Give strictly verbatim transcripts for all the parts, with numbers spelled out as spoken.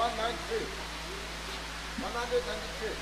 Ninety-three. One hundred ninety-three.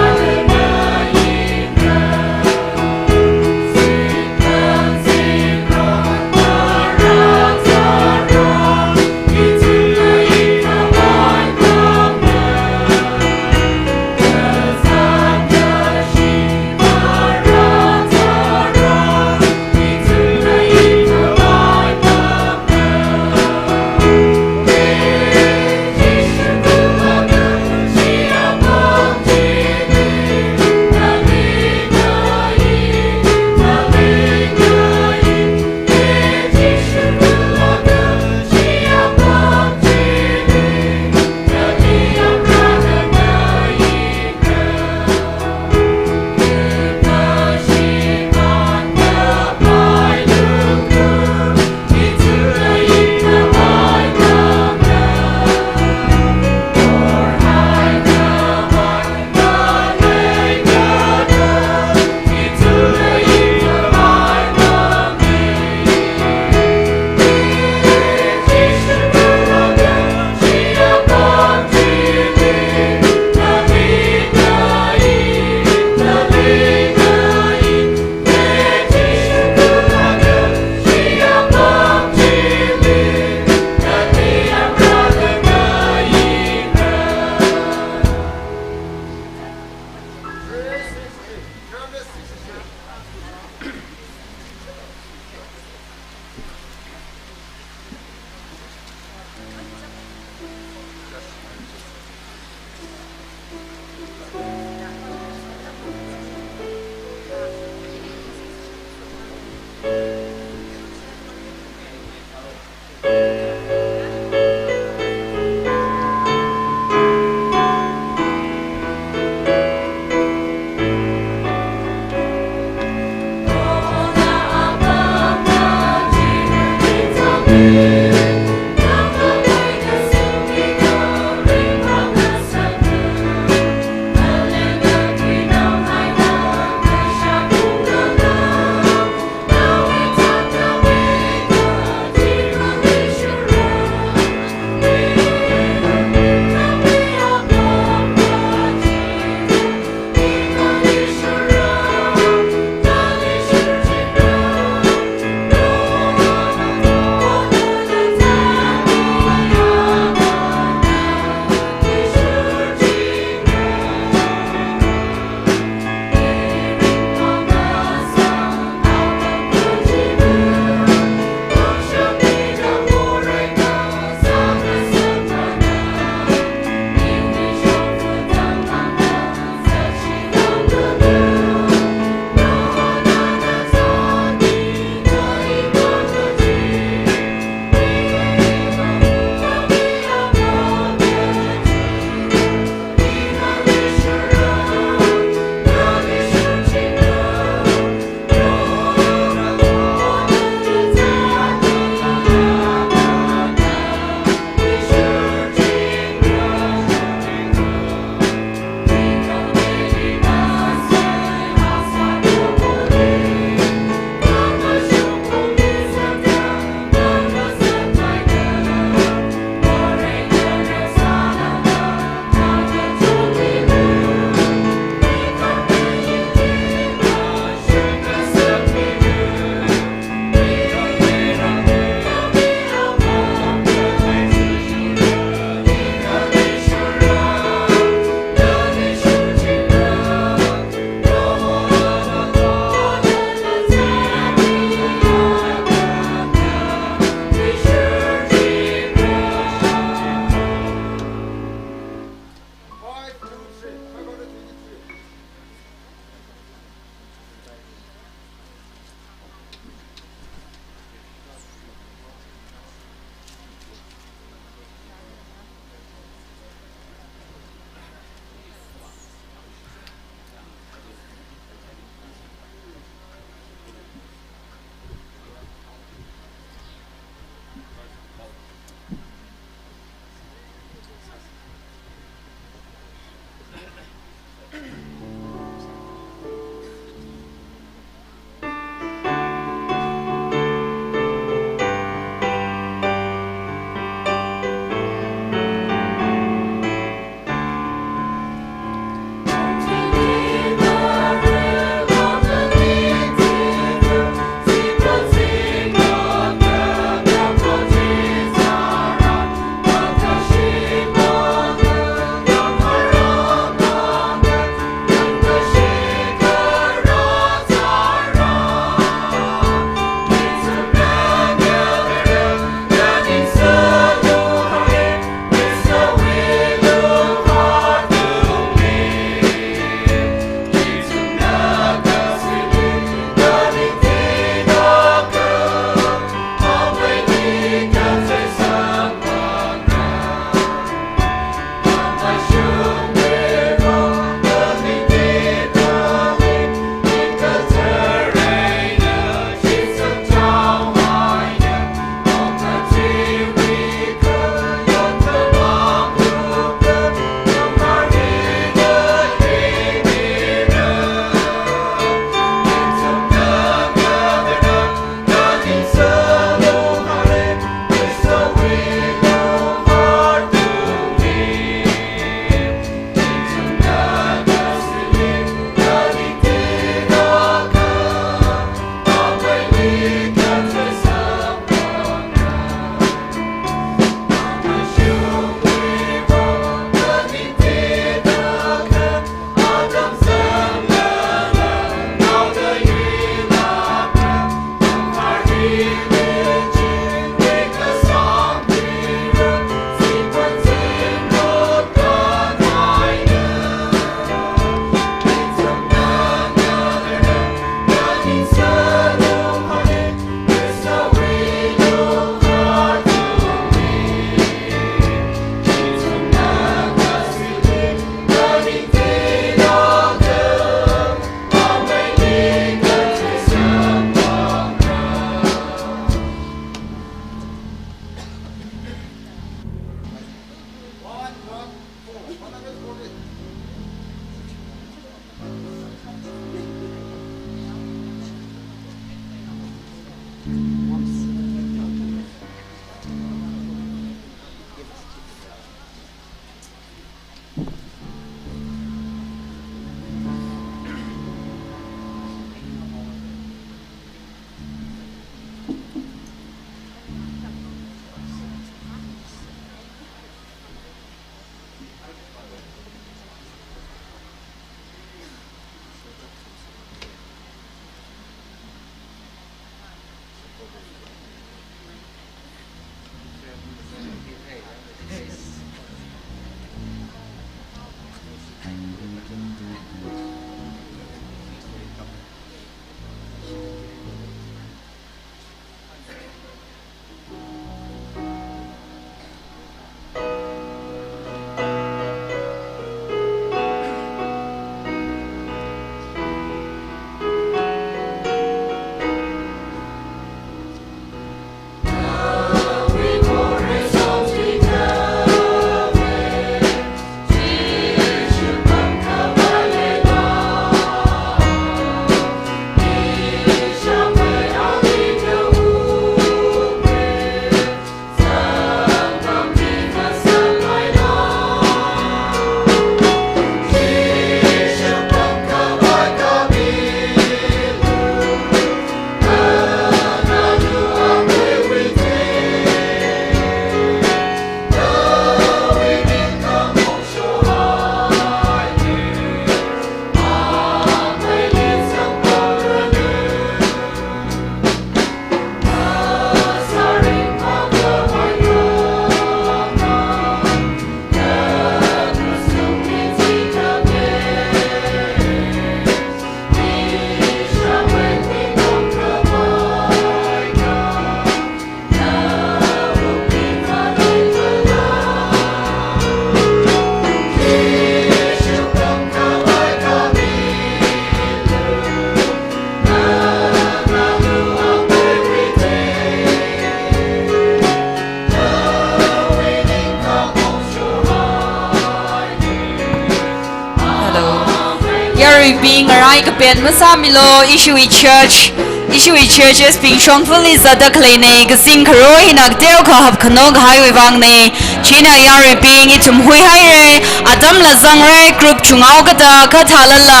Yaruibing, ngarai kapen masāmilu, ishiwui church, ishiwui churches bing shongfali zatda khaleina, kazing kharo hina kateokha hapkhano kahaiwui vangna. China yaruibing, ithum huihaira, atamla zangra, group chungao kada, kha thālala,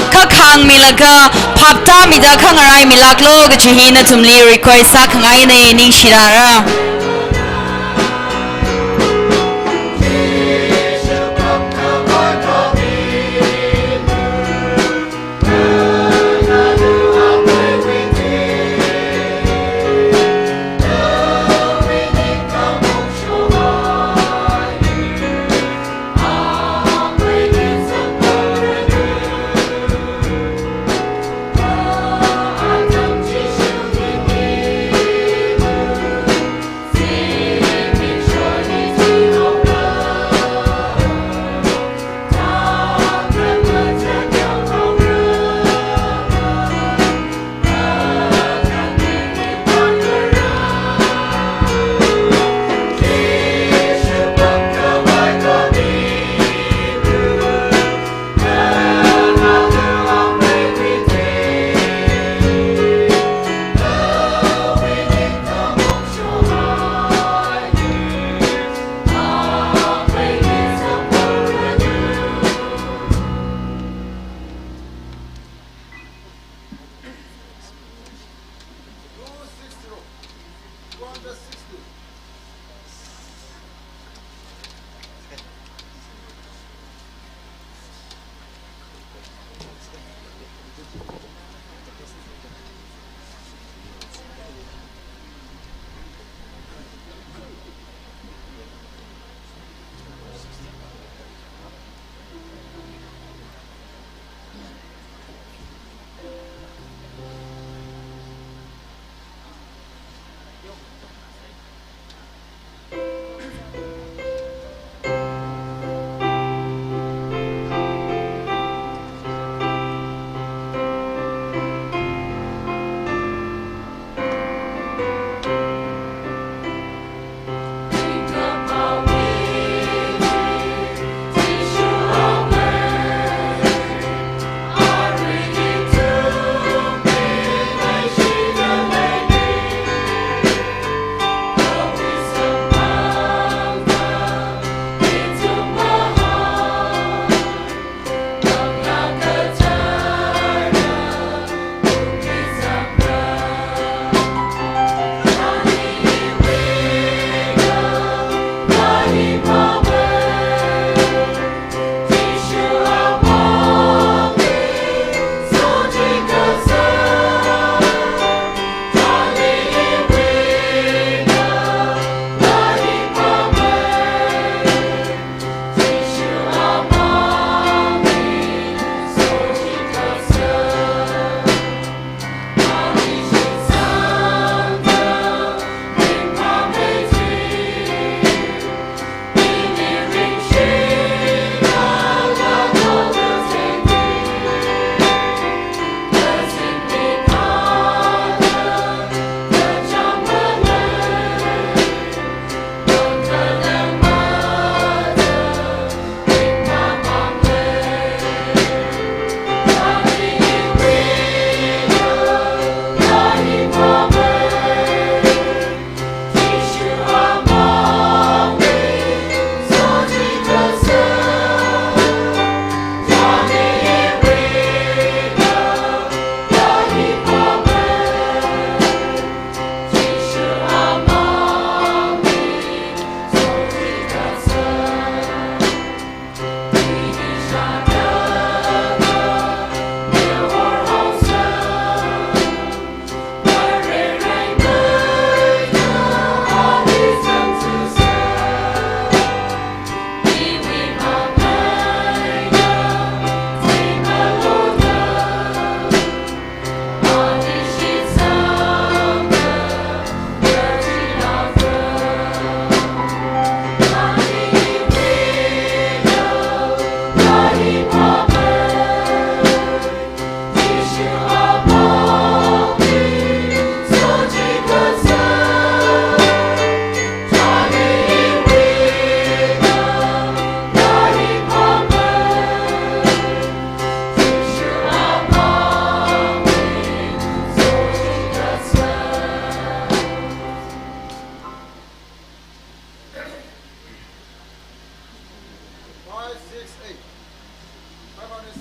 kha khāngmilaga, phaptāmida kha ngaraimilāklu kaji hi nathumli request sākhangaina, ningshirāra. Four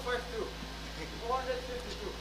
five two. Four hundred fifty-two.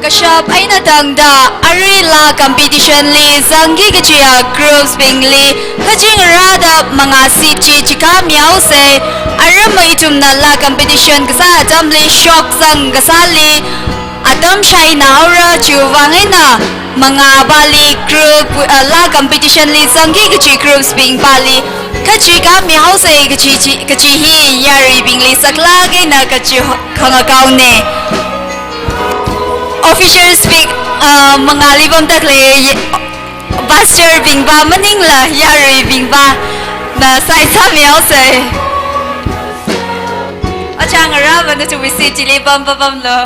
Kashap eina tangda arui laa competition li zangki kajiya groups bingli kachingrada mangā seat chi chikāmihaosei. Aramma ithumna laa competition kasā atamli shokzang kasāli atam shainahaora, chiwuivang eina mangāpali group, uh, laa competition li zangki kaji groups bingpali kachikāmihaosei kaji chi, kaji hi yaruibingli saklāk eina kachi ho-, khangakaone. Officials bing, uh, mangāli pamda khalei ye-, pastor bingpa maningla yaruibingpa na sai sāmihaosei. Achang arāva nathumwui seat chili pam, pam, pamlo.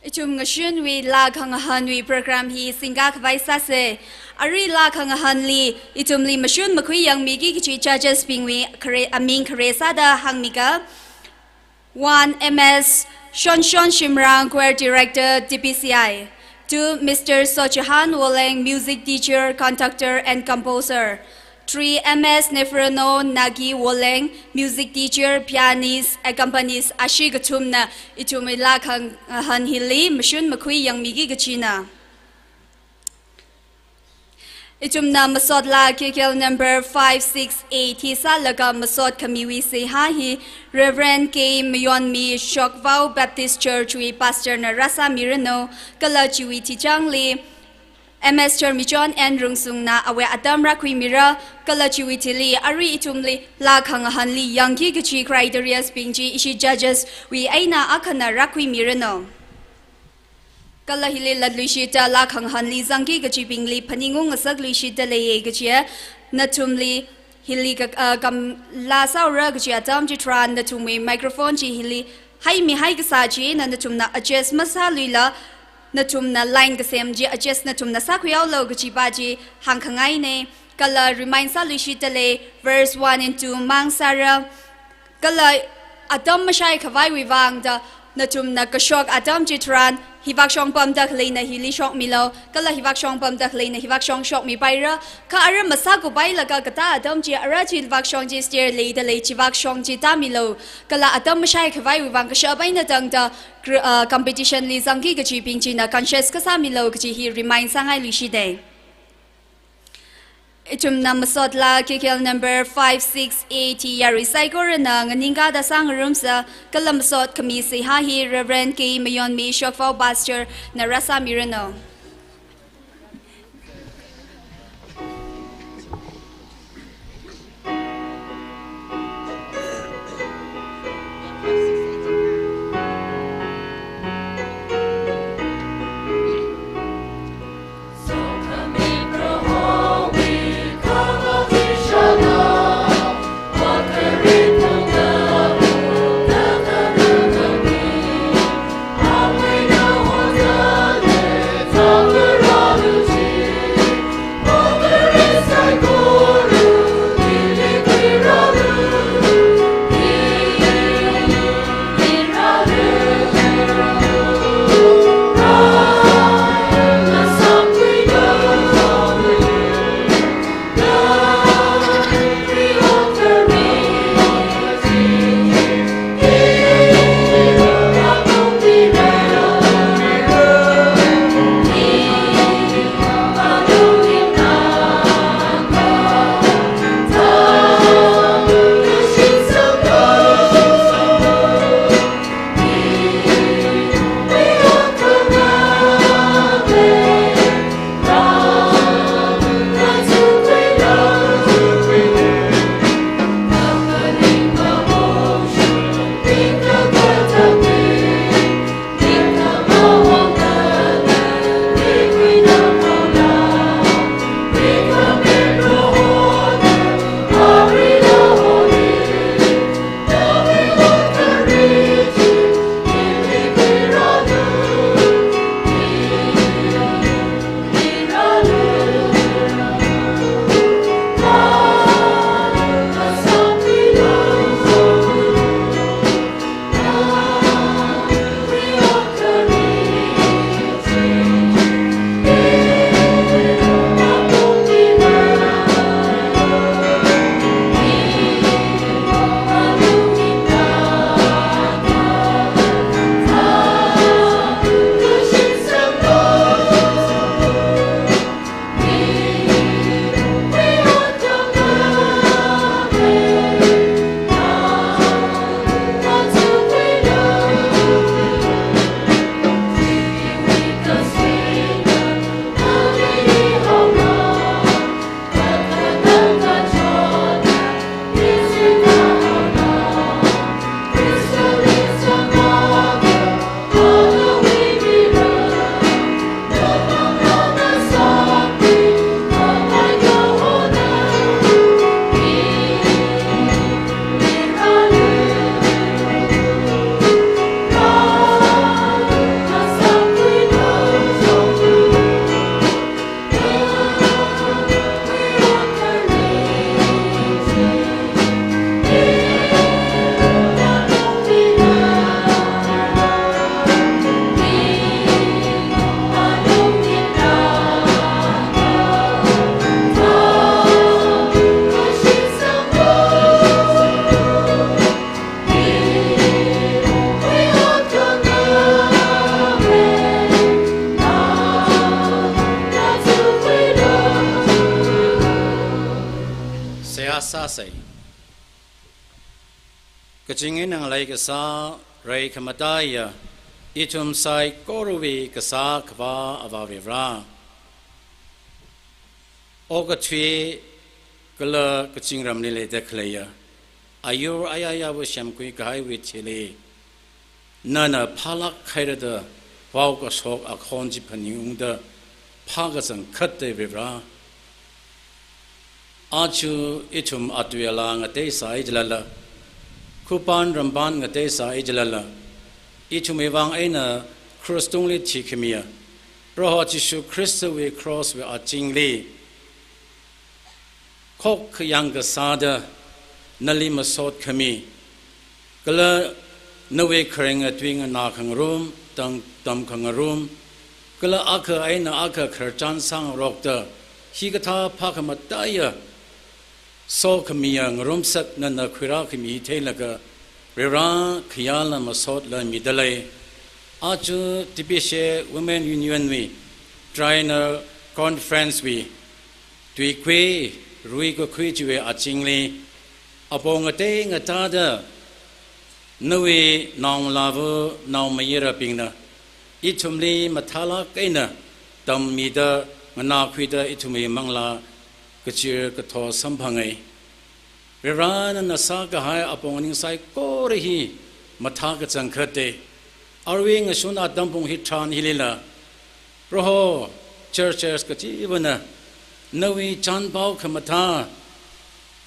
Ithum ngashunwui laa khangahānwui program hi singkakhavai sāsei. Arui laa khangahānli ithumli mashun makhui yangmiki kaji judges bingwui khare, aming khare sāda hāngmiga. One, M S Shonshon Shimrang, Choir Director, T P C I. Two, Mister Sochahan Woleng, Music Teacher, Conductor and Composer. Three, M S Neferno Nagi Woleng, Music Teacher, Pianist, Accompanist, ashi kathumna ithumwui laa khangahān hili mashun makhui yangmiki kajina. Ithumna masot laa K K L number five six eight hi sālaga masot khamiwui seihā hi Reverend K Mayonmi Shokvao Baptist Church wui Pastor na rāsāmiranu, kala chiwui tichangli M S Churmichon N Rungsungna awui atam rākhuimira, kala chiwui thili arui ithumli laa khangahānli yangki kaji criterias bing chi ishi judges wui eina akhana rākhuimiranu. Kala hili latluishitta laa khangahānli zangki kajibingli phaningung ngasakluishitta leiya kajiya, nathumli hili ka, ah, kam laa sāura kaji atam chitharan nathumwui microphone chi hili haimihai kasā china nathumna adjust masāluila, nathumna line kasem chi adjust nathumna sākhuihaolu kajipa chi hāngkhangaina. Kala remind sāluishitta lei, verse one and two mang sāra. Kala atam mashaikhavaiwui vangda Nathumna kashok atam chitharan, hivākshong pamda khaleina hili shokmilu, kala hivākshong pamda khaleina hivākshong shokmipaira, kha ara masākupailaga katā atam chi ara chivākshong chi stair leida lei chivākshong chi tāmilu, kala atam mashai khavaiwui vang kashap eina tangda, gr-, ah, competition li zangki kachibing china conscious kasāmilu kaji hi remind sāngailui shidei. Ithumna masot laa K K L number five six eight yarui saikorana nganingkada sāngarumsa, kala masot khami seihā hi Reverend K Mayonmi Shokvao Pastor na rāsāmiranu. Seihā sāsei. Kazing eina ngalei kasā, rai khamataiya, ithum saikorawui kasā Akhava Avā Vare. Okathui kala kazingramli leida khaleiya, ayur ayāyāwui semkhui kahaiwui thili, nana phālāk hairada vaokashok akhon chi phaningungda phākazang khatta Vare. Aja ithum atui ala ngateisai jilala, khupān rampān ngateisai jilala, ithumwui vang eina cross tungli thikhamiya Proho Jishu Khristawui cross wui azingli khokkha yangkasāda nali masot khami, kala Nawui kharinga tui nganā khangarum, tam, tam khangarum, kala akha eina akha khararchan sāngarokta, hikathā phākhamataiya sokhamiya ngarumsak nana khuirākhami theilaga, Varivara khayāla masotla midalei. Aja Tibishe Women Union wui Triennial Conference wui tuikui, ruikakhui chiwui azingli, apong ngatei ngatāda nawui naongalāva naomayarabingna ithumli mathālāk eina tammida nganākhuida ithumwui manglā kachir katho samphanga. Varivara nana sākahai apong aning saikora hi mathā kachangkhata. Arui ngashun atam pung hitharan hilila, Proho, churches kachivana nawui chānpao khamathā,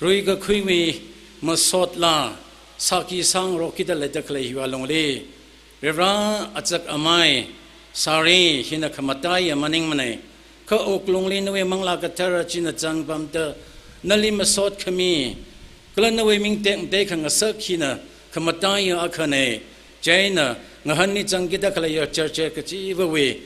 ruikakhuiwui masotla sāki sāngarok kida leida khalei hiwui alungli, Varivara, azak amai sāri, hina khamataiya maningmana. Kha wuklungli nawui Manglā Kathara china zangpamda nali masot khami, kala nawui ming tekmatei khangasak hina khamataiya akhana. Chieina ngahānli zangkida khaleiya church kachivawui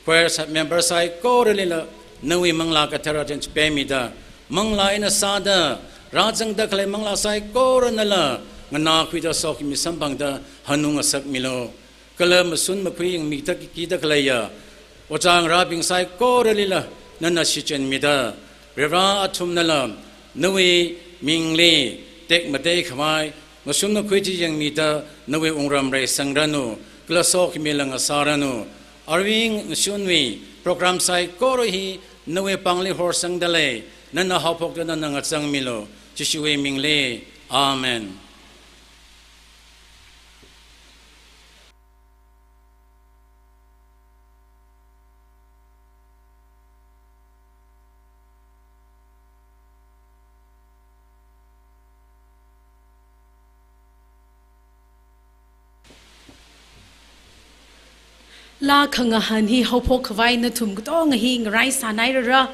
choir sub member saikoralila nawui Manglā Kathara chānjam pemida, manglā eina sāda rāzangda khalei manglā saikoranala nganākhuida sokhami samphangda hanung ngasakmilu. Kala mashun makhui yangmida kikida khaleiya ojā ngarābing saikoralila nana shichinmida, Varivara athumnala nawui mingli tekmatei khavai mashun makhui chi yangmida nawui wungram reisangranu, kala sokhamila ngasāranu. Arui ngashunwui program saikora hi nawui pāngli horsangdalei, nana haophokda nana ngachangmilu. Jishuwui mingli. Amen. Laa khangahān hi haophok khavai nathum katonga hi ngarai sānairara.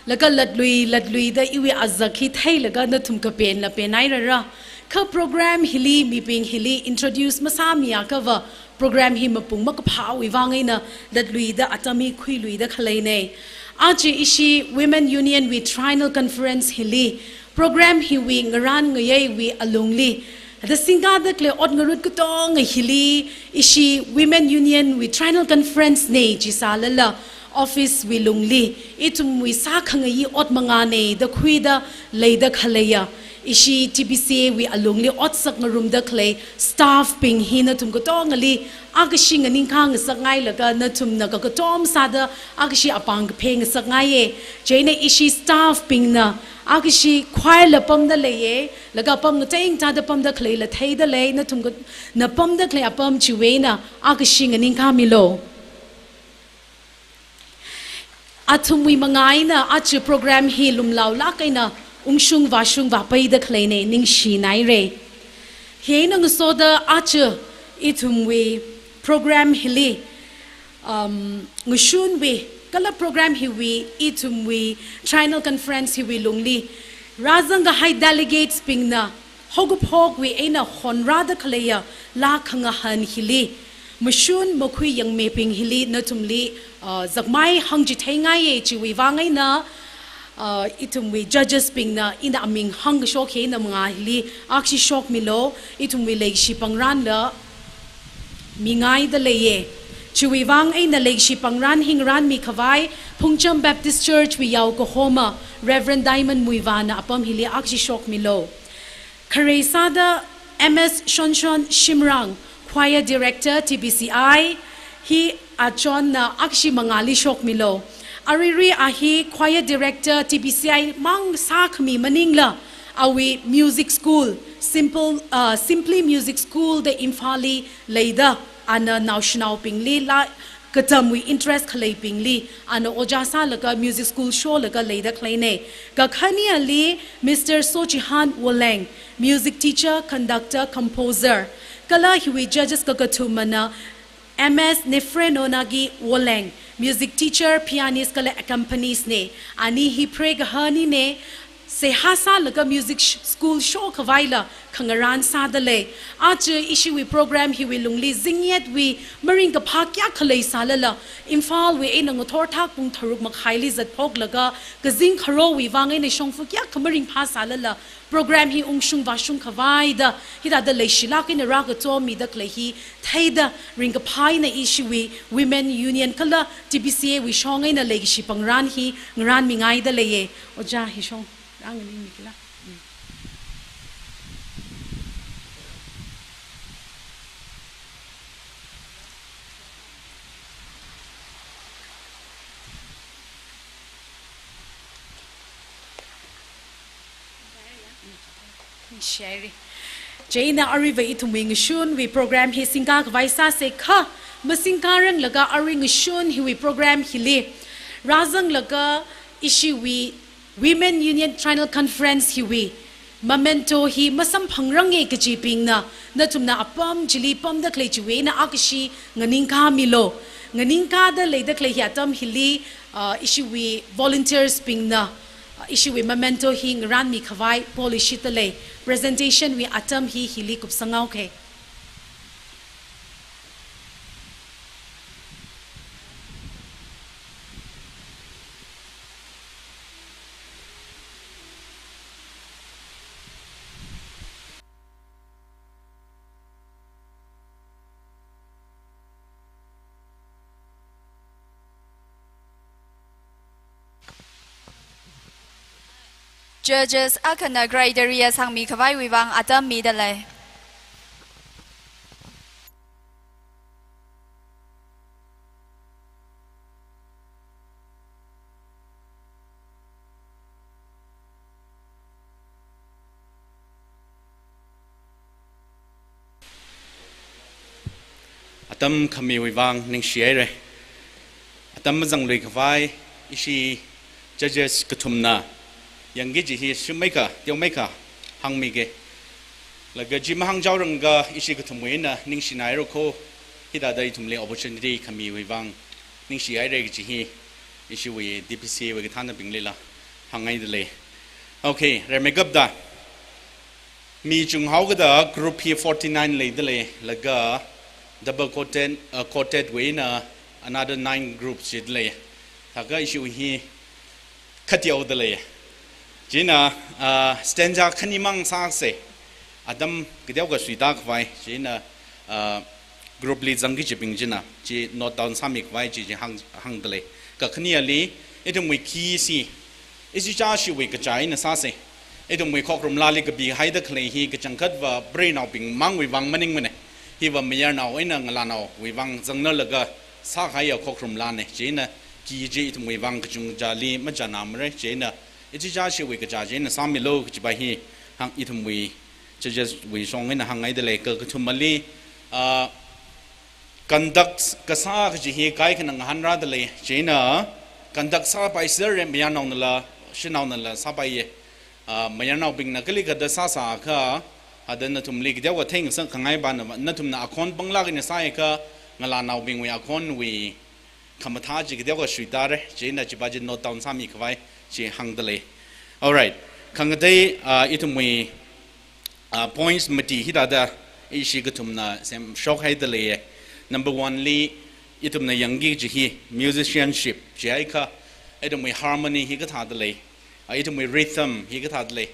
Laga latlui latluida iwui azak hi theilaga nathum kapenla penairara. Kha program hili mibing hili introduce masāmiakhava, program hi mapung makaphāwui vang eina latluida atam hi khuiluida khaleina. Aja ishi Women Union wui Triennial Conference hili, program hiwui ngarān ngayeiwui alungli, hithāda singkada khalei ot ngarut katonga hili, ishi Women Union wui Triennial Conference na chisālala, office wui lungli ithumwui sākhangayi ot mangāna da khuida leida khaleiya ishi T B C A wui alungli otsak ngarumda khalei staff bing hi nathum katongali akashi nganingkha ngasakngailaga nathumna kakatom sāda akashi apāng kapheng ngasakngaiya. Chieina ishi staff bingna akashi choir la pamda leiya, laga apam ngatei ngatāda pamda khaleila theidalei, nathum ka-, na pamda khalei apam chiwui eina akashi nganingkhamilu. Athumwui mangā eina aja program hi lumlaolāk eina ungshung vāshung vāpaida khaleina, ningshinaira. Hieina ngasoda aja ithumwui program hili, um, ngashunwui, kala program hiwui, ithumwui Triennial Conference hiwui lungli rāzang kahai delegates bingna haokaphokwui eina honrāda khaleiya laa khangahān hili, mashun makhui yangmibing hili nathumli, uh, zakmai hāngchithei ngaiya. Chiwui vang eina, uh, ithumwui judges bingna ina aming hāngkashok hi ina mangā hili akshi shokmilu, ithumwui leikashi pangranla mingaida leiya. Chiwui vang eina leikashi pangran hi ngarānmi khavai Phungcham Baptist Church wui yao kahoma Reverend Diamond Muivahna apam hili akshi shokmilu. Khare sāda M S Shonshon Shimrang, Choir Director T B C I, hi achonna akshi mangāli shokmilu. Aruirui a hi Choir Director T B C I mang sākhami maningla, awui music school, Simple, uh, Simply Music School da Imphalli leida, ana naoshinaobingli laa katamwui interest khaleibingli ana ojā sālaga music school sholaga leida khaleina. Kakhaneli Mister Sochihan Woleng, music teacher, conductor, composer. Kala hiwui judges kakathumana M S Nefrenonagi Woleng, music teacher, pianist kala accompanist na. Ani hi preigaharina. seihā sālaga music sh-, school shokhavaila khangarān sādalei. Aja ishiwui program hiwui lungli zingyetwui maringkaphā kayākha leisālala, Imphalwui eina ngathor thak pung tharuk makhaili zatphoklaga, kazing kharowui vang eina shongfa kayākha maringphāsālala, program hi ungshung vāshung khavaida, hithāda leishilāk eina rākachom mida khalei hi theida, ringkaphā eina ishiwui Women Union kala T B C A wui shong eina leikashi pangran hi ngarānmingaida leiye. Ojā hishong rānganingmi kala. Mm. Ningshihaire. Chieina aruiva ithumwui ngashunwui program hi singkā khavai sāsa kha, masingkā ranglaga arui ngashun hiwui program hili rāzanglaga ishiwui Women Union Triennial Conference hiwui memento hi masamphangranga kajibingna, nathumna apam chili pamda khalei chiwui eina akhashi nganingkāmilu. Nganingkāda leida khalei hi atam hili, ah, ishiwui volunteers bingna, ah, ishiwui memento hi ngarānmi khavai polish da lei. Presentation wui atam hi hili kupsanghaoke. Judges akhana criteria sangmi khavaiwui vang atam mida lei. Atam khamiwui vang ningshihaire. Atam mazanglui khavai ishi judges kathumna yangki kaji hi shumaikha, teomaikha hāngmike. Laga chi mahāngchaoranglaga ishi kathumwui eina ningshinairoko, hithāda ithumli opportunity khamiwui vang ningshihaire kaji hi ishiwui D P C A wui kathānabinglila hāngngaida lei. Okay, rimeikapta mi chunghaokada group hi forty-nine leida lei, laga double quartet, uh, quartet wui eina another nine groups chi lei. Thākha ishiwui hi khateoda lei. Chieina, ah, stanza khanimang sāsa. Atam kateokha suita khavai. Chieina, ah, group li zangki kajibing china chi note down sāmi khavai chi, chi hāng, hāngda lei. Kakhaneli, ithumwui key chi, ichichāshiwui kachā eina sāsa. Ithumwui khokrumlali kapihaida khalei hi kachangkhatva preinaobing mangwui vang maningmane. Hiva mayarnao eina ngalānaowui vang zangnalaga sākahaiya khokrumlane. Chieina key chi ithumwui vang kachungchāli machānāmare. Chieina ichichāshiwui kachā chieina sāmilu kajipa hi hāng, ithumwui judges wui shong eina hāngngaida lei. Kakathumali, ah, conduct kasā kaji hi kaikhana ngahānrāda lei. Chieina conduct sāpaisere, mayarnaonala shanaonala sāpaiye. Ah, mayarnaobingna kalikhada sāsākha, hithāda nathumli kateokha theingasakngai pana, nathumna akhon panglāk eina sāakha, ngalānaobingwui akhonwui khamathā chi kateokha suitare. Chieina chipa chi note down sāmi khavai chi hāngda lei. Alright. Khangatei, ah, ithumwui, ah, points mati hithāda ishi kathumna semshokhaida leiye. Number one li, ithumna yangki kaji hi musicianship, chiakha ithumwui harmony hi kathāda lei. Ah, ithumwui rhythm hi kathāda lei.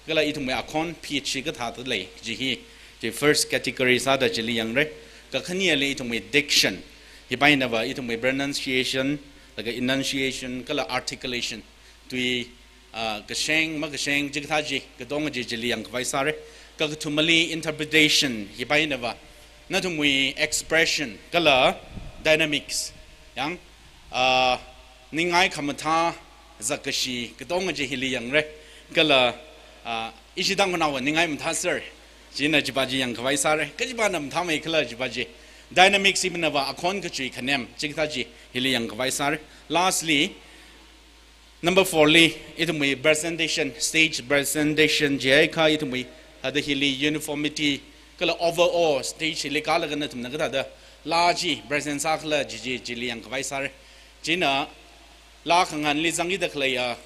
Kala ithumwui akhon pitch hi kathāda lei kaji hi, chi first category sāda chili yangra. Kakhaneli ithumwui diction. Hipainava ithumwui pronunciation, laga enunciation, kala articulation. Tui, ah, kasheng, makasheng, chikathā chi, katonga chi chili yangkhavai sāra. Kakathumali interpretation, hipainava nathumwui expression, kala dynamics. Yang, ah, ningai khamathā, zakkashi, katonga chi hili yangra. Kala, ah, ishi Tangkhulnaova ningai mathāser. China chipa chi yangkhavai sāra. Kachipana mathāmeikhala chipa chi. Dynamics hipainava akhon kachui khanem, chikathā chi hili yangkhavai sāra. Lastly, number four li, ithumwui presentation, stage presentation chiakha ithumwui, hithāda hili uniformity, kala overall stage hili kālaga nathumna kathāda laa chi present sākhala chi chi chili yangkhavai sāra. China laa khanganli zangkida khaleiya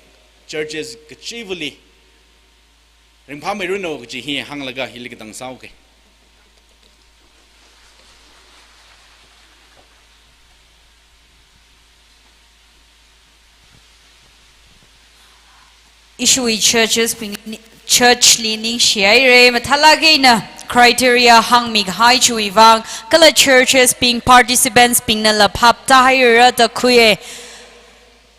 churches kachivali Ringphāmeiranu kaji hi hānglaga hili katang sāuke. Ishiwui churches bing, church li ningshihaira, mathālāk eina criteria hāngmikahai chiwui vang, kala churches bing participants bingnala phap tāhaira da khuiya.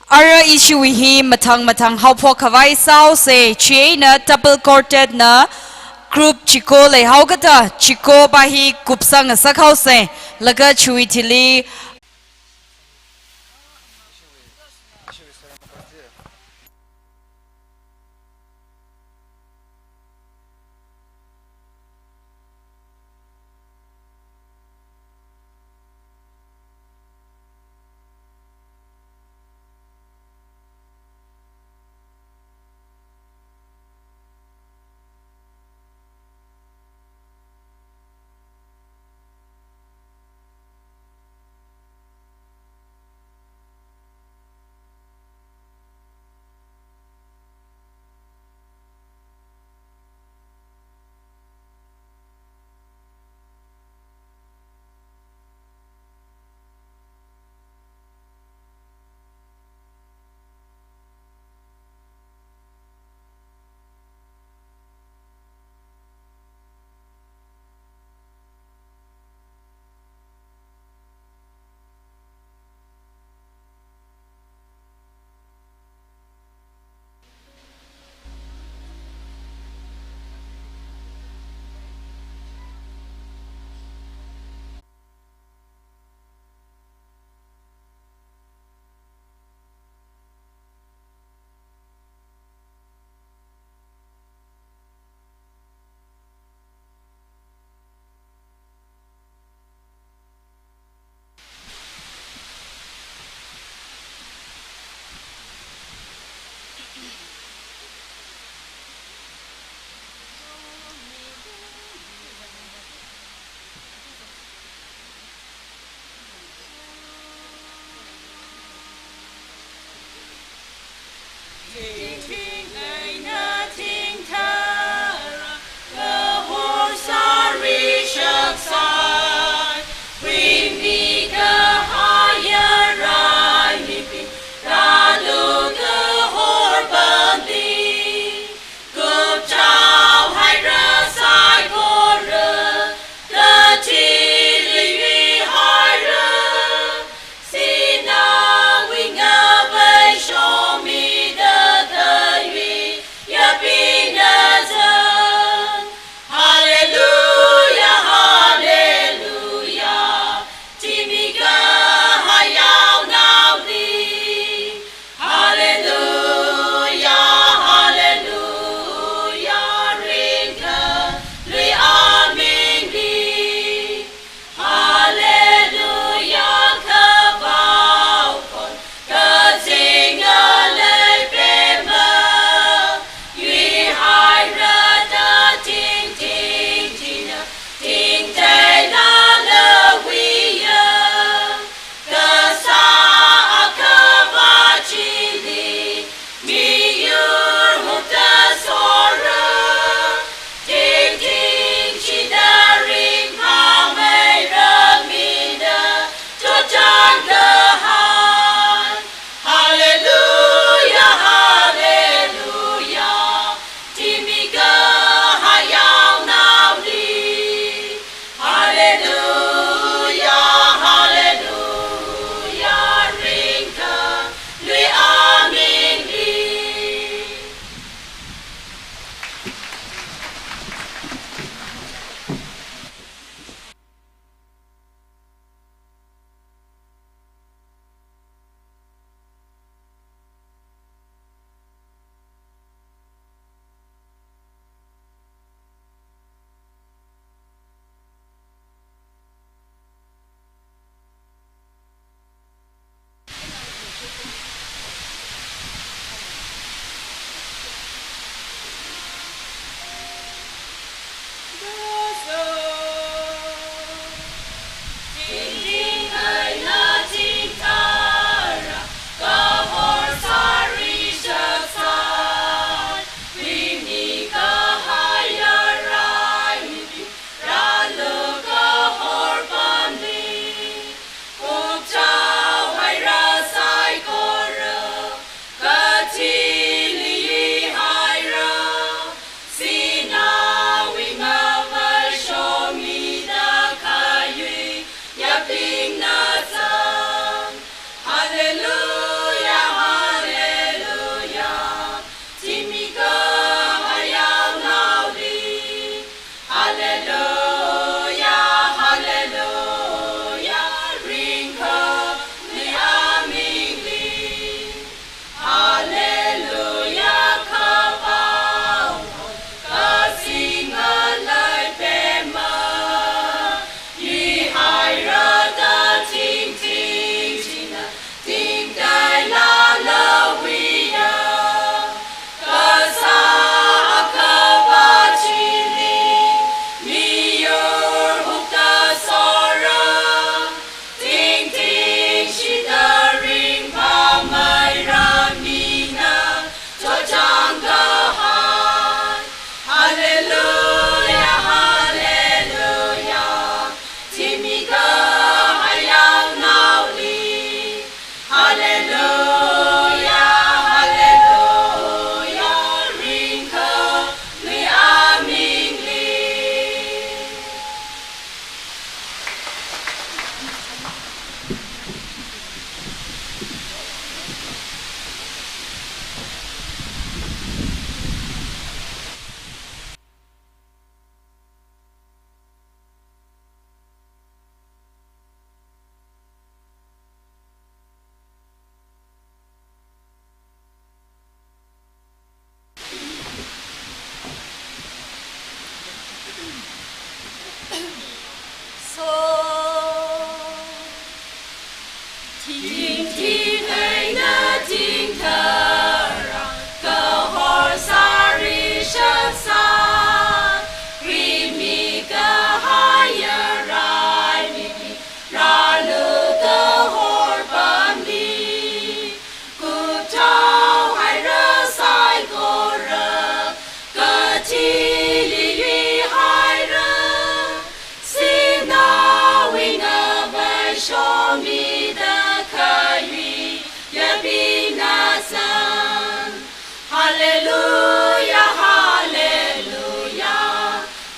Ara ishiwui hi mathang mathang haophok khavai sāusa, chieina double quartet na group chiko leihaokada, chiko pa hi kupsang ngasakhaosa, laga chiwui thili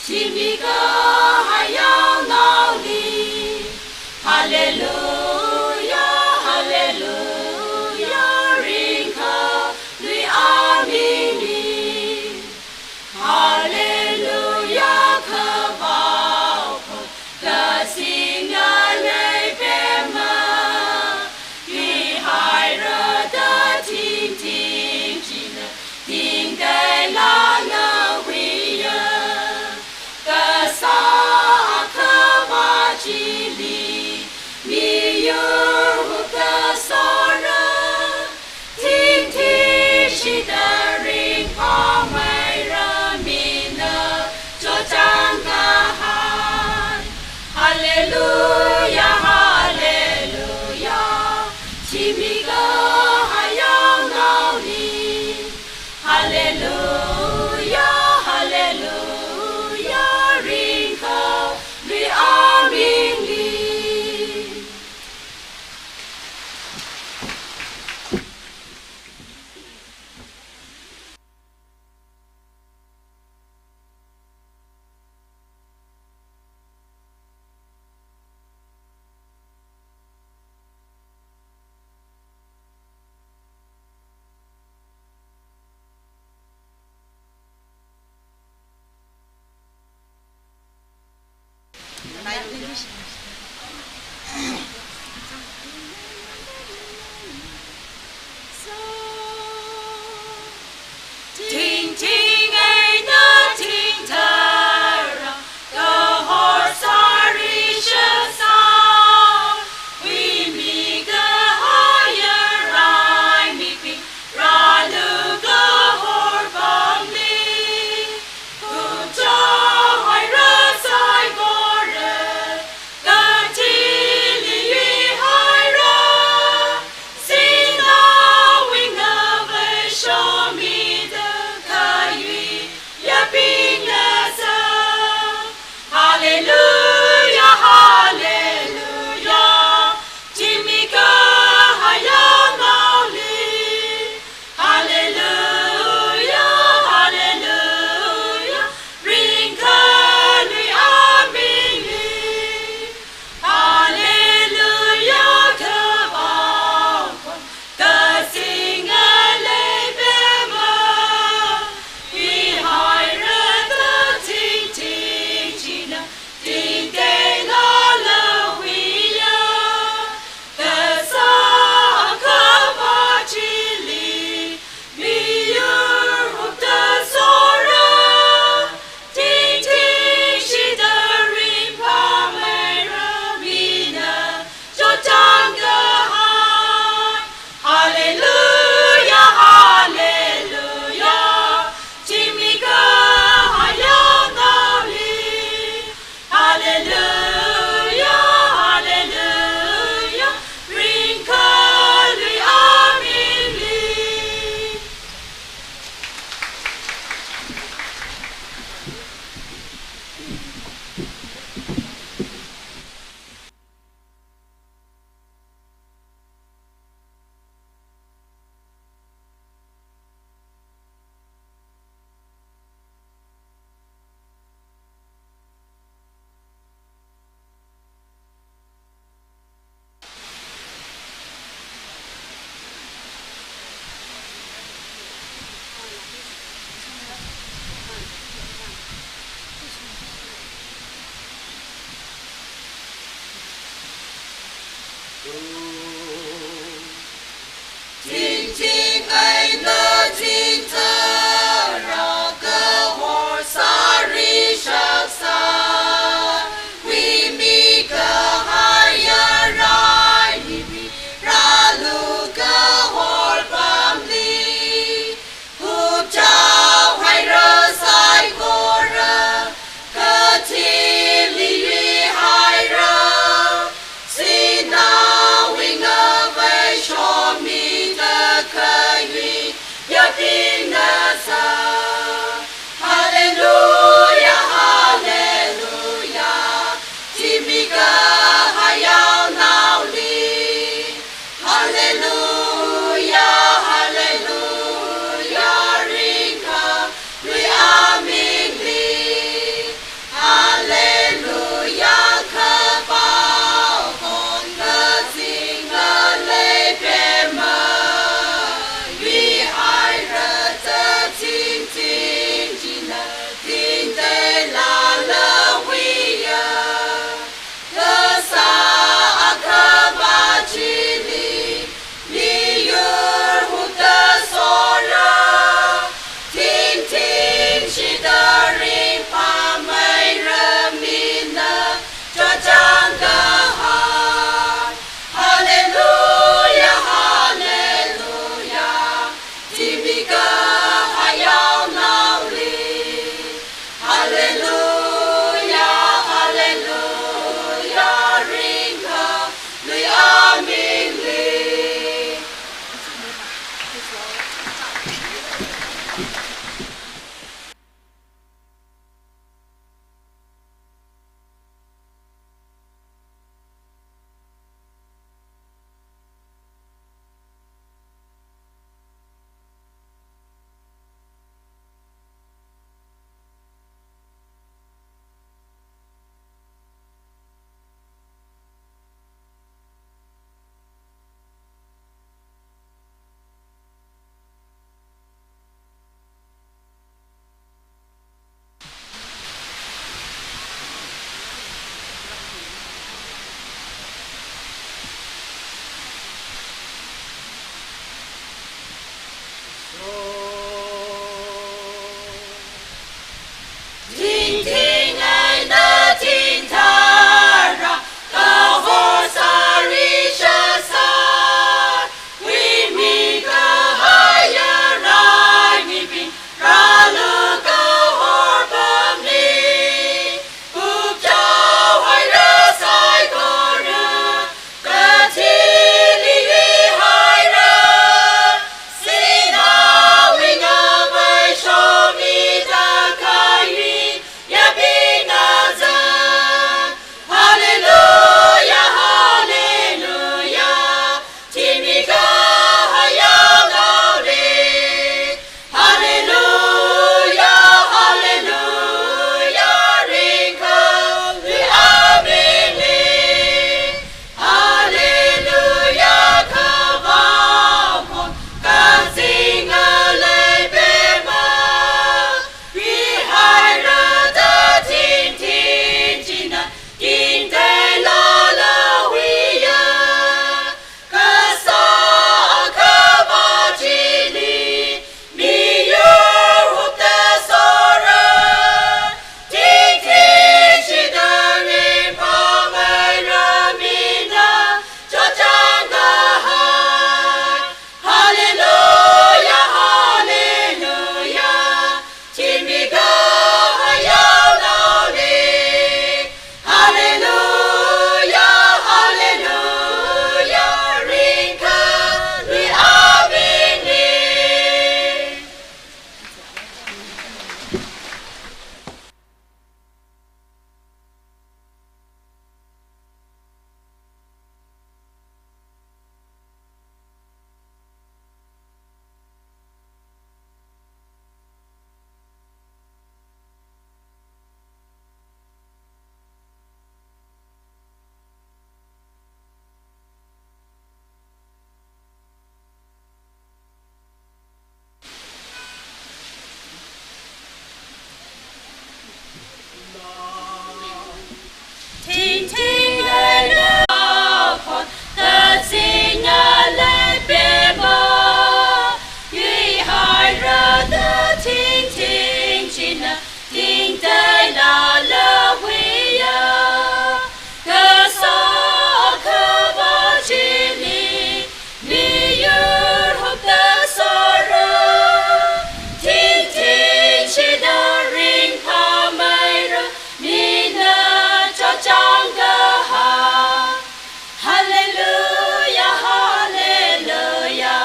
Thimi kahai yaonaoli. Hallelujah, hallelujah, ringkhalui amingli. Hallelujah, kavao, kazing nganai pema. Mihaira da tingting china, tingkai lana wiya. Kasā Akhava chili, miyur kasora. Tingting shida ringphāmeira mina chochang kahai. Hallelujah, hallelujah. Thimi kahai yaonaoli. Hallelujah, hallelujah, ringkhalui amingli. Tingting eina khon, tatsingna leipema, yuihaira da tingting china, tingteilala wiya, kasā akhava chili, miyur hokta sora, tingting chida ringphāmeira, mina chachang kaha. Hallelujah, hallelujah,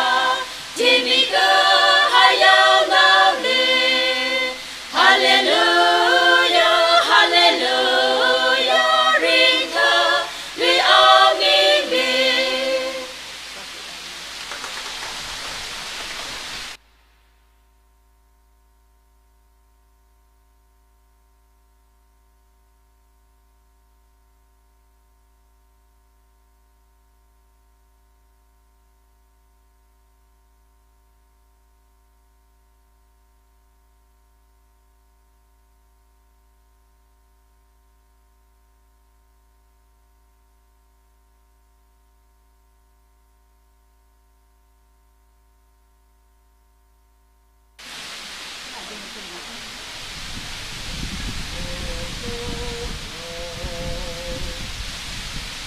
thimi kahai yaonaoli. Hallelujah, hallelujah, ringkhalui amingli.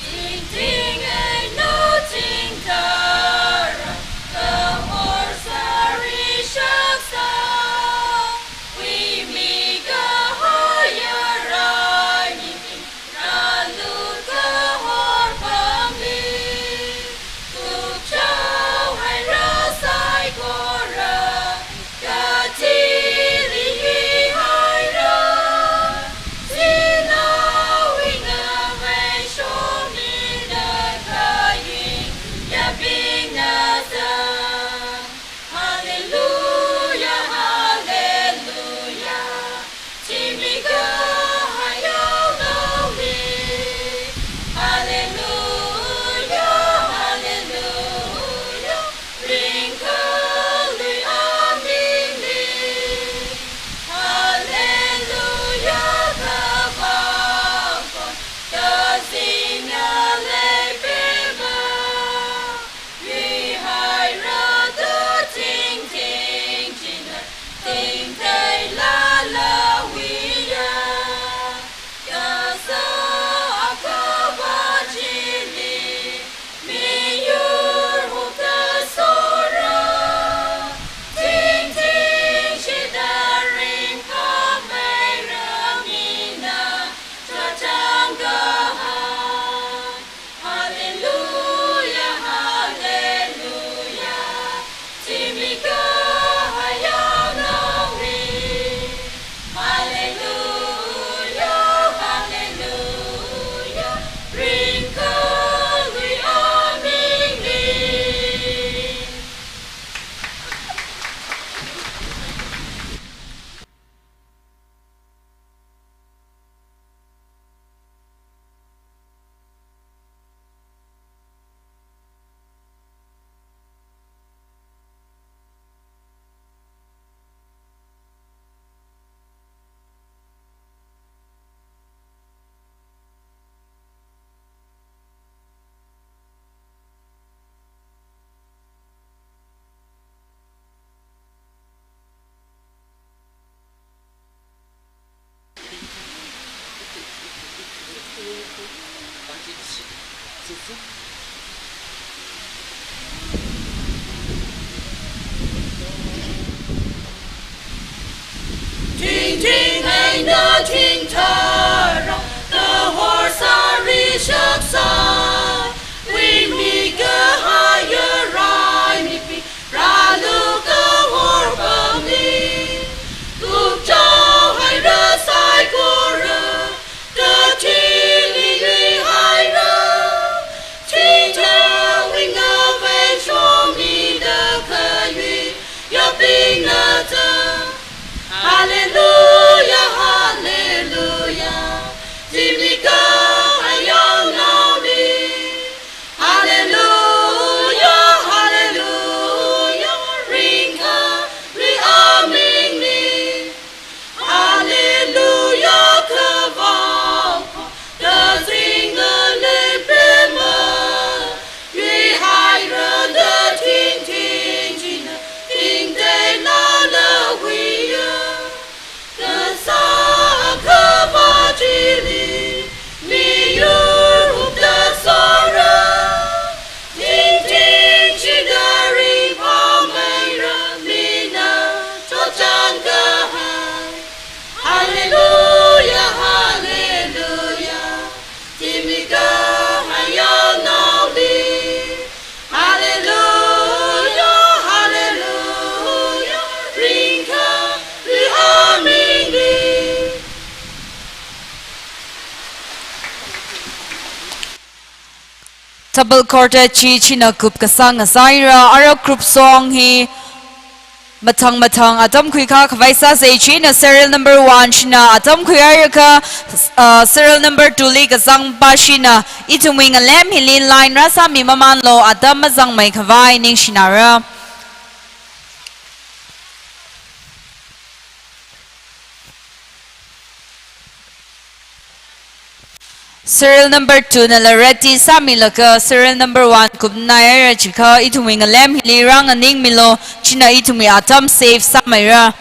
Tingting eina tingtara, kahor sāri shaksa, wui mi kahai yarai mi, rālu kahor pamli, kupchao haira saikora, kathili yuihaira, sinawui ngavei shomida kaying yabing nasa. Hallelujah, hallelujah, thimi kahai yaonaoli. Hallelujah, hallelujah, ringkhalui amingli. Hallelujah, kavā khon, tatsingna leipema, yuihaira da tingting china, tingteilala wiya, kasā akhava chili, miyur hokta sora, tingting chida ringphāmeira, mina chachang kaha. Hallelujah, hallelujah, thimi kahai yaonaoli. Hallelujah, hallelujah, ringkhalui amingli. Tingting eina tingtara, kahor sāri shaksa, wui mi kahai yarai miping, rālu kahor pamli, kupchao haira saikora, kathili yuihaira, Double quartet chi china kupkasang ngasaira, ara group song hi mathang mathang atam khuikha khavai sāsei. China serial number one china atam khuihaira kha, uh, serial number two li kazangpa china ithumwui ngalem hili line rāsāmi mamanlo, atam mazangmei khavai ningshinara. Serial number two nala ready sāmilaga serial number one kupnai haira chiakha ithumwui ngalem hili rānganingmilo, china ithumwui atam save sāmeira.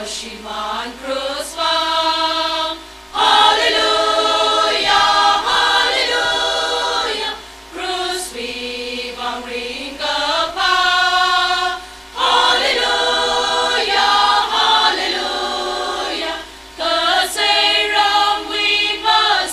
Makashiman cross vang. Hallelujah, hallelujah. Cross wui vang ringkaphā. Hallelujah, hallelujah. Kasei ramwui ma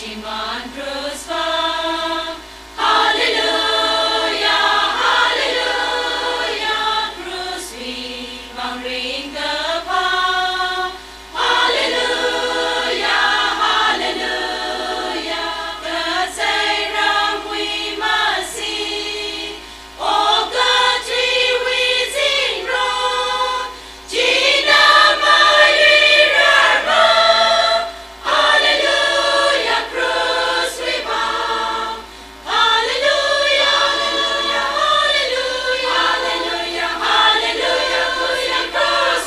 Iman krus vang, Hallelujah, Hallelujah, krus wui vang ringkaphā. Hallelujah, Hallelujah, kazei ramwui masi. O kachiwui zingrong, china mayuirarma. Hallelujah, krus wui vang. Hallelujah, Hallelujah, Hallelujah, Hallelujah, Hallelujah, krus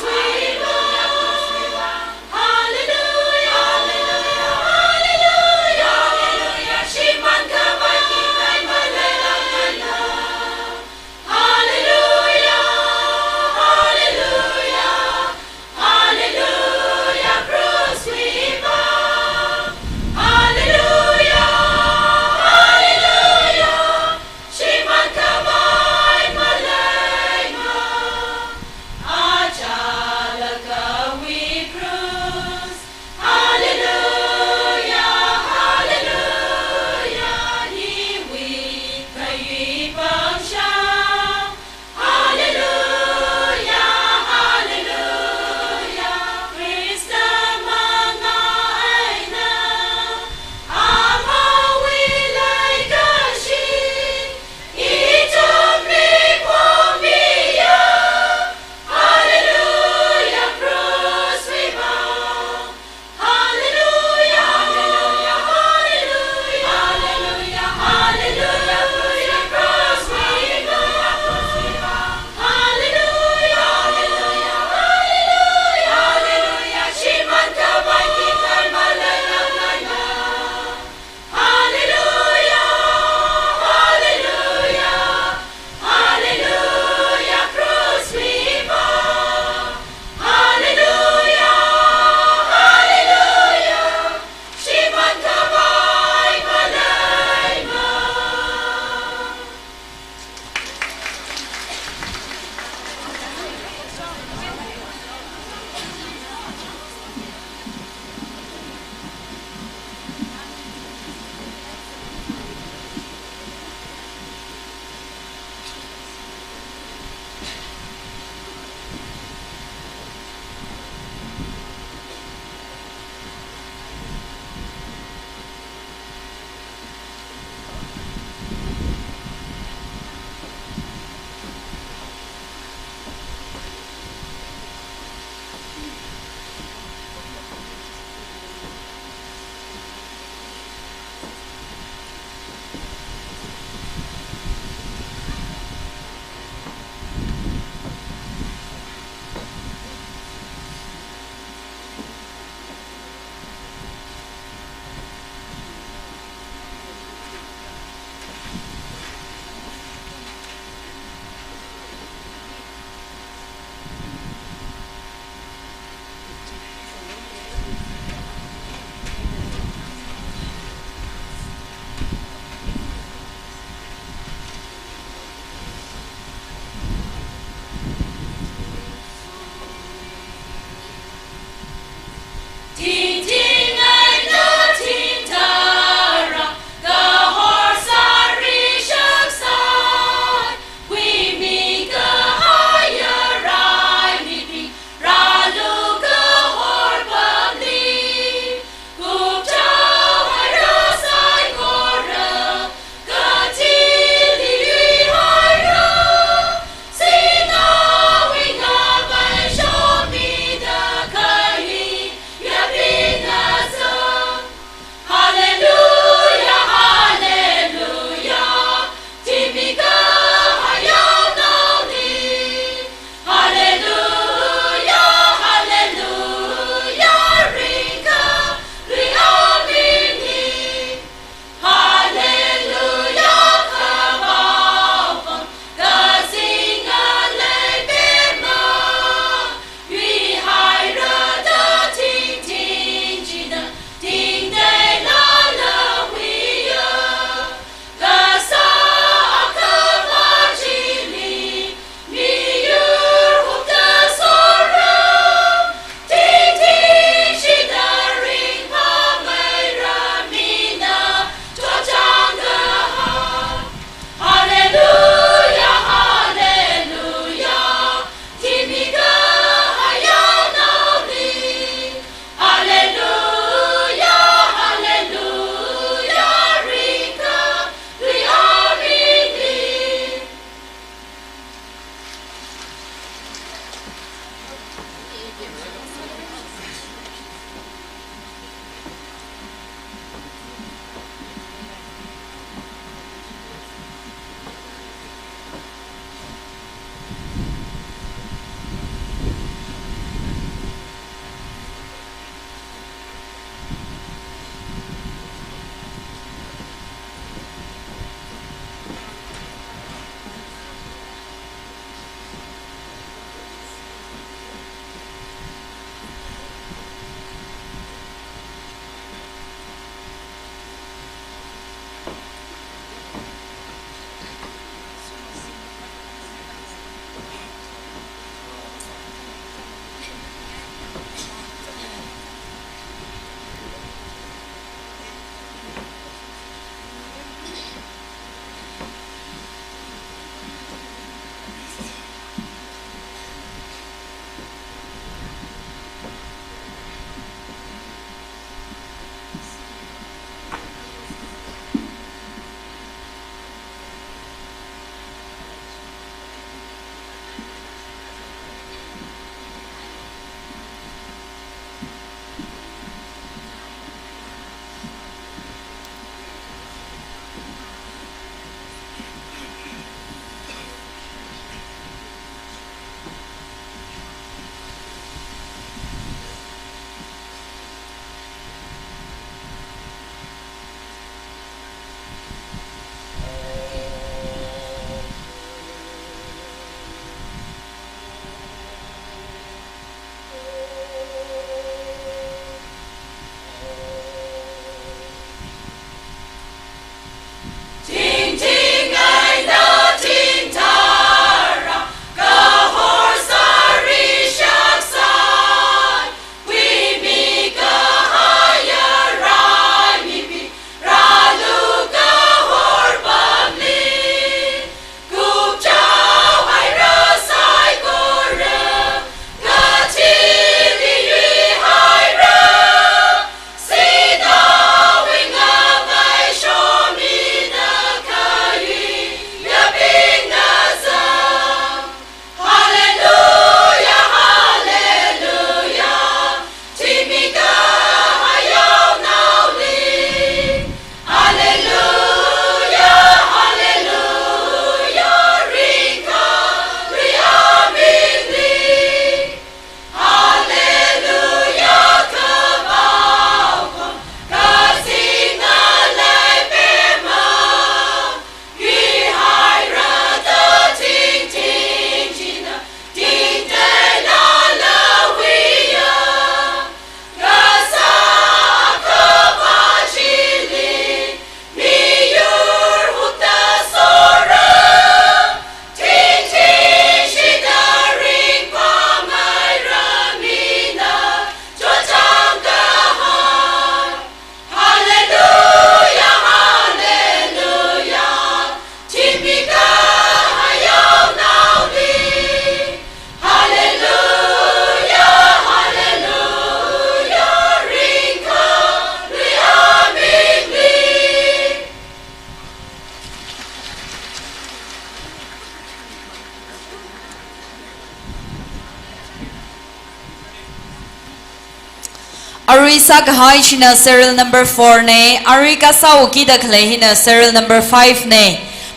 wui vang. Arui sākahai china serial number four ne, arui kasā uki da khalei hina serial number five ne.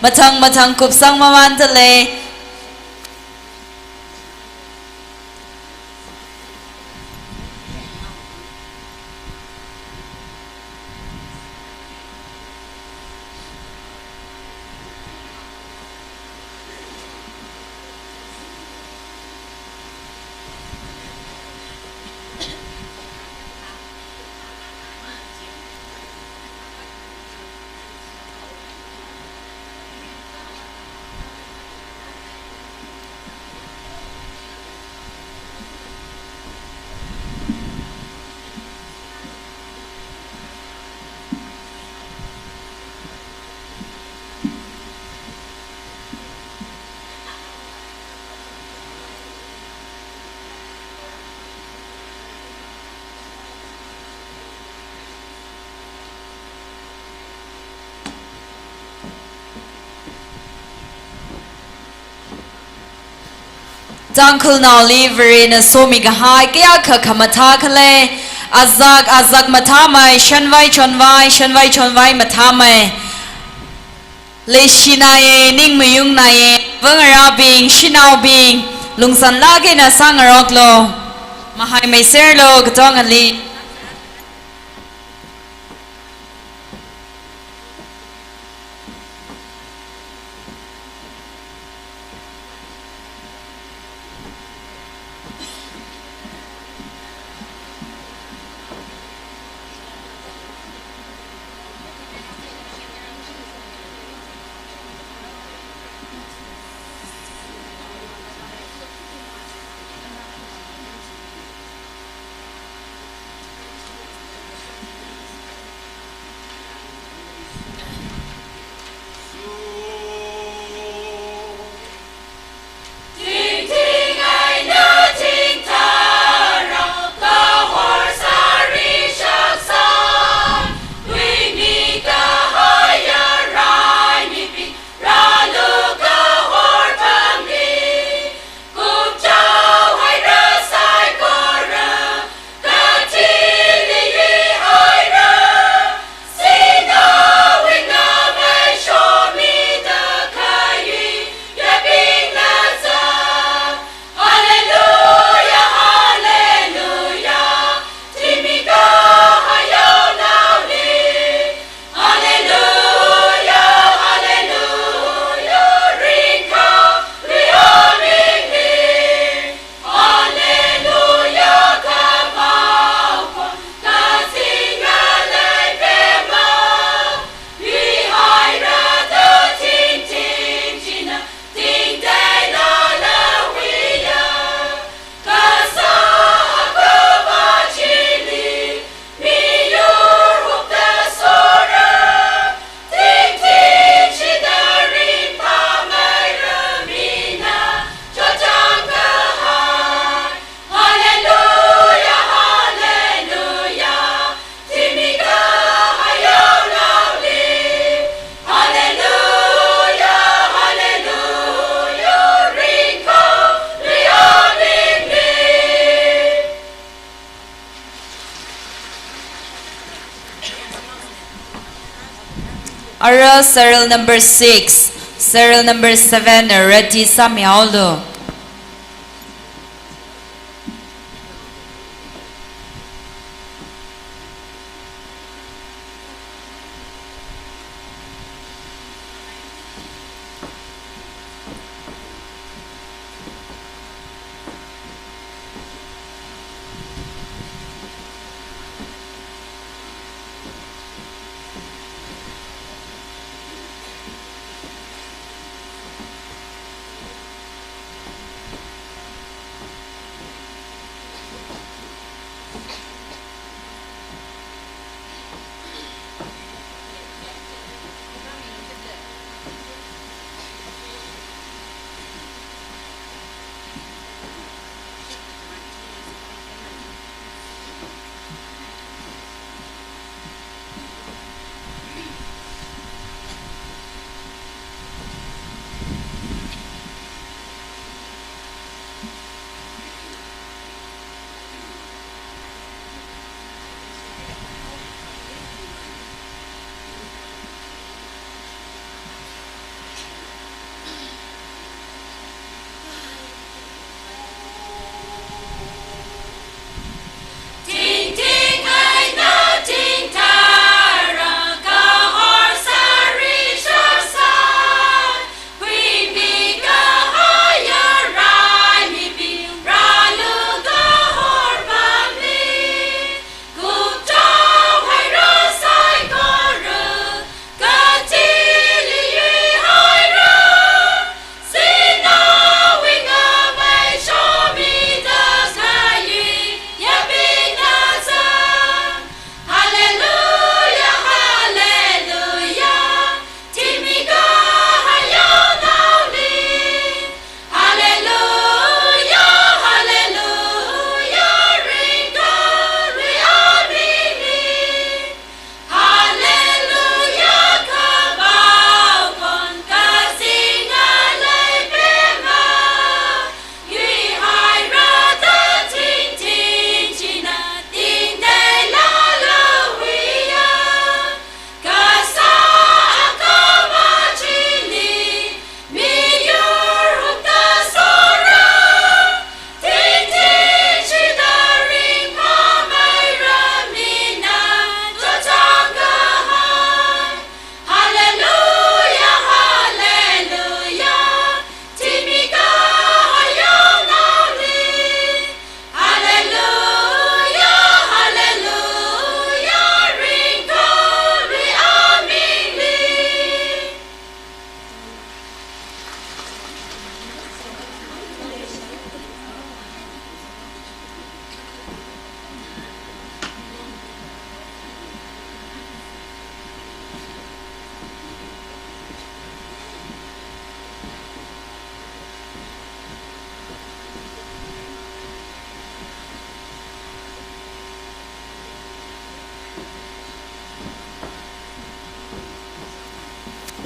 Mathang mathang kupsang mamanda lei. Tangkhulnaoli Varena somikahai kayākha khamathā khalei, azak azak mathāmei, shanvai chonvai, shanvai chonvai mathāmei, leishinaye, ningmayungnaye, vangarābing, shanaobing, lungsanlāk eina sāngaroklu, mahaimeiserlu, katongali. Ara serial number six, serial number seven, ready sāmihaolu.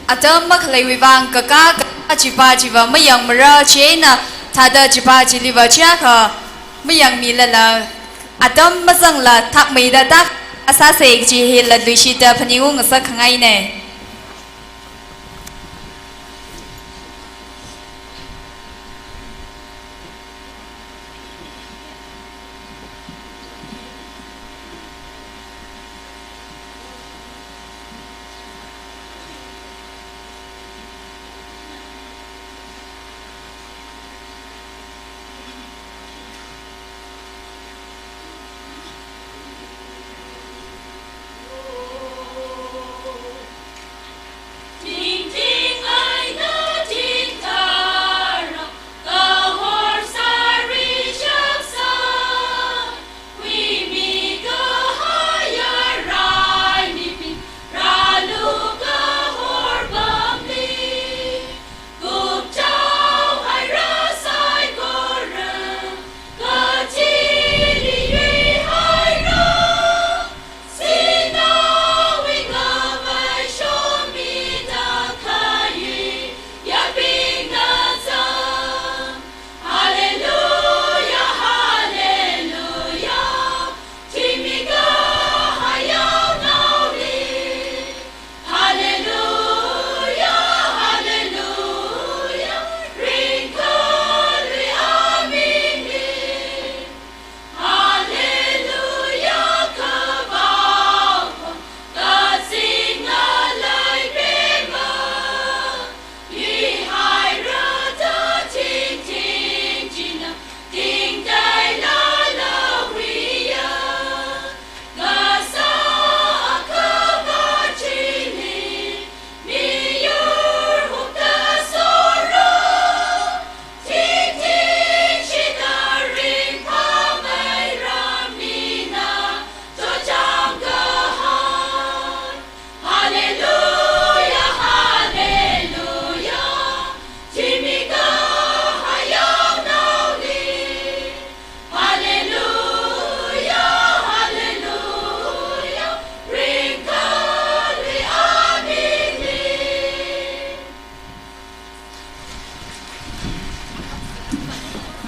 Atam makhaleiwui vang kakā kakā chipa chiva mayangmara, chieina thāda chipa chiliva chiakha mayangmilala, atam mazangla thakmeida thak asāsa kaji hila luishida phaningungngasak khangaina.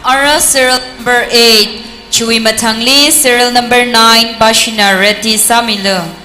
Ara serial number eight, chiwui mathangli serial number nine, Bashina Reddy sāmilu.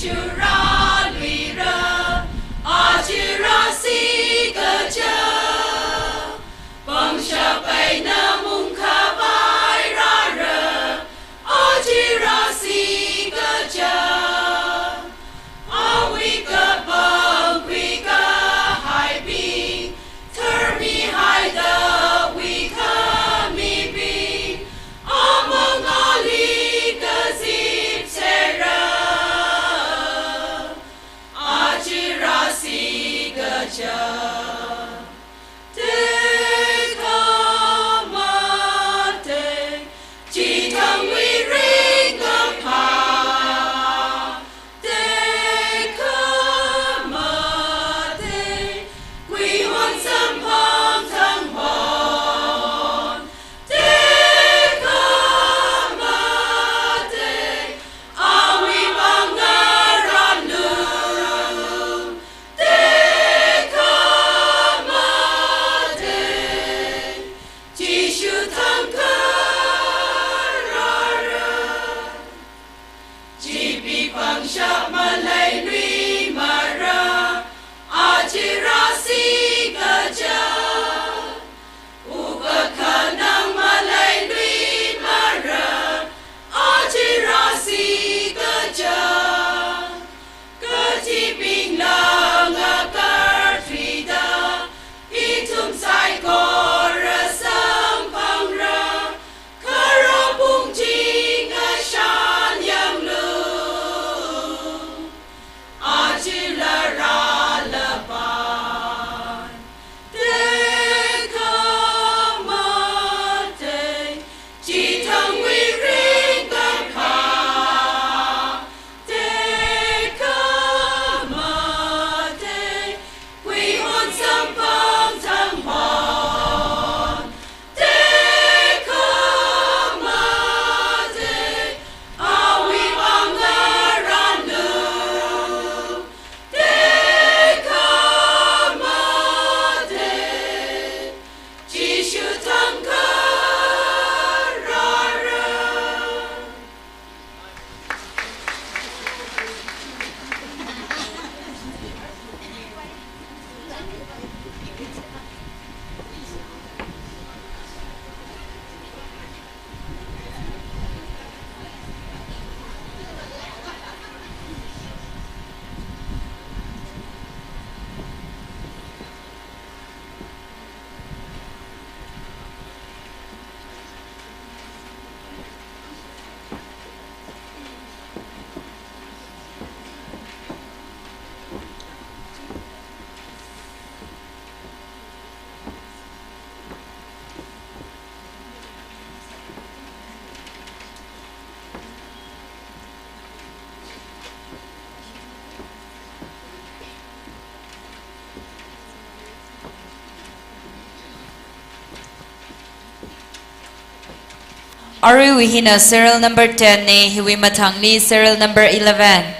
Aja rāluira, aja rāsi kaja, pangshap eina mungkhavai rāra, aja rāsi kaja. Awui kapangkhui kahaibing, tharmihaida wuikhamibing, amangāli kazip sera, aja rāsi kaja. Tekhamatei, chithangwui ringkaphā. Tekhamatei, kuihon samphang thang hon. Tekhamatei, awui vang ngarānlu. Tekhamatei, Jishu thang kharāra. Chipee pangshap maleiluimara, aja rāsi kaja. Wukkhanang maleiluimara, aja rāsi kaja. Kathibingla ngakarthuida, ithum saikora samphangra, kharā pung chi ngashan yanglu. Aja rāra lapan. Tekhamatei, chithangwui ringkaphā. Tekhamatei, kuihon samphang thang hon. Tekhamatei, awui vang ngarānlu. Tekhamatei, Jishu thang kharāra. Aruiwui hina serial number ten na, hiwui mathangli serial number eleven.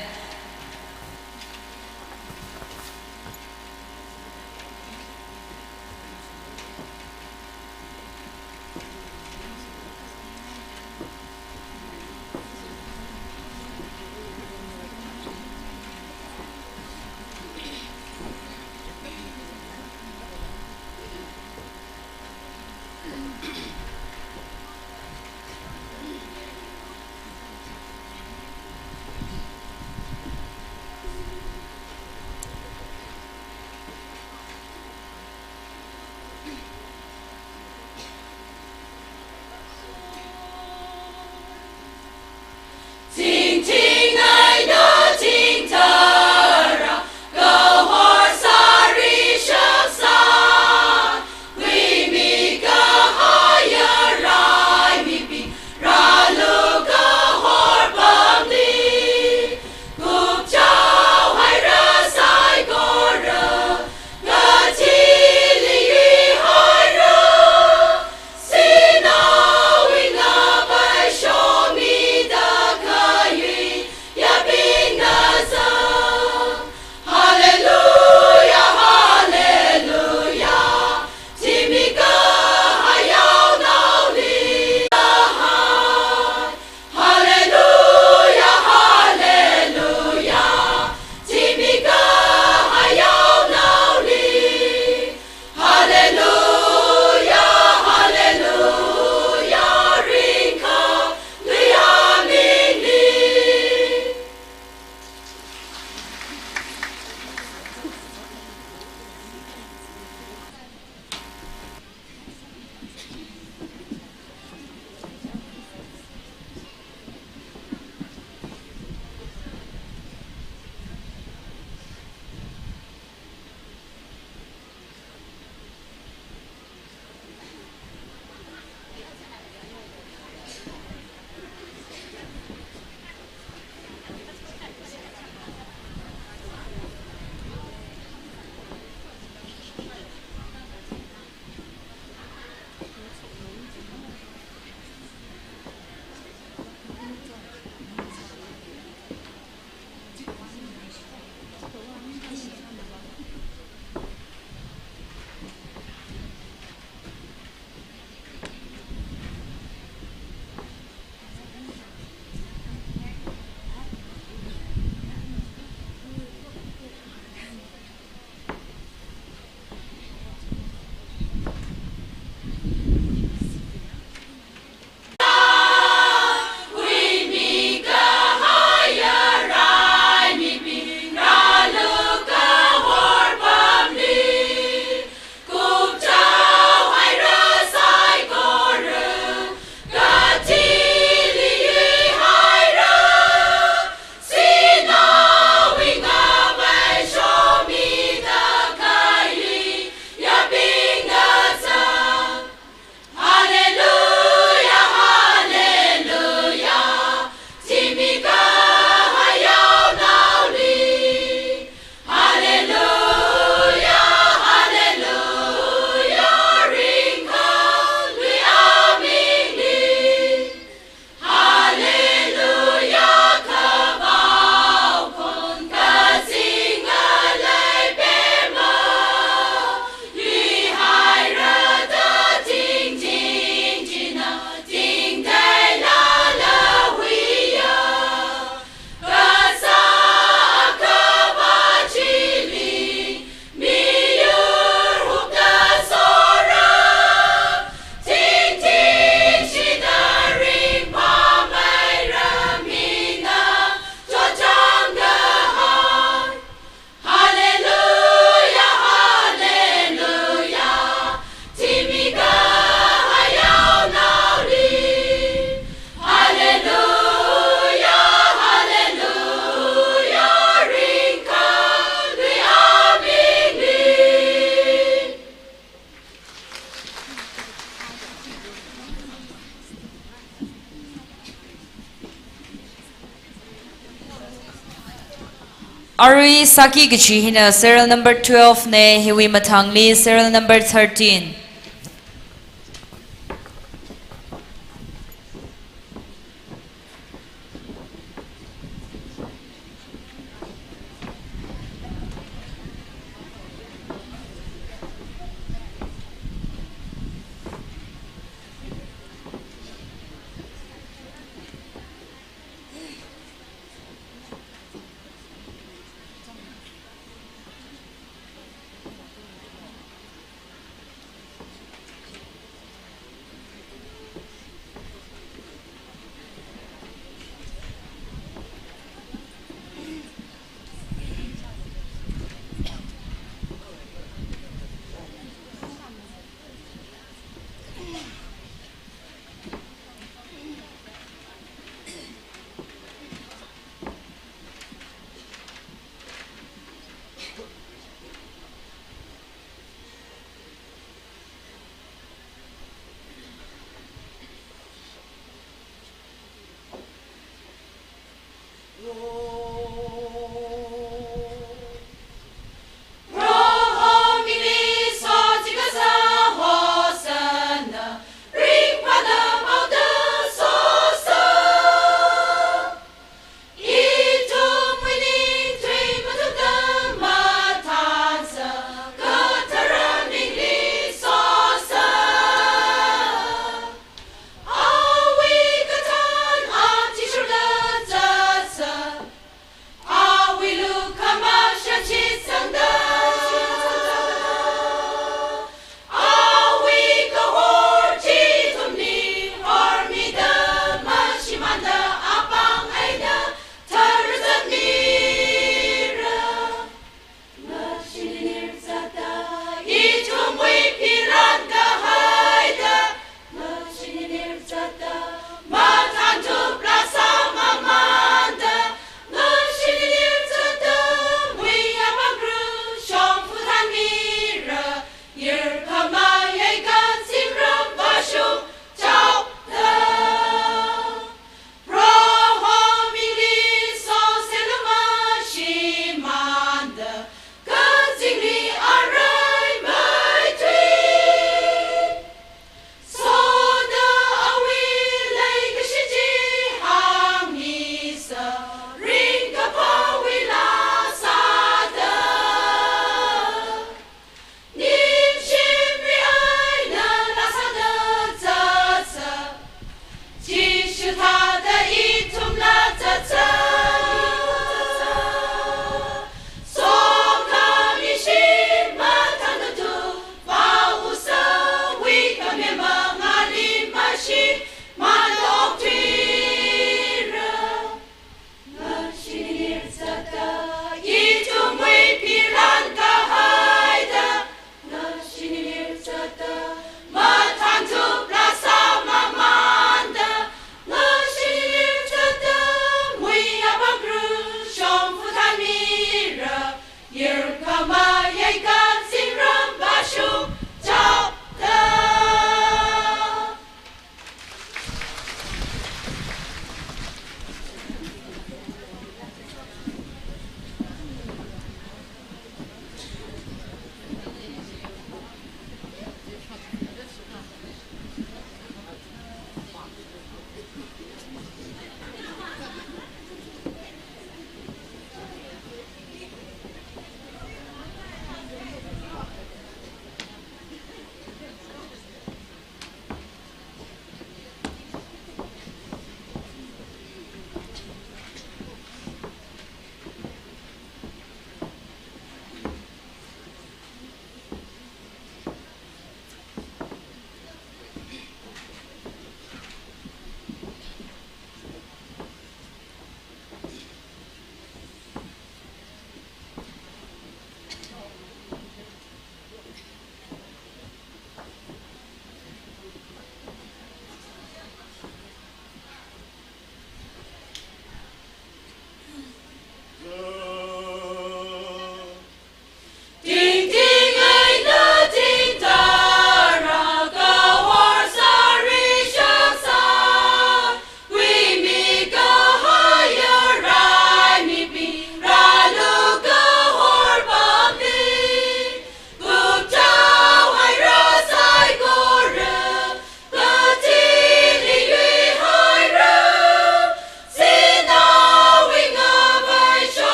Arui sāki kachi hina serial number twelve na, hiwui mathangli serial number thirteen.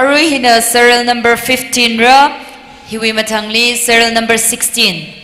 Arui hina serial number fifteen ra, hiwui mathangli serial number sixteen.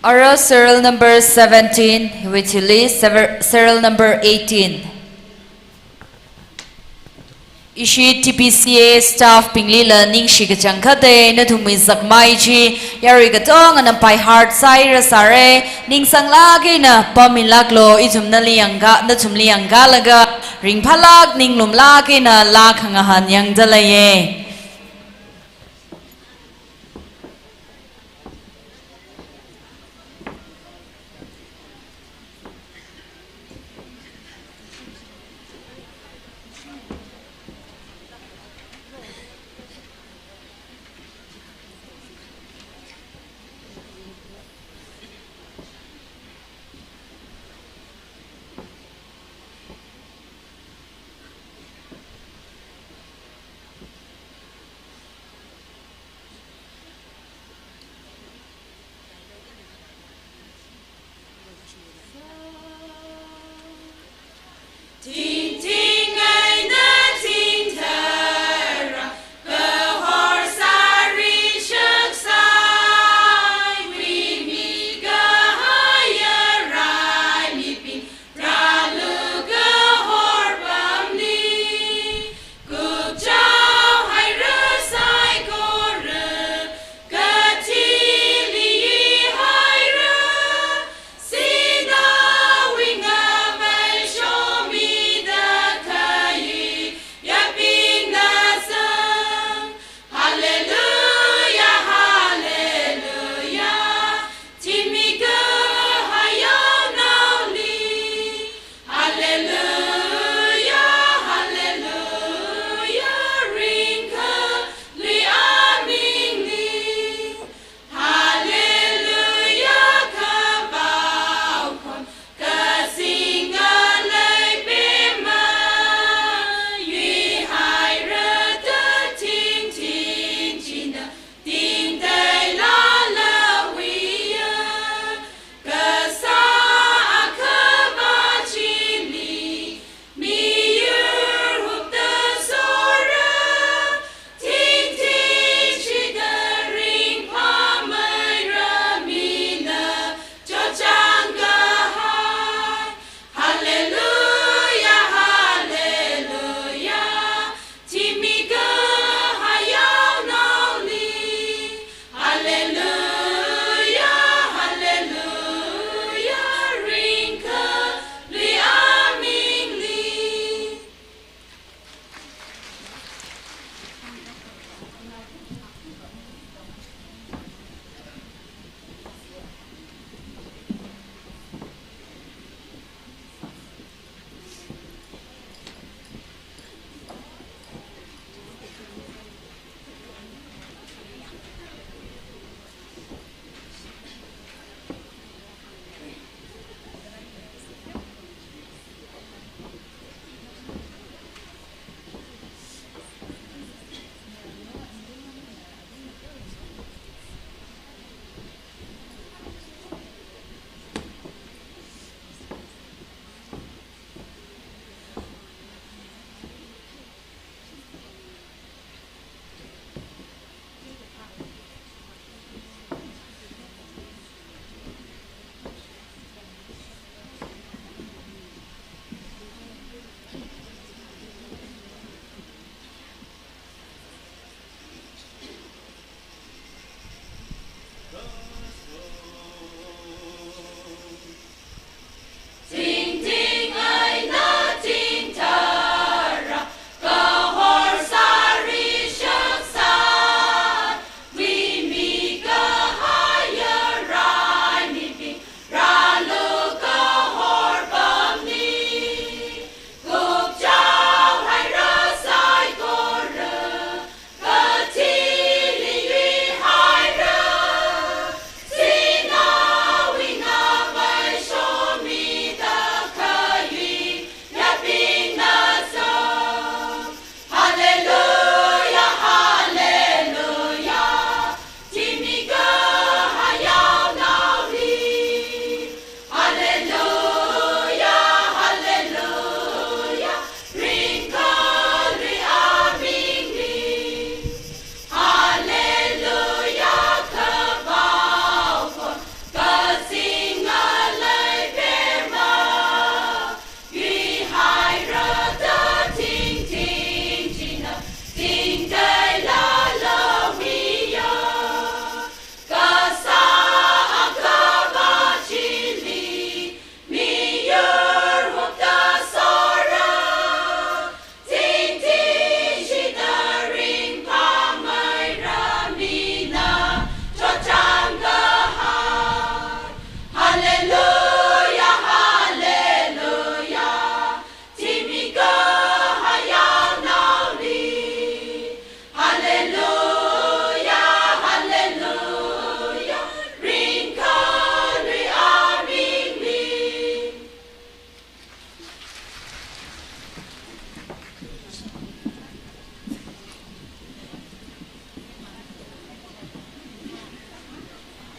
Ara serial number seventeen, hiwui thili sever-, serial number eighteen. Ishi T P C A staff bingli la ningshi kachangkhat eina nathumwui zakmai chi yarui katongana by heart sāhaira sāra, ningsanglāk eina pāmilāklu, ithumna liyangka, nathumli yangkalaga ringphālāk ninglumlāk eina laa khangahān yangda leiya.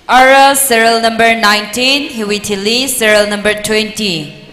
Ara serial number nineteen, hiwui thili serial number twenty.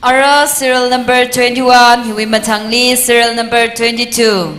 Ara serial number twenty-one, hiwui mathangli serial number twenty-two.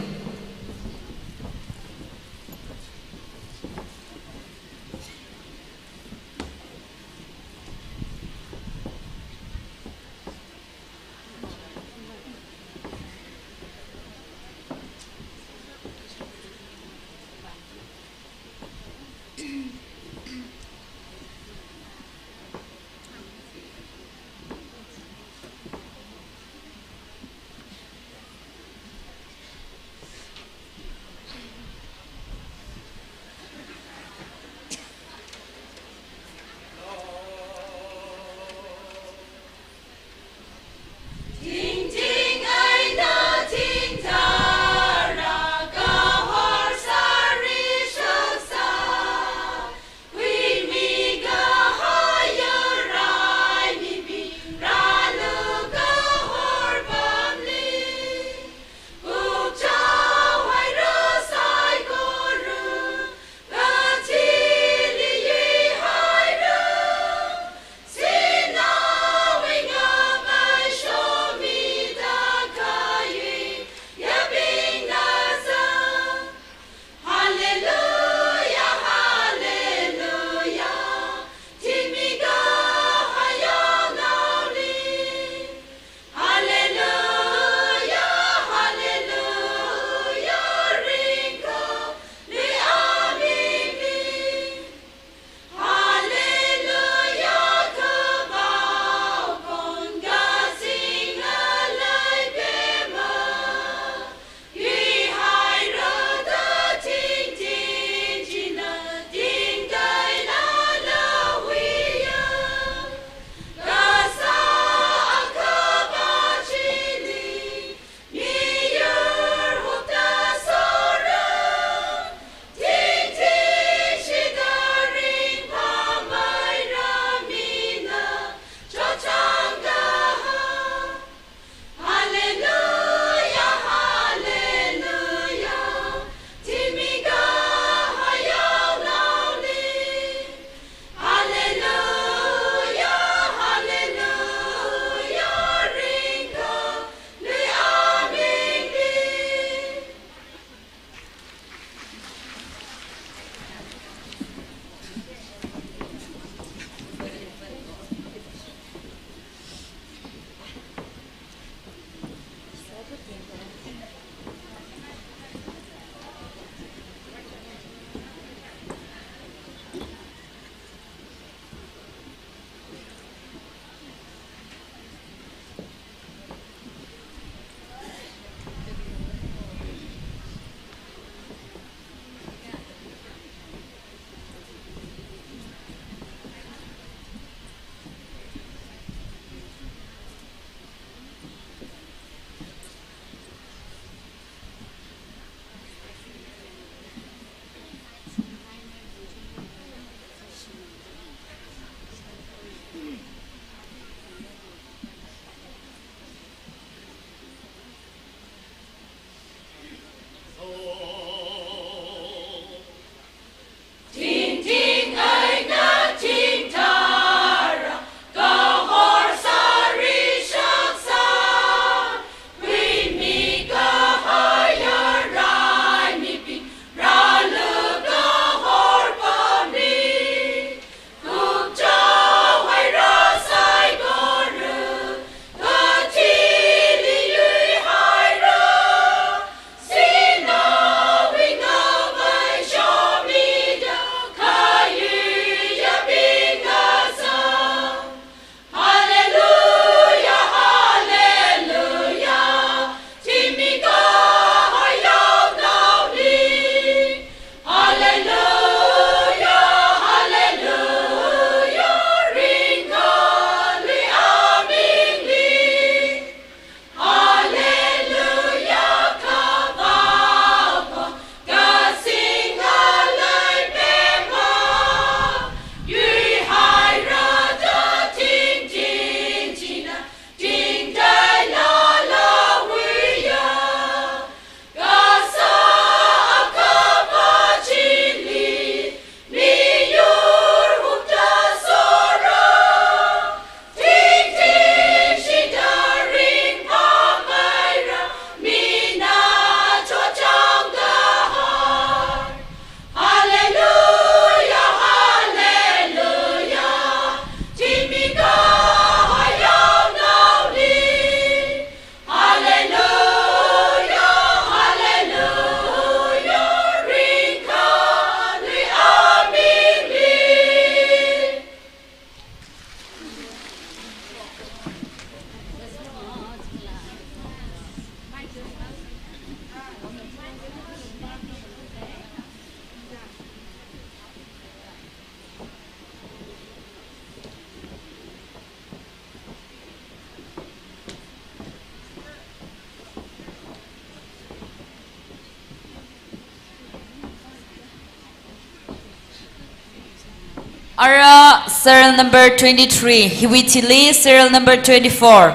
Ara serial number twenty-three, hiwui thili serial number twenty-four.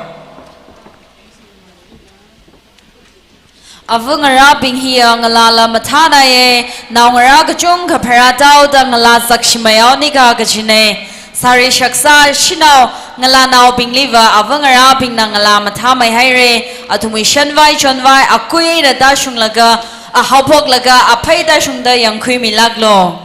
Ava ngarābing hiya ngalāla mathānaiye, naongarā kachungkha pharātaoda ngalā zakshimei haonika kajine. Sari shaksa shanao ngalānaobingliva ava ngarābingna ngalā mathāmei haire. Athumwui shanvai chonvai akui eina tāshunglaga, ahaophoklaga aphei tāshungda yangkhuimilāklu.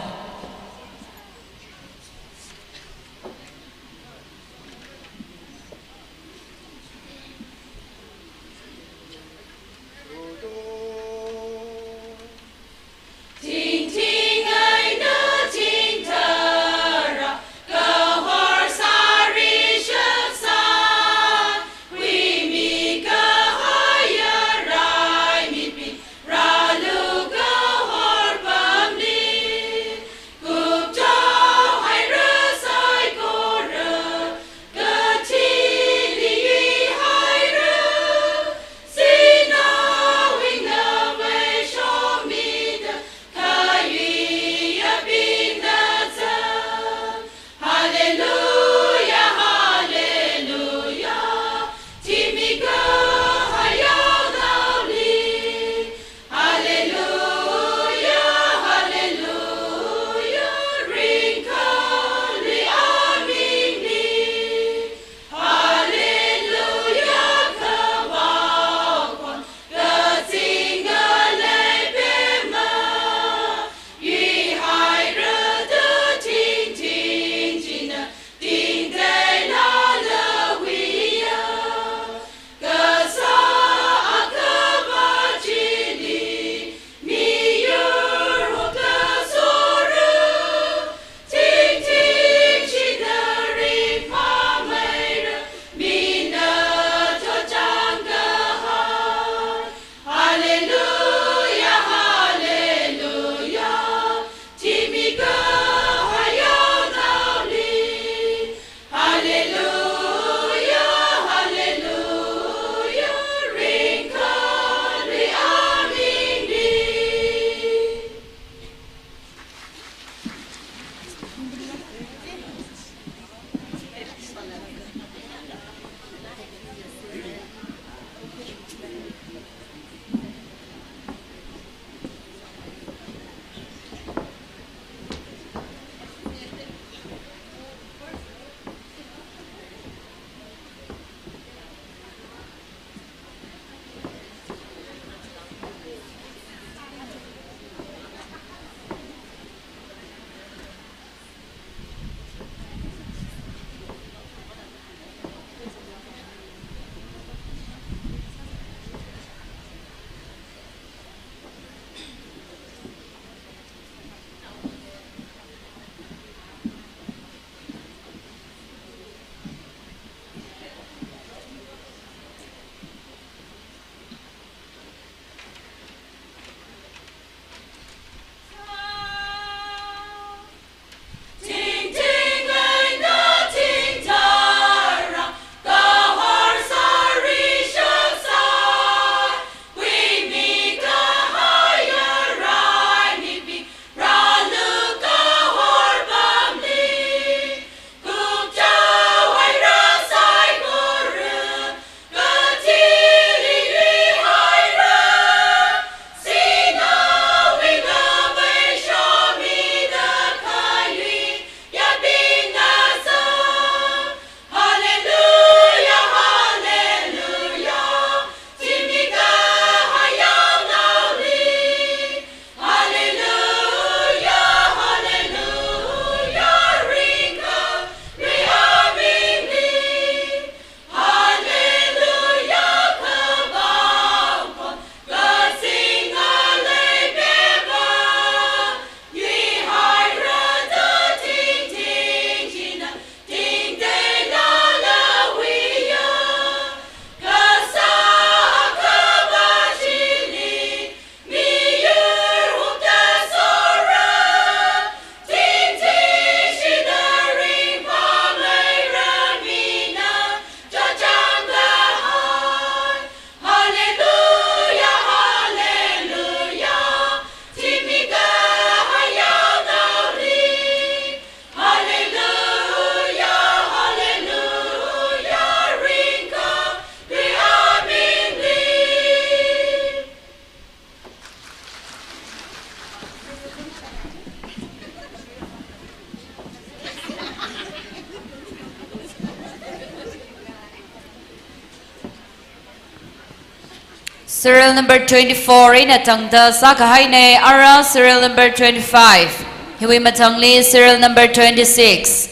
Serial number twenty-four eina tangda sākahaina, ara serial number twenty-five. Hiwui mathangli serial number twenty-six.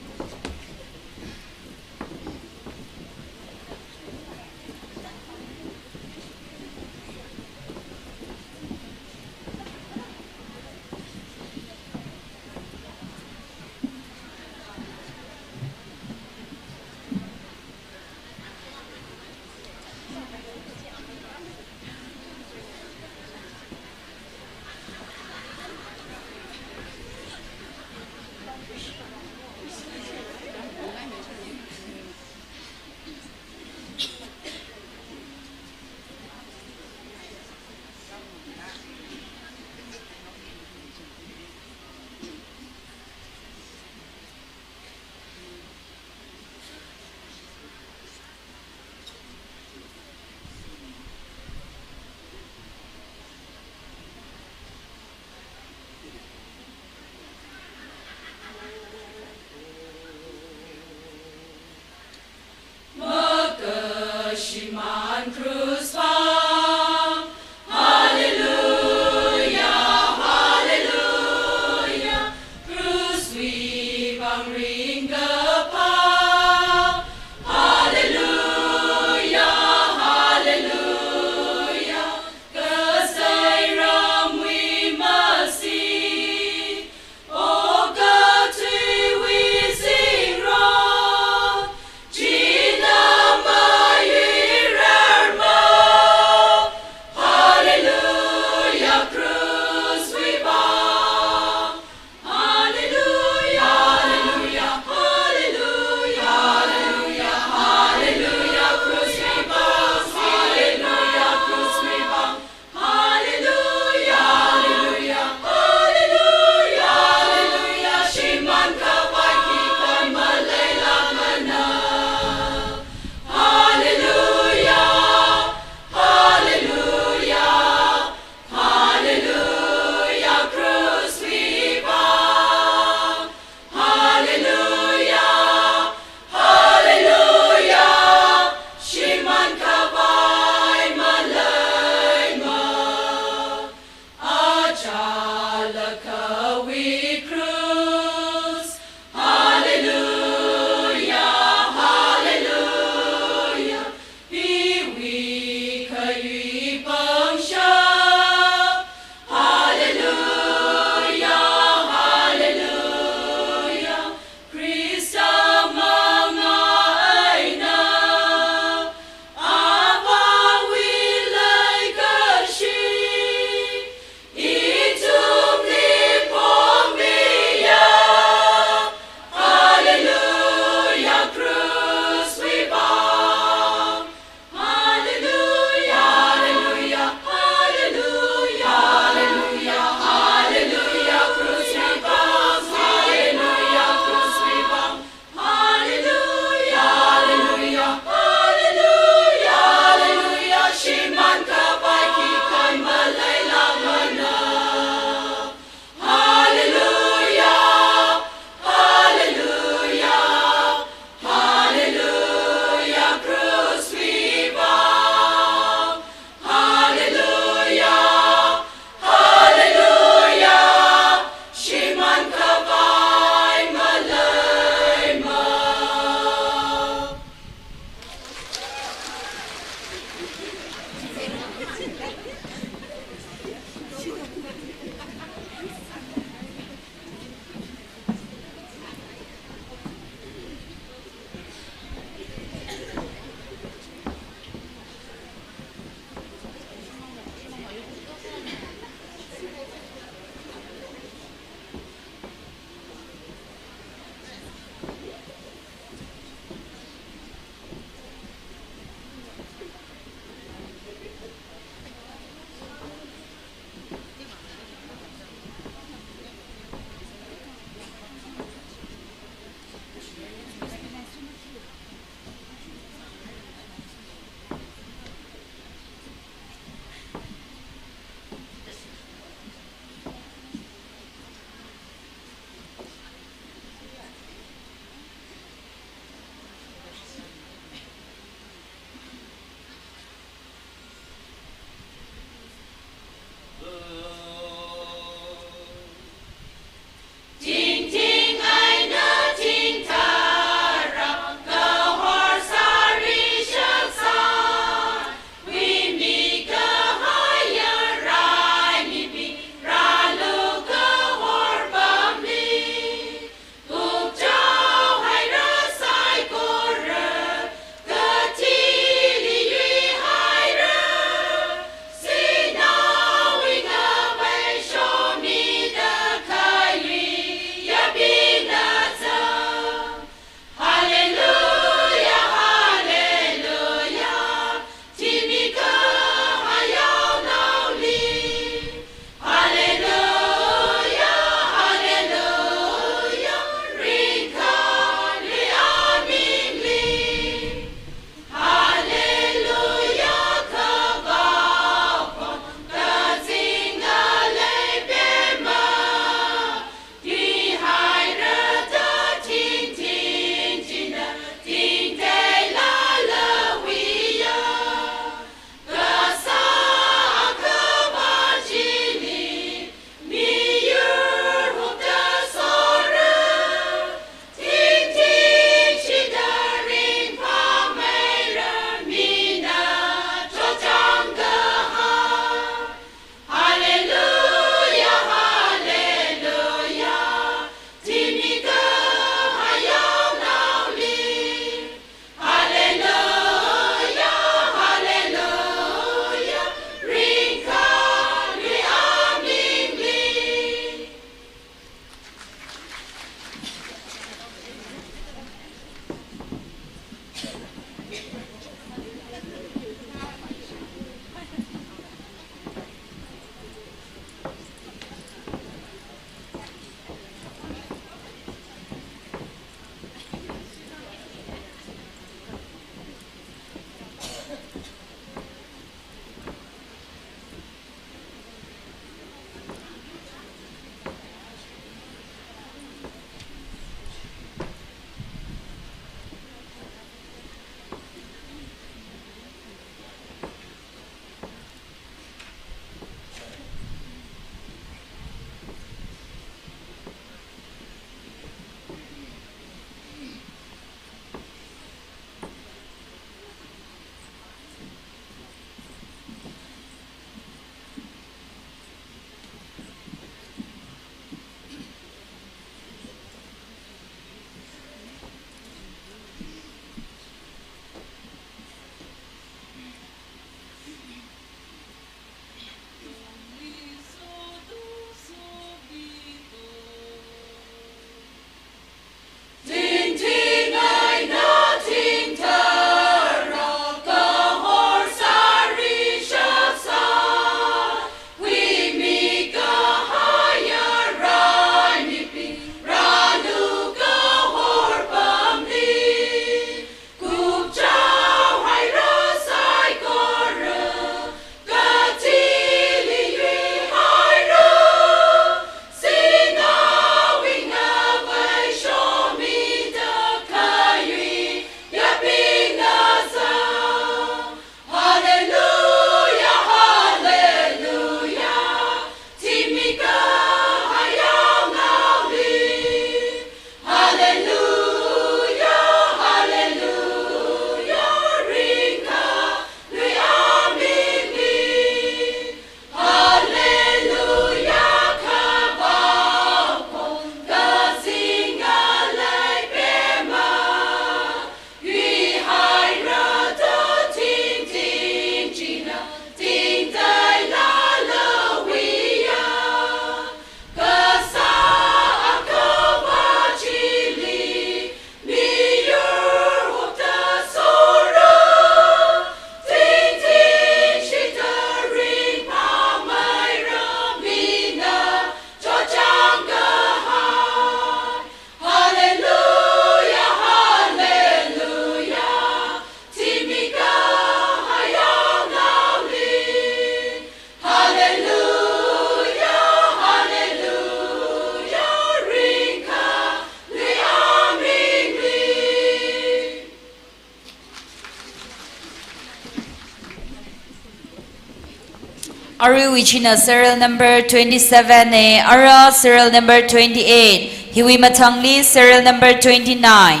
Aruiwui china serial number twenty-seven A, ara serial number twenty-eight, hiwui mathangli serial number twenty-nine.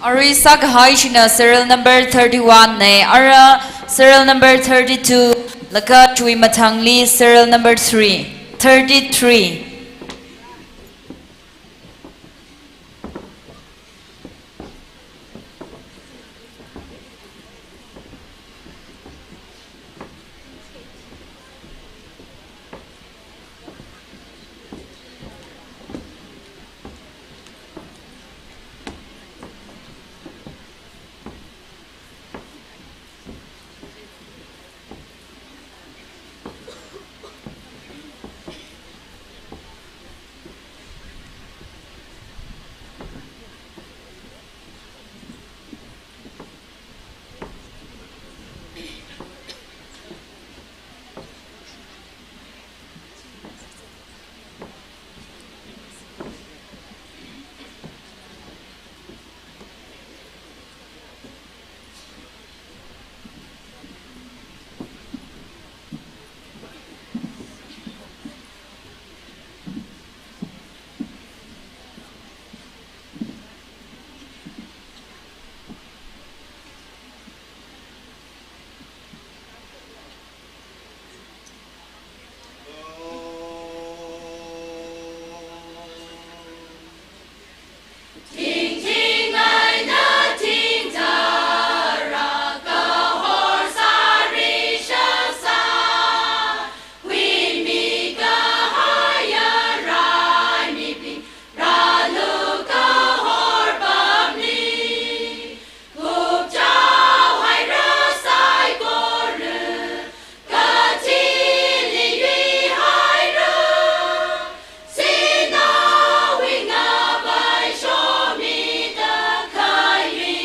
Arui sākahai china serial number thirty-one na. Ara serial number thirty-two, laga chiwui mathangli serial number three, thirty-three. Tingting eina tingtara kahor sāri shasā, huimi kahaiya raimibing rālu kahor pamli. Kupchao haira saikora, kathili yuihaira, sinaowui ngavai shomida khaiyui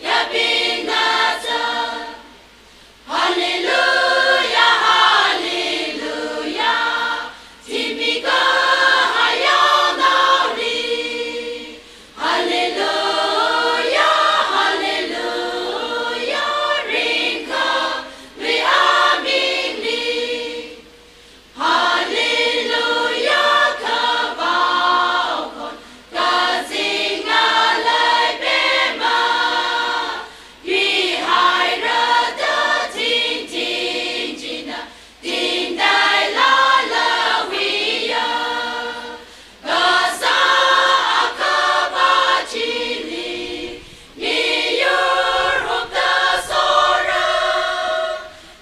yabingna zat. Hallelujah, hallelujah, thimi kahaiya naoli. Hallelujah, hallelujah, ringkhalui amingli. Hallelujah, kapao khon kazinga leipema. Yuihaira da tingting china, tingtei lala wiya. Kasā akhava chili, miyur hupta sora.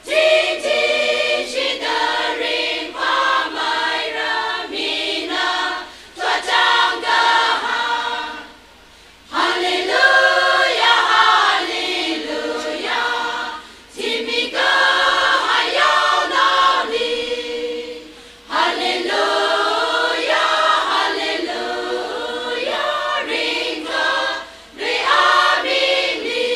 Tingting shida ringphāmeira mina chotchāng kaha. Hallelujah, hallelujah, thimi kahaiya naoli. Hallelujah, hallelujah, ringkhalui amingli.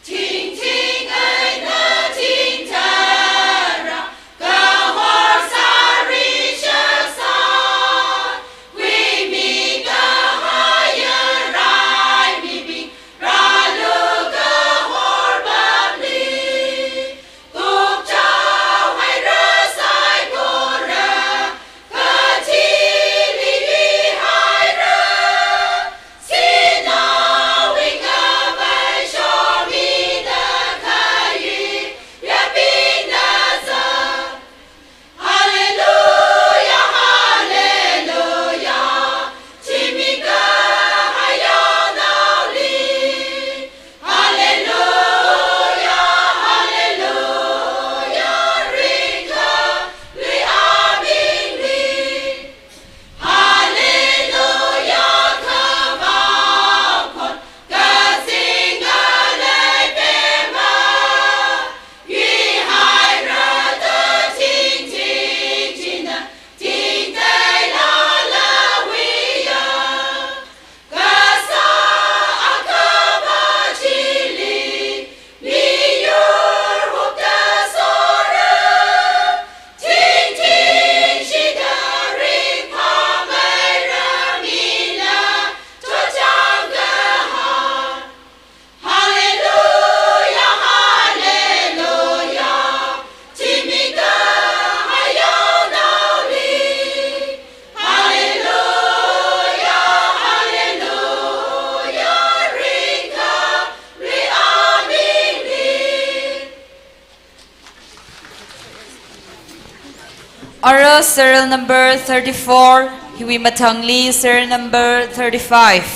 Tingting eina tingtara kahor sāri shasā, huimi kahaiya raimibing rālu kahor pamli. Kupchao haira saikora, kathili yuihaira, sinaowui ngavai shomida khaiyui yabingna zat. Hallelujah, hallelujah, thimi kahaiya naoli. Hallelujah, hallelujah, ringkhalui amingli. Hallelujah, kapao khon kazinga leipema. Yuihaira da tingting china, tingtei lala wiya. Kasā akhava chili, miyur hupta sora. Tingting shida ringphāmeira mina chotchāng kaha. Hallelujah, hallelujah, thimi kahaiya naoli. Hallelujah, hallelujah, ringkhalui amingli. Ara serial number thirty-four, hiwui mathangli serial number thirty-five.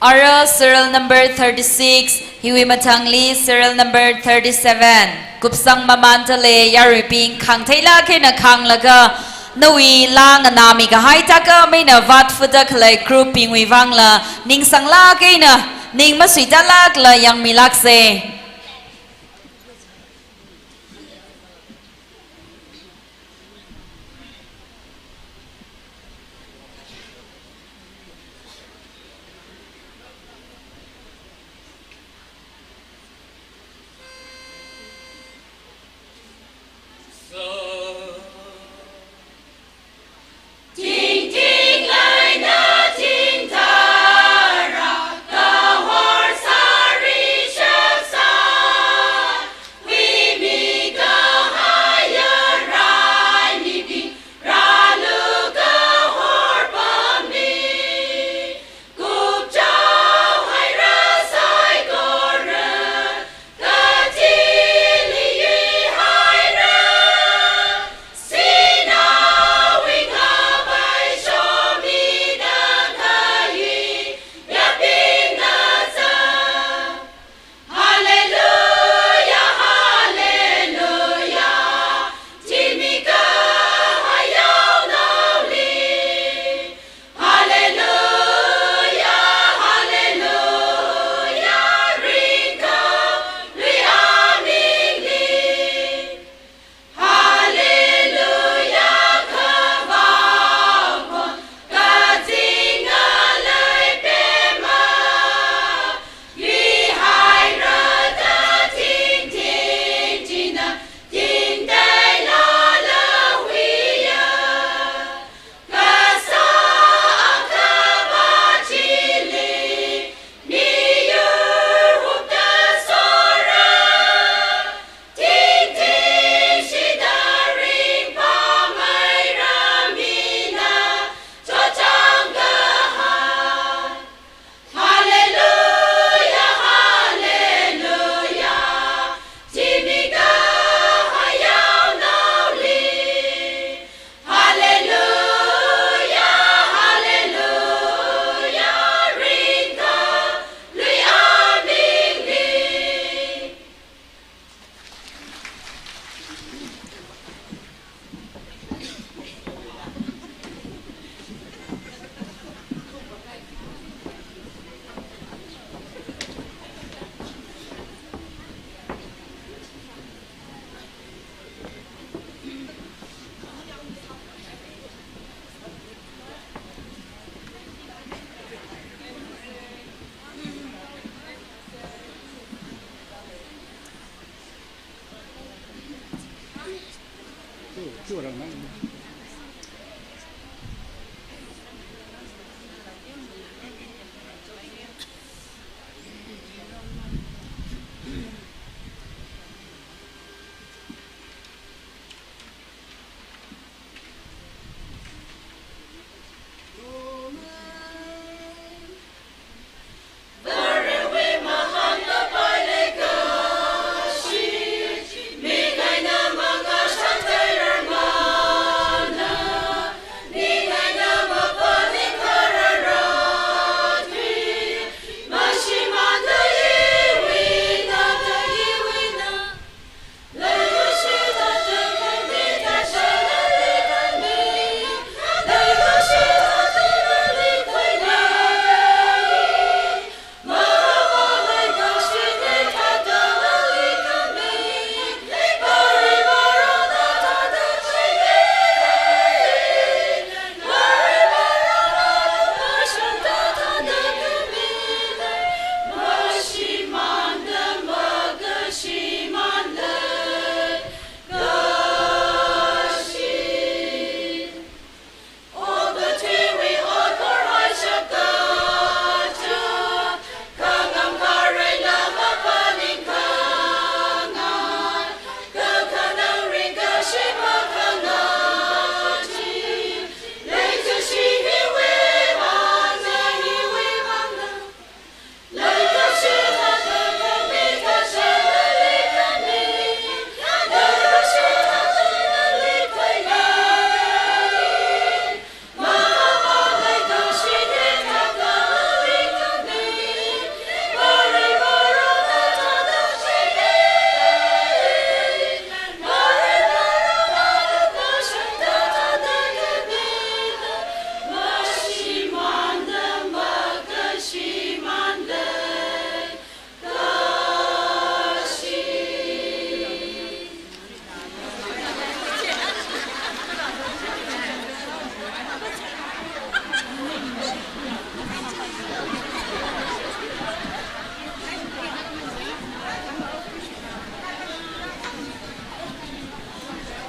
Ara serial number thirty-six, hiwui mathangli serial number thirty-seven. Kupsang mamānda lei yaruibing, khangtheilāk eina khanglaga, nawui laa nganāmi kahai thākha meina vātfuda khalei group bingwui vangla, ningsanglāk eina, ning masuitālākla yangmilākse.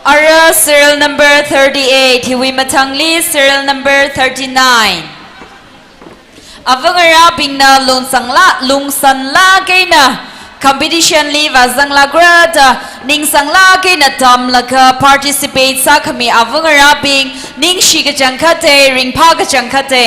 Ara serial number thirty-eight, hiwui mathangli serial number thirty-nine. Avangarābingna lungsangla, lungsanlāk eina competition li vāzanglākra da ningsanglāk eina tamlaga participate sākhami avangarābing ningshi kachangkhatta, ringphā kachangkhatta.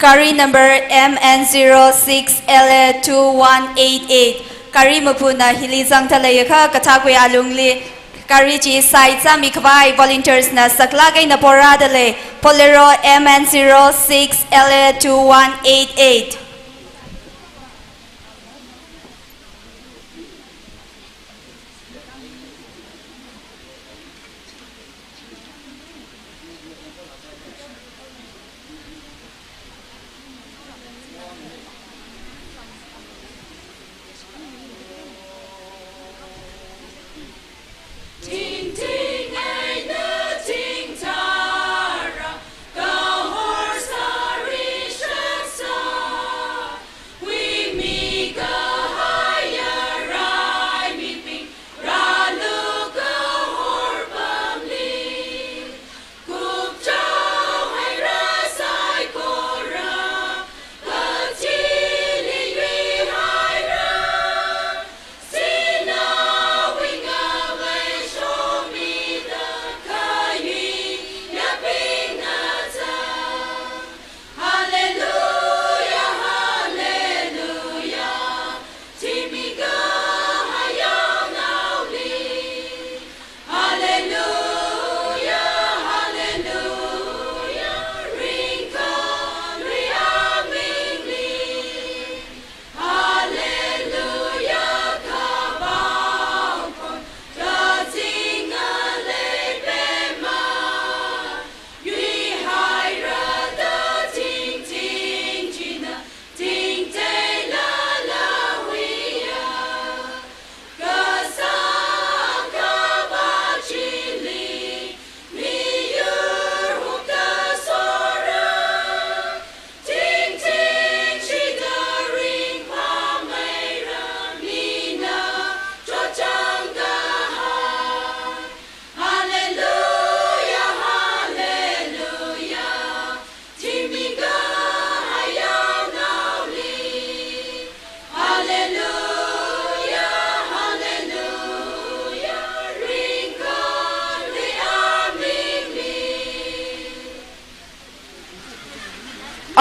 Gari number M N zero six L A two one eight eight. Gari mapuna hili zangda leiakha kathākwui alungli gari chi side sāmi khavai volunteers na saklāk eina porāda lei. Bolero M N zero six L A two one eight eight.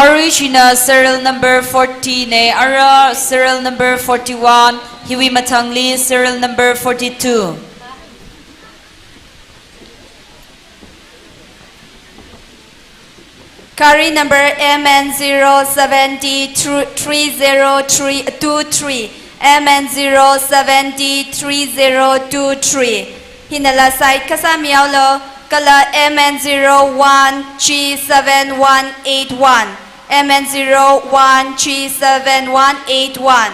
Arui china serial number forty na, ara serial number forty-one, hiwui mathangli serial number forty-two. Gari number M N zero seven D three zero three two three, M N zero seven D three zero two three. Hinala side kasā mihaolu, kala M N zero one G seven one eight one, M N zero one G seven one eight one.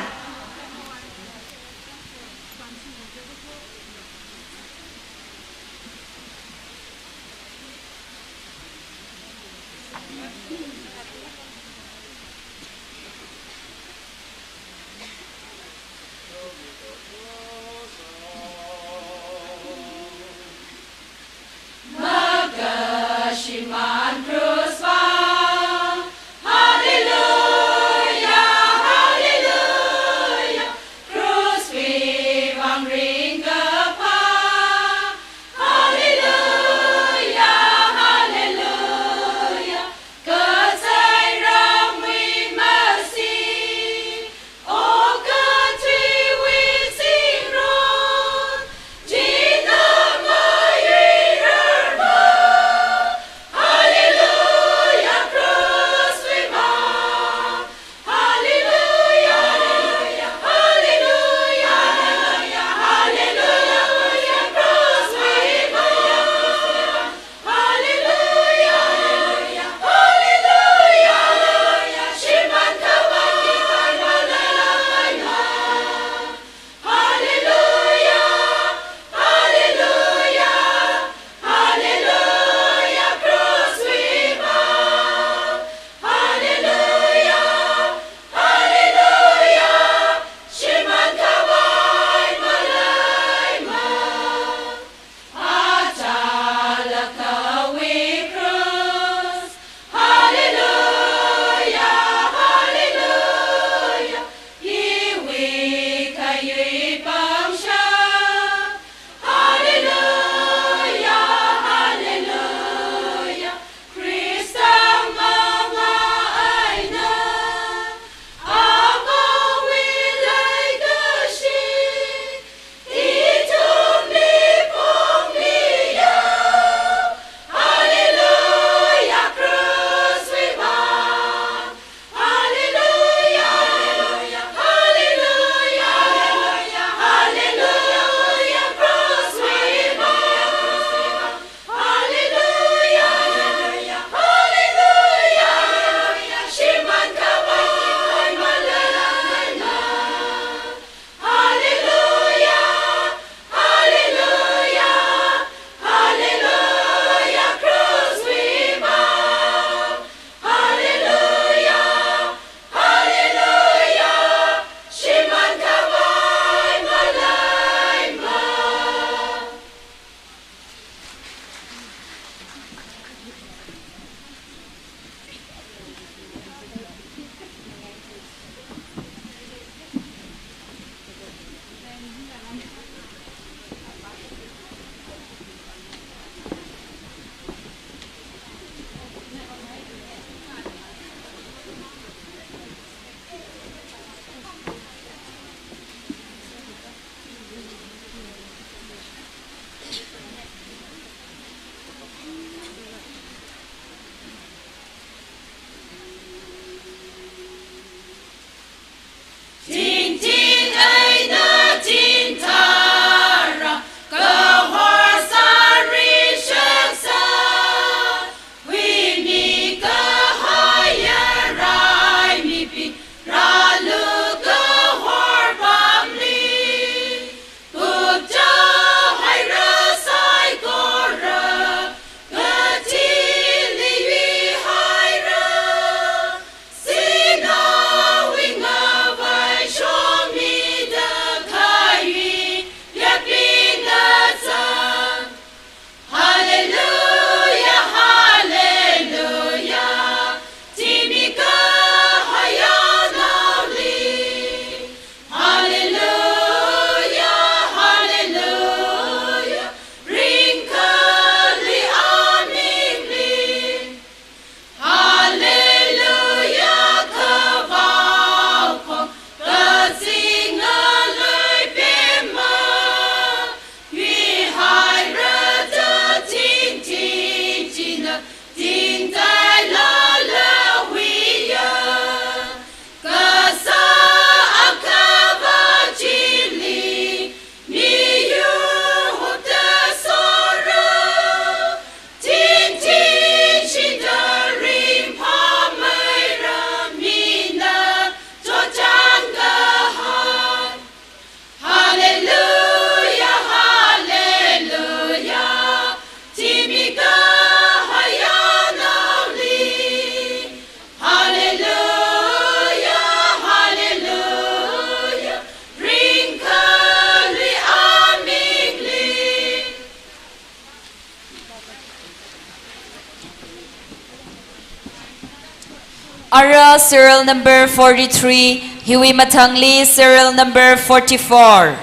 Ara serial number forty-three, hiwui mathangli serial number forty-four.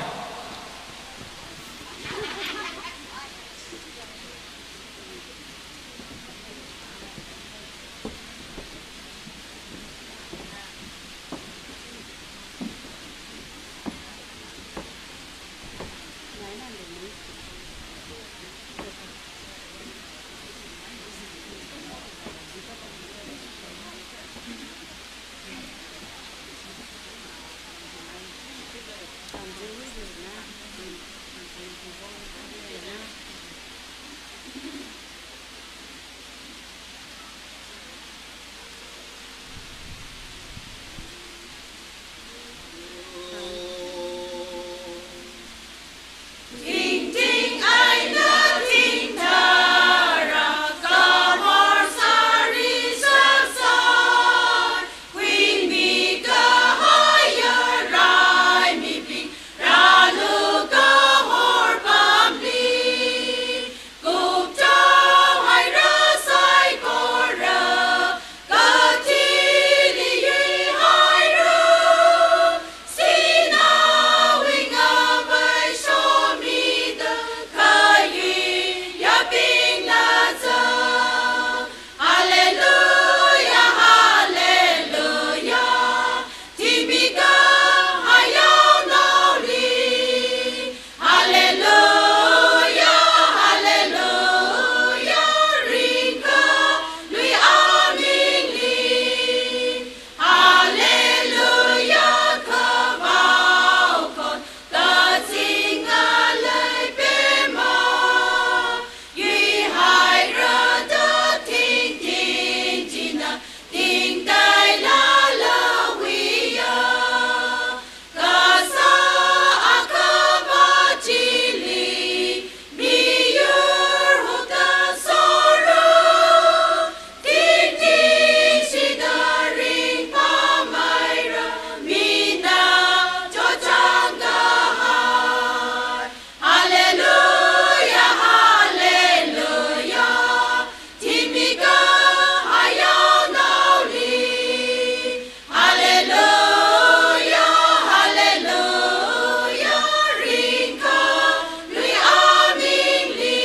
Hallelujah, hallelujah. Thingmi kahai yaonaoli. Hallelujah, hallelujah. Ringkhalui amingli. Hallelujah, kavao khon kazing ngalei pema. Yuihaira da tingting china, tingtailala wiya. Kasā akhava chili, miyur hukta soru, tingting shida ringphāmeira, mina chochang kahai. Hallelujah, hallelujah. Thingmi kahai yaonaoli. Hallelujah, hallelujah. Ringkhalui amingli.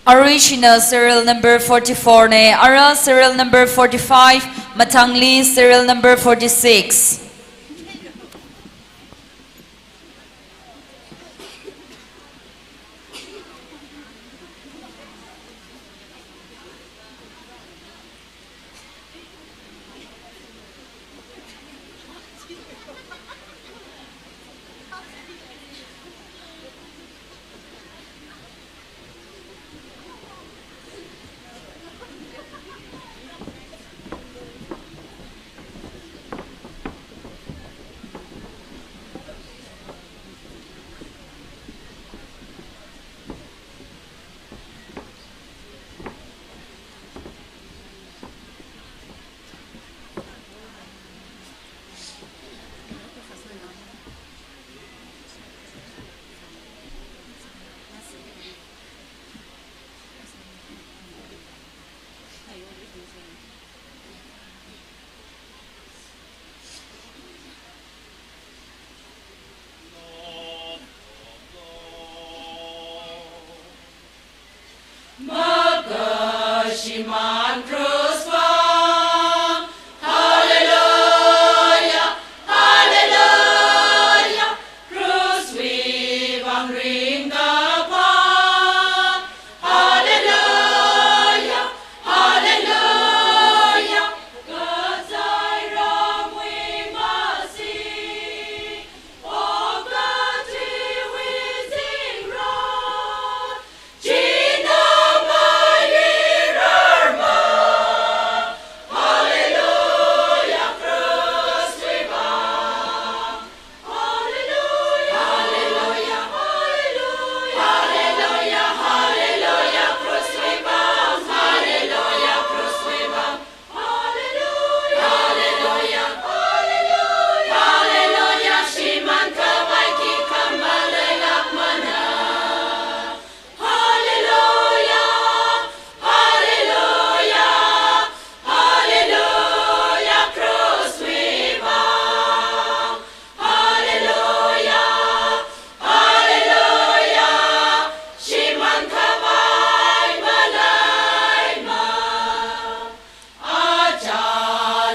Arui china serial number forty-four na, ara serial number forty-five, mathangli serial number forty-six. Makashiman cross vang, hallelujah, hallelujah, cross wui vang ringkaphā, hallelujah, hallelujah, kazai ramwui masi, okathuiwui zingrot,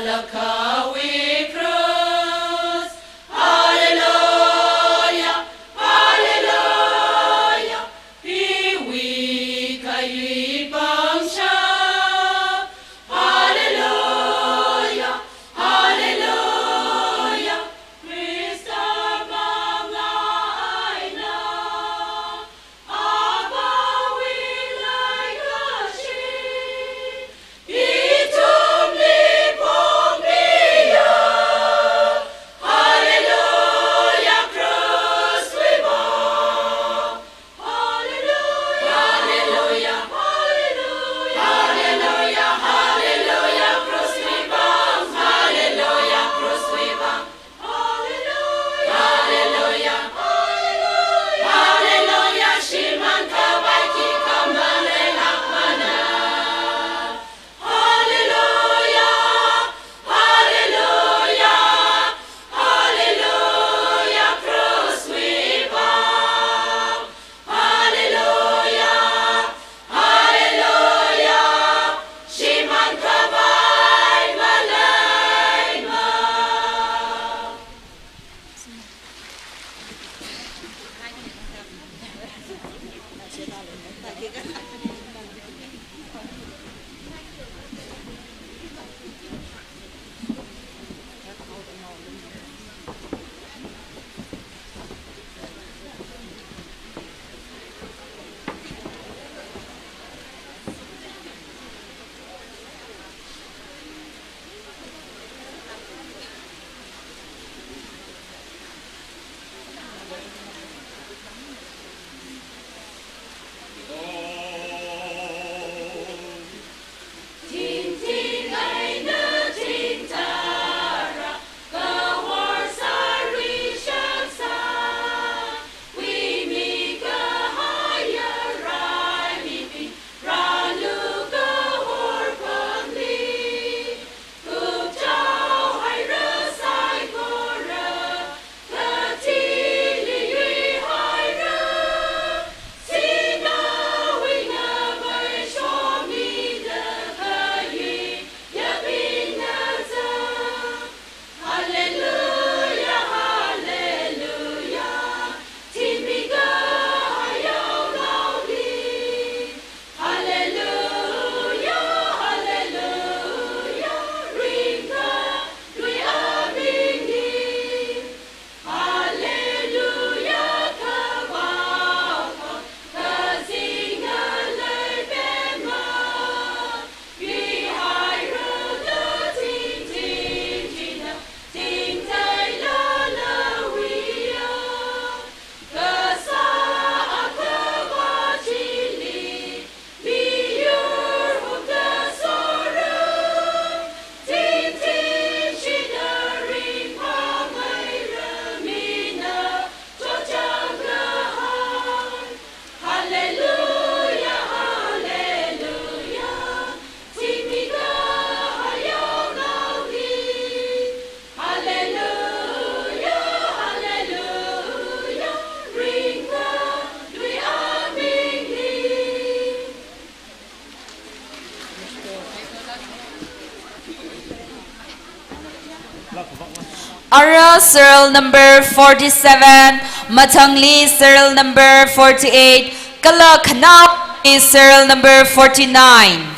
Achālakkhawui cross, hallelujah, hallelujah, hiwui khayui pangshap, hallelujah, hallelujah, Khrista mangā eina Ara serial number forty-seven, mathangli serial number forty-eight, kala khanaoli serial number forty-nine.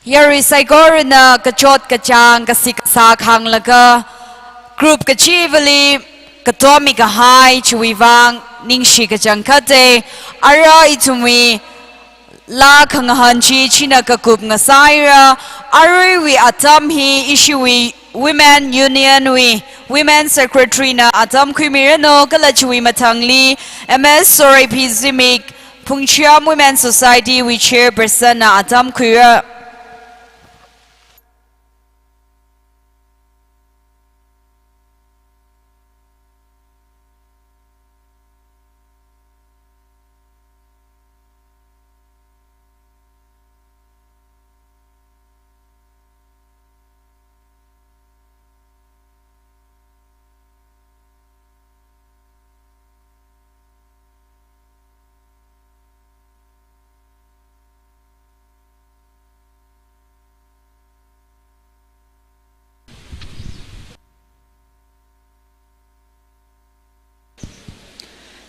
Yarui saikorana kachot kachāng, kasi kasā khānglaga group kachivali katommi kahai chiwui vang ningshi kachangkhate. Ara ithumwui laa khangahān chi china kakup ngasaira. Aruiwui atam hi ishiwui Women Union wui Women Secretary na atam khuimiranu, kala chiwui mathangli M S Sorei P Zimik, Phungcham Women Society wui Chairperson na atam khuira.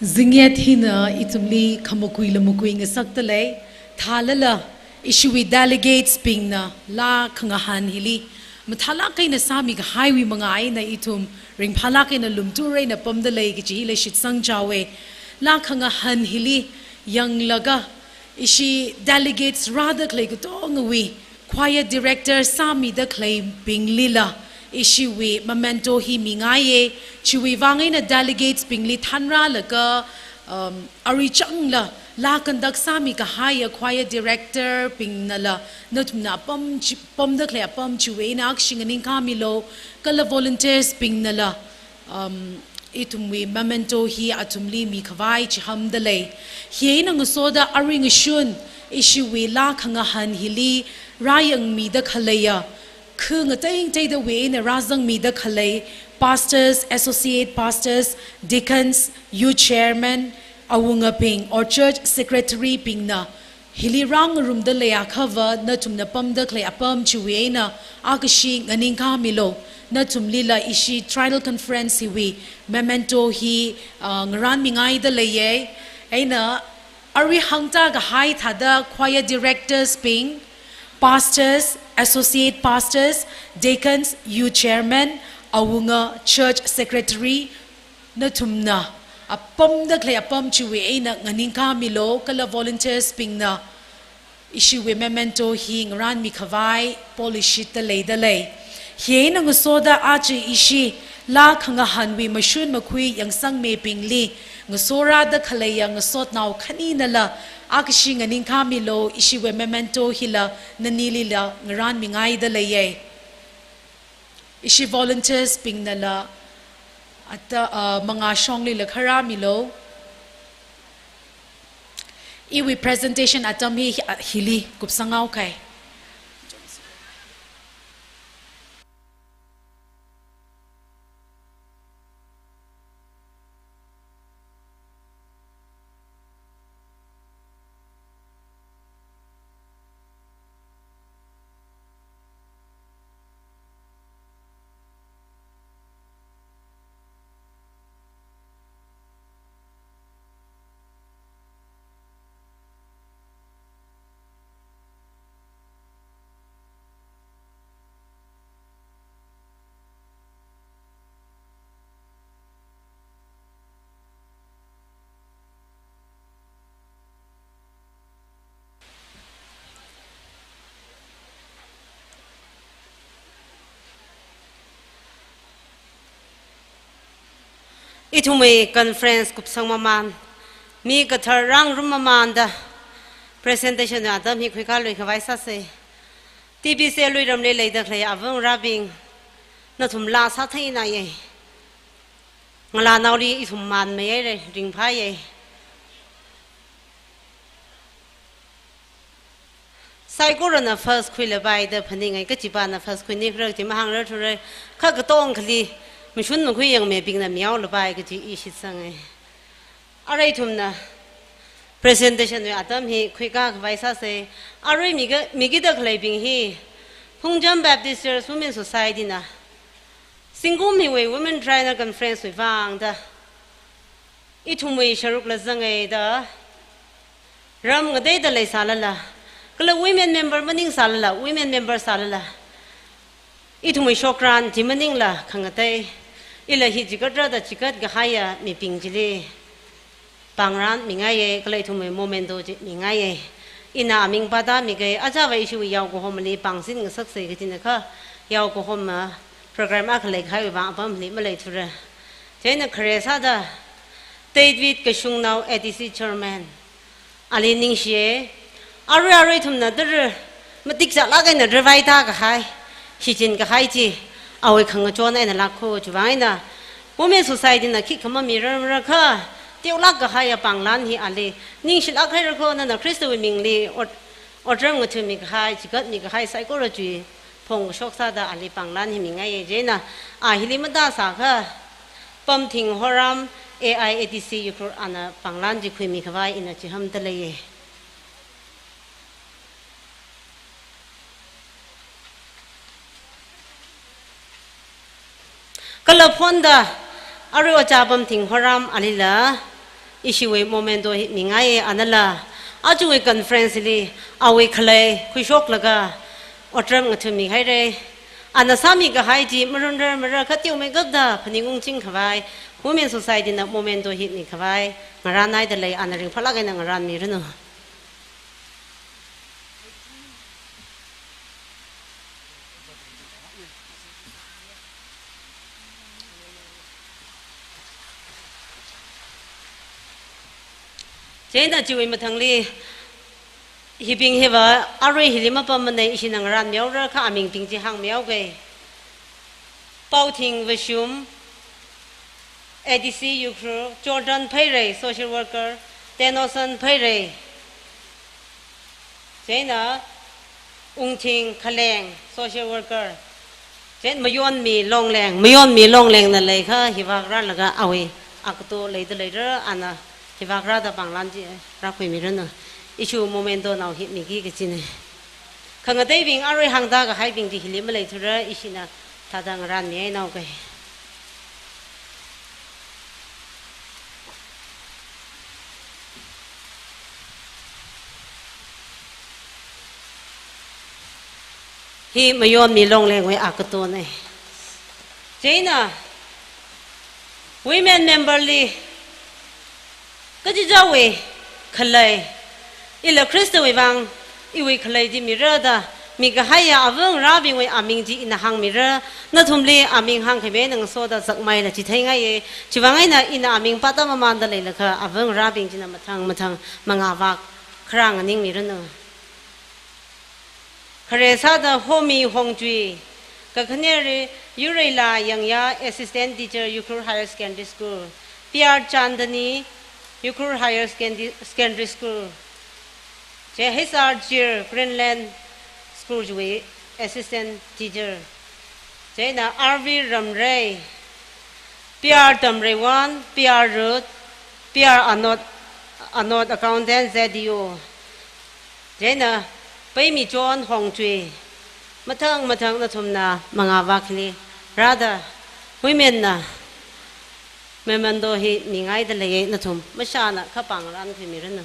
Zingyat hina ithumli khamakui lamakui ngasakta lei. Thālala ishiwui delegates bingna laa khangahān hili mathālāk eina sāmi kahaiwui manga eina ithum ringphālāk eina lumtur eina pamda lei kaji hila shitsang chaowe. Laa khangahān hili yanglaga ishi delegates rāda khalei katongawui choir director sāmida khaleibinglila ishiwui memento hi mingaiye. Chiwui vang eina delegates bingli thanrālaga, um, arui changla laa conduct sāmi kahaiya choir director bingnala nathumna apam chi, pamda khalei apam chiwui eina akshi nganingkhāmilu, kala volunteers bingnala, um, ithumwui memento hi athumli mikhavai chihānda lei. Hi eina ngasoda arui ngashun ishiwui laa khangahān hili rāyangmida khaleiya, khu ngateiteidawui eina rāzangmida khalei pastors, associate pastors, deacons, youth chairman, awungabing or church secretary bingna hili rāngarumda leiakhava nathumna pamda khalei apam chiwui eina akshi nganingkhāmilu. Nathumlila ishi Trinal Conference hiwui memento hi, ah, ngarānmingaida leiye. Eina arui hāngda kahai thāda choir directors bing, pastors, associate pastors, deacons, youth chairman, awunga church secretary, nathumna Apamda khalei apam chiwui eina nganingkāmilu, kala volunteers bingna ishiwui memento hi ngarānmi khavai polishitta leida lei. Hi eina ngasoda aja ishi laa khangahānwui mashun makhui yangsangmibingli ngasorāda khaleiya ngasotnao khaninala, akhashi nganingkāmilu, ishiwui memento hila nanilila ngarānmingaida leiya. Ishi volunteers bingnala ata, ah, mangā shonglila kharāmilu. Iwui presentation atam hi, ah, hili kupsanghaokai. Ithumwui conference kupsang maman, mi kathar rāngarum mamanda presentation atam hi khuikālui khavai sāsa. T B C lui ramli leida khalei avāva̱ ngarābing, nathum laa sātheinaye. Ngalānaoli ithum manmeihaire, ringphāye. Saikorana first khuilapai da phaninge, kachipāna first khuini kharak chi mahāngrarthura, kha katong akhali mashun makhui yangmibingna mihaolapai kaji i shitsange. Arui ithumna presentation wui atam hi khuikā khavai sāsa. Arui miki, mikida khaleibing hi Phungcham Baptist Church Women Society na zingkum hiwui Women Triennial Conference wui vangda ithumwui sharukla zange da, ram ngateida leisālala, kala women member maningsālala, women member sālala, ithumwui shokran chi maningla khangatei, ila hi chikatra da chikat kahaiya mibing chili pāngranmingaiye, kala ithumwui memento chi mingaiye. Ina aming pāda mike, ajava ishiwui yaokahomali pāngsin ngasaksa kajina kha, yaokahoma program akha leikahaiwui vang apamli maleithura. Chieina khare sāda, David Kashungnao A D C Chairman, ali ningshiye. Arui arui ithumna tara matik chālāk eina ravai tākahai, shichin kahai chi, awui khangachon eina lākho, chiwui vang eina Women Society na khikha mamirarmara kha, teolāk kahaiya pānglan hi ali ningshilāk haira kho, nana Khristawui mingli ot-, otram ngathami kahai, chigatmi kahai saikora chi phongkashok sāda ali pānglan hi mingaiye. Chieina a hili matāsākha, Pamthing Horam, A I A D C Ukhrul ana pānglan chi khuimi khavai ina chihānda leiye. Kala phonda, arui Ojā Pamthing Horam alila ishiwui memento hi mingaiye, anala ajawui conference li awui khalei khuishoklaga otram ngathami haire. Ana sāmi kahai chi marunrarmara kha teomeikapta phaningung ching khavai, Women Society na memento hi mi khavai ngarānhaida lei, ana ringphālāk eina ngarānmiranu. Chieina chiwui mathangli, hibing hiva arui hili mapammana, ishina ngarānmihaora kha amingbing chi hāngmihaoke. Paothing Vashum, A D C Ukhrul, Jordan Pheirei, social worker, Tenoson Pheirei. Chieina Ungthing Khaleng, social worker. Chieina Mayonmi Longleng, Mayonmi Longlengna leikha hivāk rālaga awui akto leida leira, ana hivāk rāda pānglan chi rākhuimiranu. Ishiwui mementonao hi miki kajina. Khangateibing arui hāngda kahaibing chi hili maleithura, ishina thāda ngarānmihainaoke. Hi Mayonmi Longlengwui akatone. Chieina women member li Kachichāwui khalei, ila Khristawui vang iwui khalei chi mira da mikahaiya avangarābingwui aming chi ina hāngmira. Nathumli aming hāngkhami eina ngasoda zakmeila chitheingaiye. Chiwui vang eina ina aming pāda mamanda leilakha avangarābing china mathang mathang mangāvak kharā nganingmiranu. Khare sāda Homi Hongchui, kakhaneli Yureila Yangya, Assistant Teacher, Ukhrul Higher Secondary School, P R Chandani, Ukhrul Higher Secondary, Secondary School, J H R Jir, Greenland School chiwui Assistant Teacher, chieina R V Ramrei, P R Tamreiwon, P R Ruth, P R Anot, Anot Accountant Z D O, chieina Paimichon Hongchui, mathang mathang nathumna mangāvak hili rāda women na memento hi mingaida leiye. Nathum mashāna khapāng rānkhuimiranu.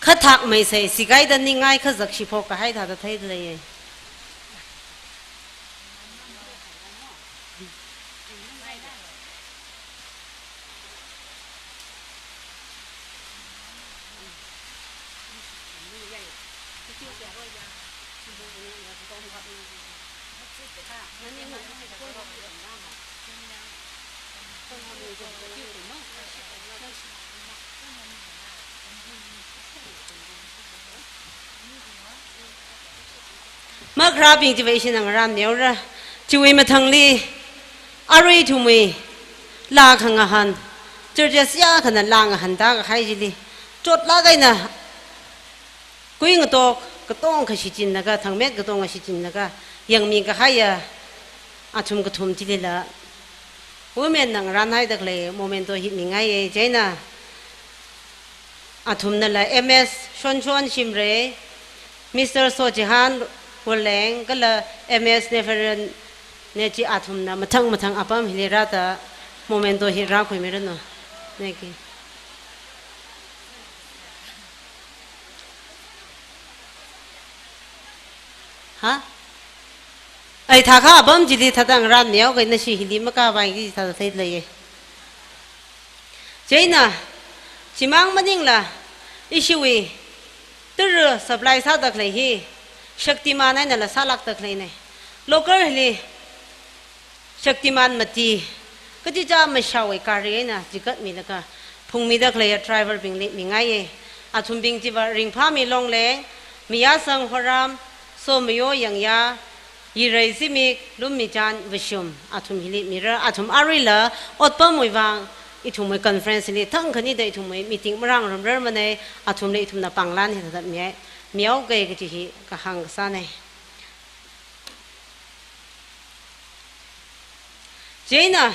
Khathak meisei, sikaida ningai khazak shiphok kahai thāda theida leiye. Makharābing chiva ishina ngarānneora. Chiwui mathangli arui ithumwui laa khangahān, churches yākhana laa ngahānda kahai chili chotlāk eina kui ngatok katong kashichinlaga, thangmet katong kashichinlaga yangmi kahaiya athum kathum chilila women na ngarānhaida khalei memento hi mingaiye. Chieina athumnala M S Shonshon Shimray, Mister Sochihan Woleng kala M S Neferennechi athumna mathang mathang apam hili rāda memento hi rākhuimiranu. Niki. Ha? Ai, thākha apam chili thāda ngarānneoga nashi hili makāvai chi thāda theida leiye. Chieina, chimang maningla, ishiwui tara supply sāda khalei hi Shaktiman einala sālākda khaleine. Local hili Shaktiman mati, kachichā mashāwui gari eina chikatmilaga phungmida khaleiya driver bingli mingaiye. Athumbing chiva Ringphami Longleng, Mayasang Horam, Somayo Yangya, Yirei Zimik, Lummichan Vashum, athum hili mira. Athum aruila otpamwui vang ithumwui conference li thangkhanida ithumwui meeting marāngarumrarmanei. Athumli ithumna pānglan hi thāda miya, mihaoke kaji hi kahāng kasānei. Chieina,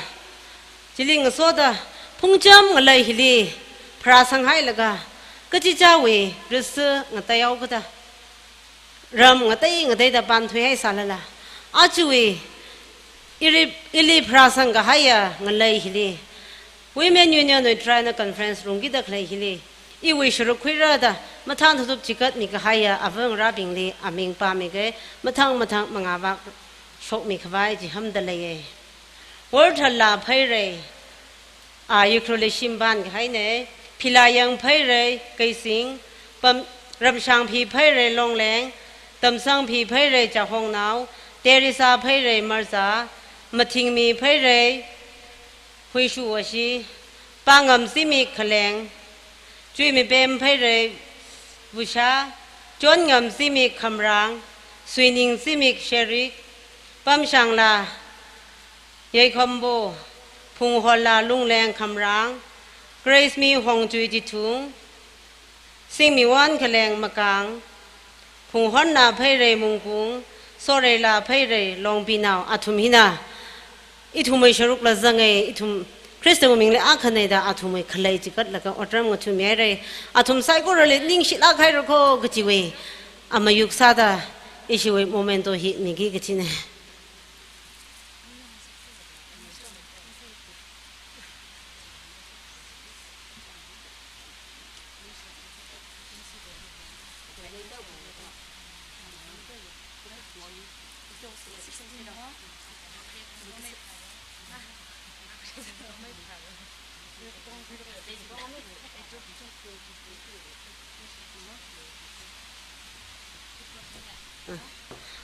chili ngasoda phungcham ngalei hili pharāsanghailaga, kachichāwui risi ngateihaokada, ram ngatei ngateida pānthuihaisālala, ajawui ili, ili pharāsang kahaiya ngalei hili Women Union wui trai eina conference rungkida khalei hili iwui sharuk khuira da mathān thutup chikatmi kahaiya avangarābingli aming pāmike. Mathang mathang mangāvak shokmi khavai chihānda leiye. Worthalla Pheirei, a, Ukhrulli shimpān kahaine. Philayang Pheirei, Keising, Pam, Ramshangphi Pheirei, Longleng, Tamsangphi Pheirei, Chahongnao, Teresa Pheirei, Marza, Mathingmi Pheirei, Huishuwashi, Pangam Zimik, Khaleng, Chuimipem Pheirei, Vusha, Chonngam Zimik, Khamrang, Suining Zimik, Sherik, Pamshangla Yeikhombo, Phungholla Lungleng, Khamrang, Gracemi Hongchui, Chithung, Singmiwon Khaleng, Makang, Phunghonna Pheirei, Mungkung, Soreila Pheirei, Longpinao, athum hina ithumwui sharukla zange. Ithum Khristawui mingli akhana da athumwui khalei chikatlaga otram ngathāmihaire. Athum saikorali ningshilāk hairako kajiwui amayuk sāda ishiwui memento hi miki kajine.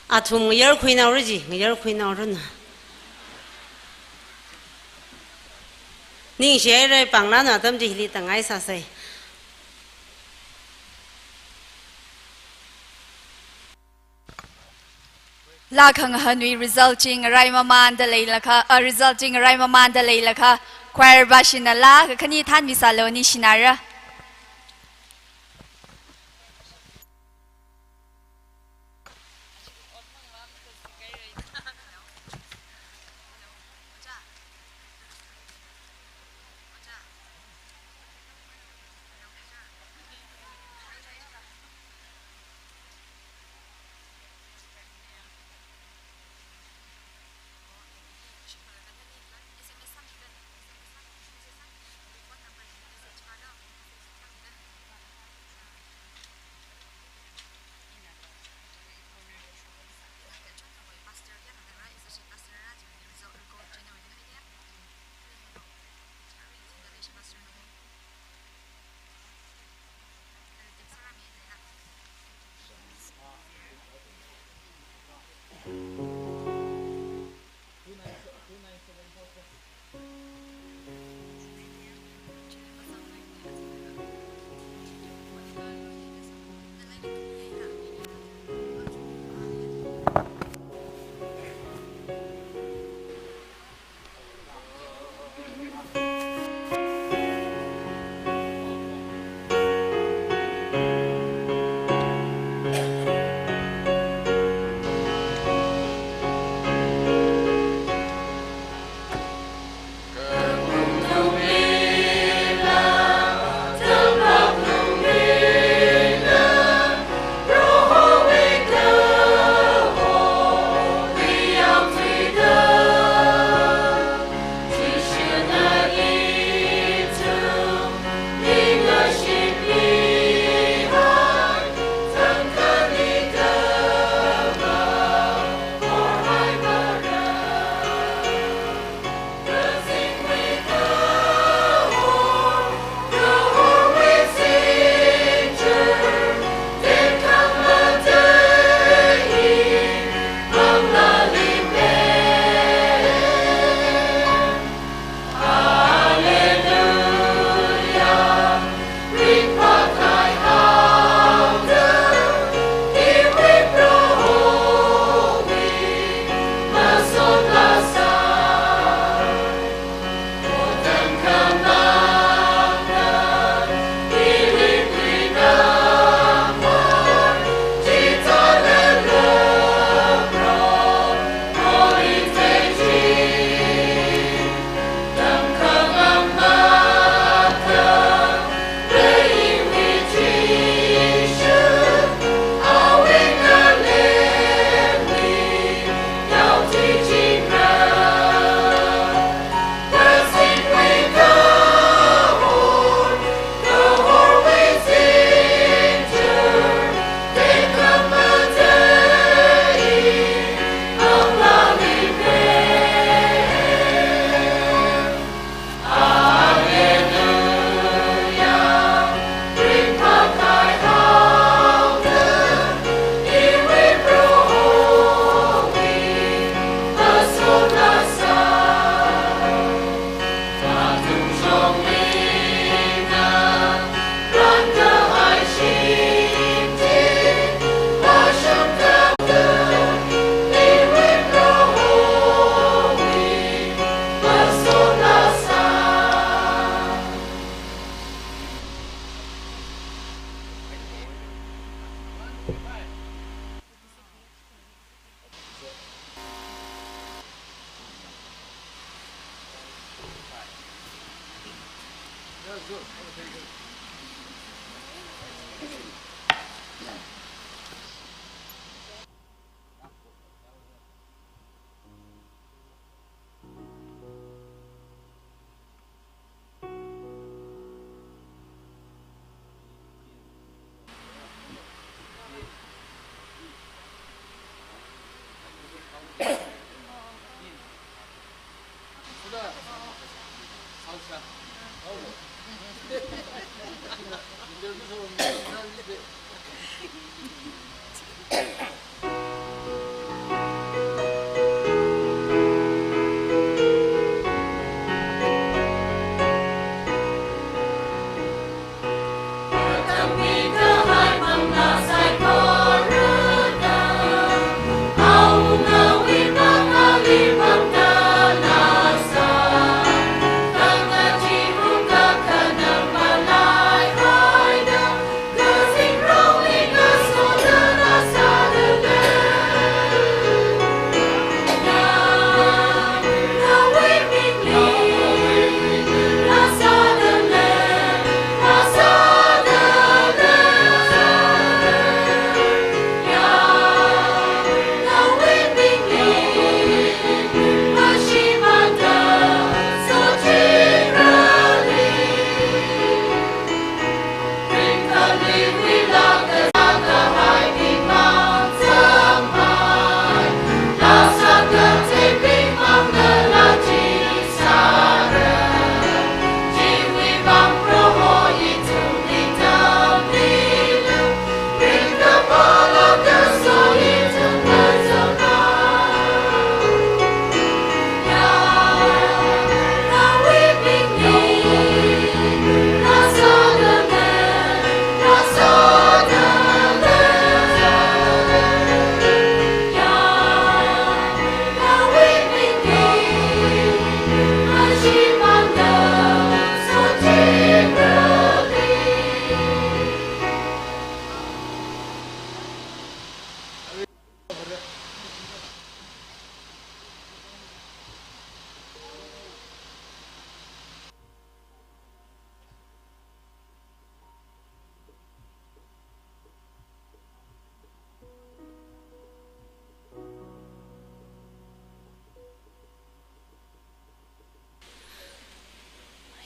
Athum ngayar khuinaora ji, ngayar khuinaoranu. Ningshihaira, pāngna atam chi hili tāngai sāsai. Laa khangahānwui result chi ngarai mamānda leilakha, ah, result chi ngarai mamānda leilakha, choir bashina laa khani thānmisālu, ningshinara.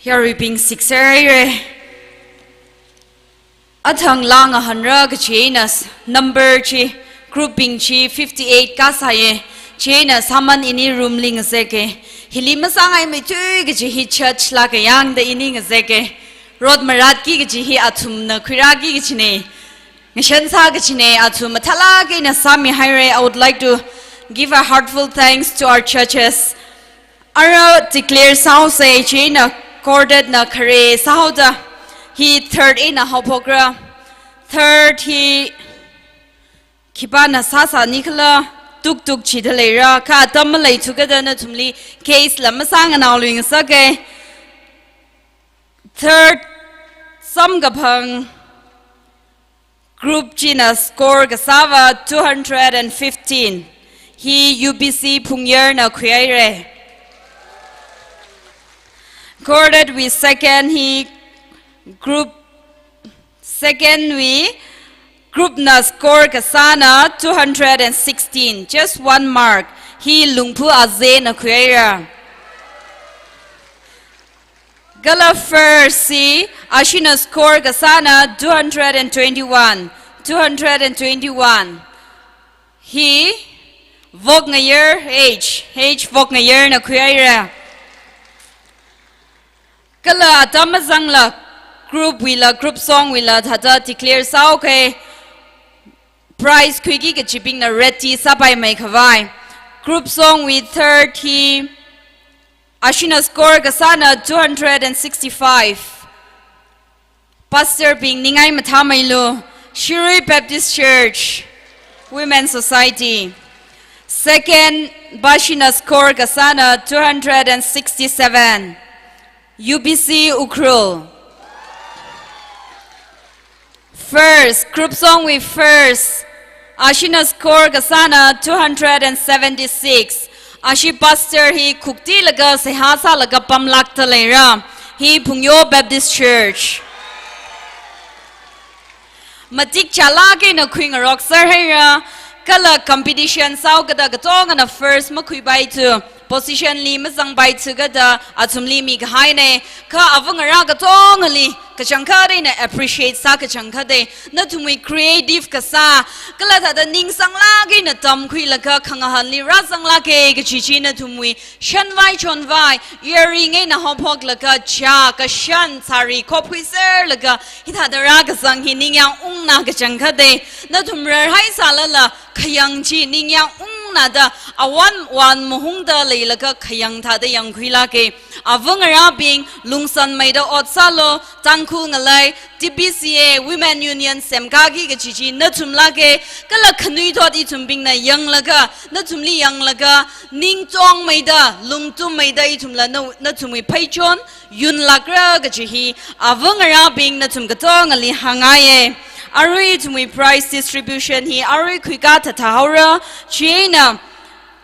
Yaruibing sikser haire. Athang lāngahānra kachi eina s-, number chi, group bing chi fifty-eight kasāye. Chieina sāman ini room li ngazeke. Hili masāngai meithui kachi hi church lāka yangda ini ngazeke. Rot maratki kachi hi athumna khuirāki kachine. Ngashan sā kachine, athum mathālāk eina sāmi haire. I would like to give a heartfelt thanks to our churches. Ara declare sāhaose, chieina quartet na khare sāhaoda. Hi third eina haophokra. Third hi khipāna sāsāni khala, tuktuk chida leira, kha atam maleithukada nathumli case la masānganao lui ngasake. Third, samkaphang group china score kasāva two hundred and fifteen. Hi U B C Phungyar na khuihaire. Quartet wui second hi group, second wui group na score kasāna two hundred and sixteen. Just one mark. Hi Lungphu Aze na khuihaira. Kala first hi, ashina score kasāna two hundred and twenty-one, two hundred and twenty-one. Hi, Vokngayar H, H Vokngayar na khuihaira. Kala atam mazangla, group wuila, group song wuila, thāda declare sāhaoke. Prize khuiki kachibingna ready sāpaimei khavai. Group song wui third hi, ashina score kasāna two hundred and sixty-five. Pastor bing ningai mathāmeilu, Shirui Baptist Church, Women Society. Second, bashina score kasāna two hundred and sixty-seven, U B C Ukhrul. First, group song wui first, ashina score kasāna two hundred and seventy-six. Ashi pastor hi khuktilaga seihā sālaga pamlākda leira. Hi Phungyo Baptist Church. Matik chālāk eina khuingarok sāhaira, kala competition sāhaokada katongana first makhuipaithu, position li mazangpaithu kada athumli mikahaine, kha avangarā katongali kachangkhat eina appreciate sā kachangkhat e, nathumwui creative kasā, kala thāda ningsanglāk eina tamkhuilaga khangahānli rāzanglāke kachi chi nathumwui shanvai chonvai, earring eina haophoklaga chā, kashan, sari khop khuiserlaga, hithāda rākazang hi ningyāng ungna kachangkhat e, nathum rarhai sālala, khayang chi ningyāng ungna da, awan wan mahungda leilaga khayang thāda yangkhuilāke. Avangarābing, lungsanmeida ot sālu, Tangkhul ngalei, T B C A, Women Union semkāki kachi chi nathumlāke, kala khanuithot ithumbingna yanglaga, nathumli yanglaga, ningtongmeida, lungtummeida ithumla na, nathumwui pheichon yunlākra kachi hi, avangarābing nathum katongali hāngngaiye. Arui ithumwui prize distribution hi arui khuikā thatha haora, chieina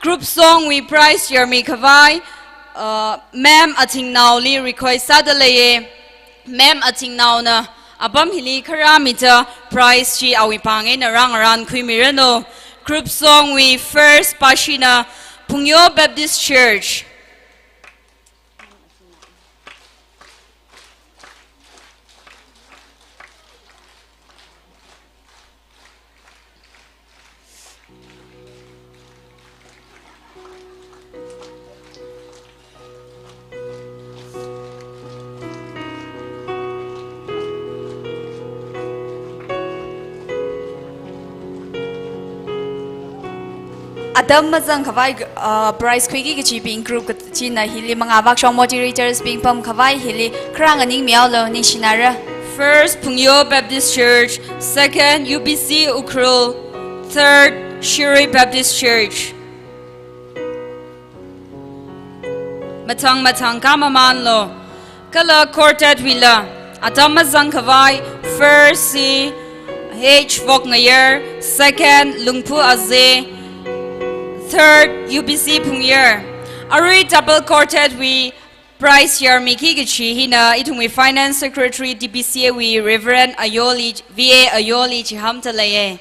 group song wui prize yarmi khavai, uh, Ma'am Athingnaoli request sāda leiye. Ma'am Athingnaona apam hili kharā mida prize chi awui pāng eina rāngarānkhuimiranu. Group song wui first pashina Phungyo Baptist Church. Atam mazang khavai, uh, prize khuiki kachibing group kachina hili mangā vak shong moderators bing pam khavai hili kharā nganingmihaolu, ningshinara. First, Phungyo Baptist Church. Second, U B C Ukhrul. Third, Shirui Baptist Church. Mathang mathang kamamanlu. Kala quartet wuila, atam mazang khavai, first hi H Vokngayar, second Lungphu Aze, third U B C Phungyar. Arui double quartet wui prize yarmiki kachi hina ithumwui Finance Secretary T B C A wui Reverend Ayoli, V A Ayoli chihāmda leiye.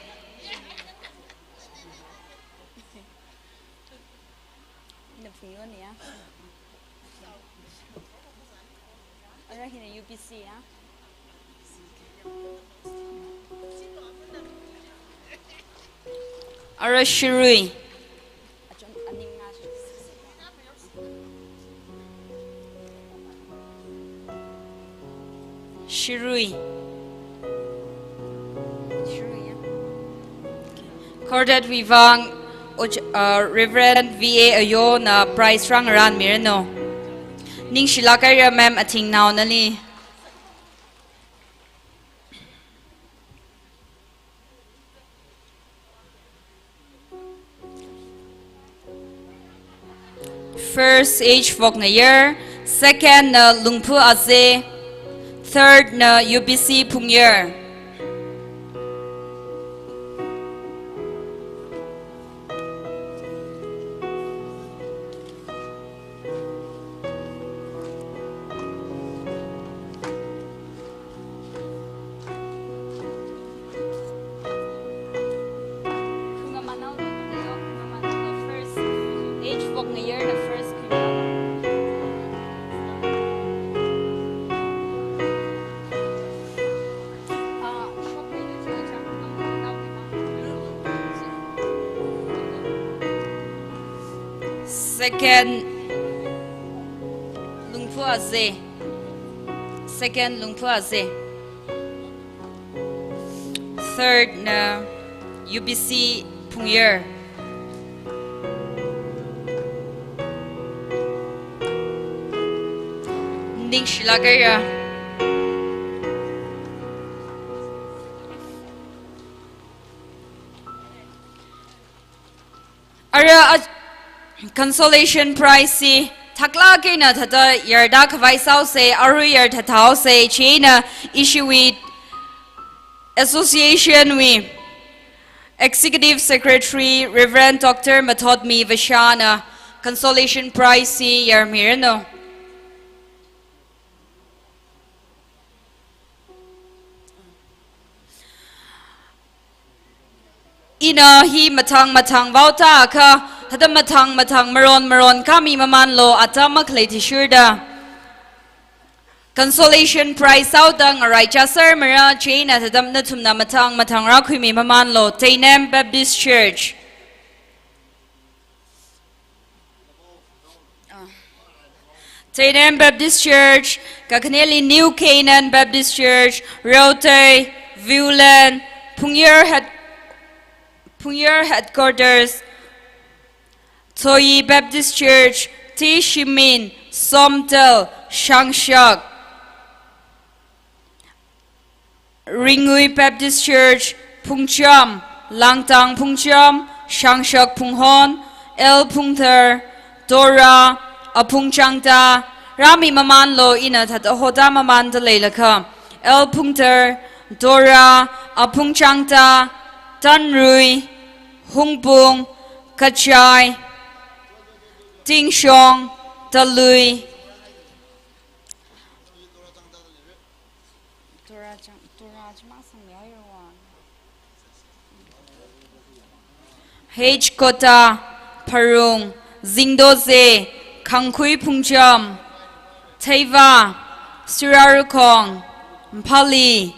P C, ya. Ara Shirui. Shirui. Shirui, ya. Khararchat wui vang, Oj-, uh, Reverend V A Ayona prize rāngaranmiranu. Ningshilāk haira ma'am, athingna nali. First H Voknayar, second na Lungphu Aze, third na U B C Phungyar. Second, Lungphu Aze. Second, Lungphu Aze. Third na U B C Phungyar. Ningshilāk haira. Ara a-, consolation prize chi thaklāk eina thāda yarda khavai sāhaosa, arui yarda thāhaosa, chieina ishiwui association wui Executive Secretary Reverend Doctor Mathotmi Vashana consolation prize chi yarmiranu. Ina hi mathang mathang vaotākha, thāda mathang mathang maron maron khami mamanlo, atam makhalei athishurda. Consolation prize sāhaoda ngaraichā sermara, chieina thāda nathumna mathang mathang rākhuimi mamanlo, Teinem Baptist Church. Ah. Teinem Baptist Church, kakhaneli New Canaan Baptist Church, Reutei, Viewland, Phungyar Head-, Phungyar Headquarters, Thoyi Baptist Church, T Shimin, Somdal, Shangshak, Ringui Baptist Church, Phungcham, Langtang Phungcham, Shangshak Phunghon, L Phungthar, Dora, Aphung Changta, rāmi mamanlo, ina thāda hoda mamanda leilakha, L Phungthar, Dora, Aphung Changta, Tanrui, Hungpung, Kachai, Tingshong, Talui. H Kota, Pharung, Zingdoze, Khangkhui Phungcham, Theiva, Sirarukhong, Mphali,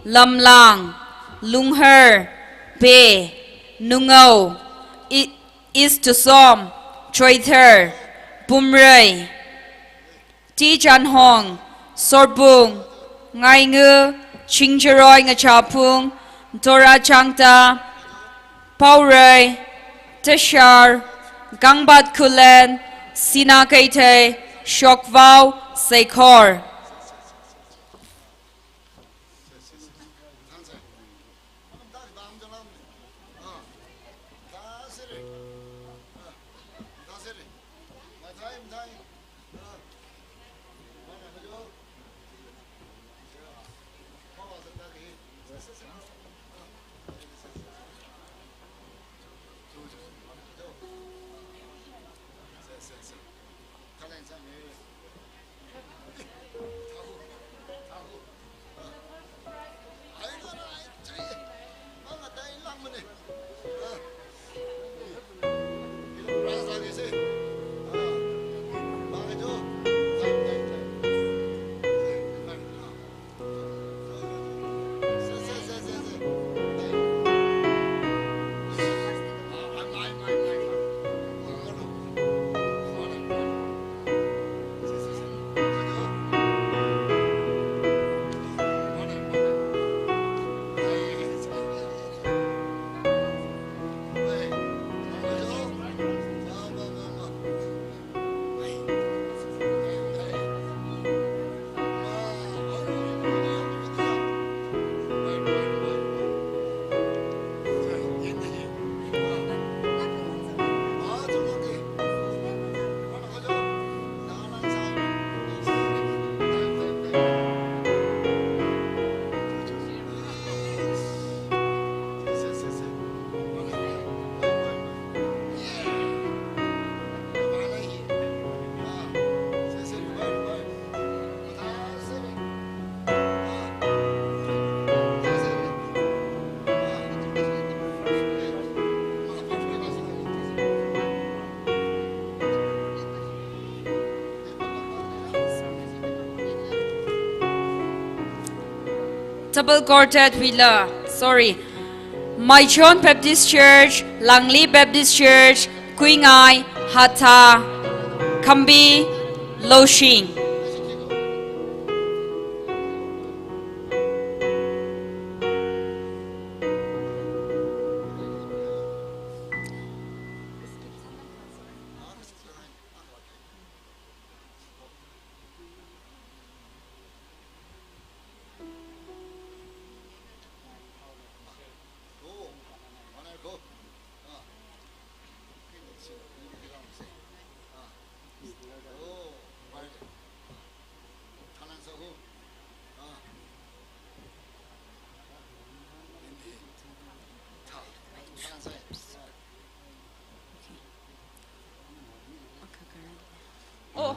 Lamlang, Lunghar, Be, Nungao, I-, East Tusom, Choithar, Pumrei, T Chanhong, Sorbung, Ngaingu, Chingjaroi Ngachaphung, Dora Changta, Paurei, Tashar, Gangbat Khullen, Sina Keithei, Shokvao, Seikhor. Double quartet wui la, sorry. Maichon Baptist Church, Langli Baptist Church, Kuingai, Hatha, Khambi, Losing. Oh.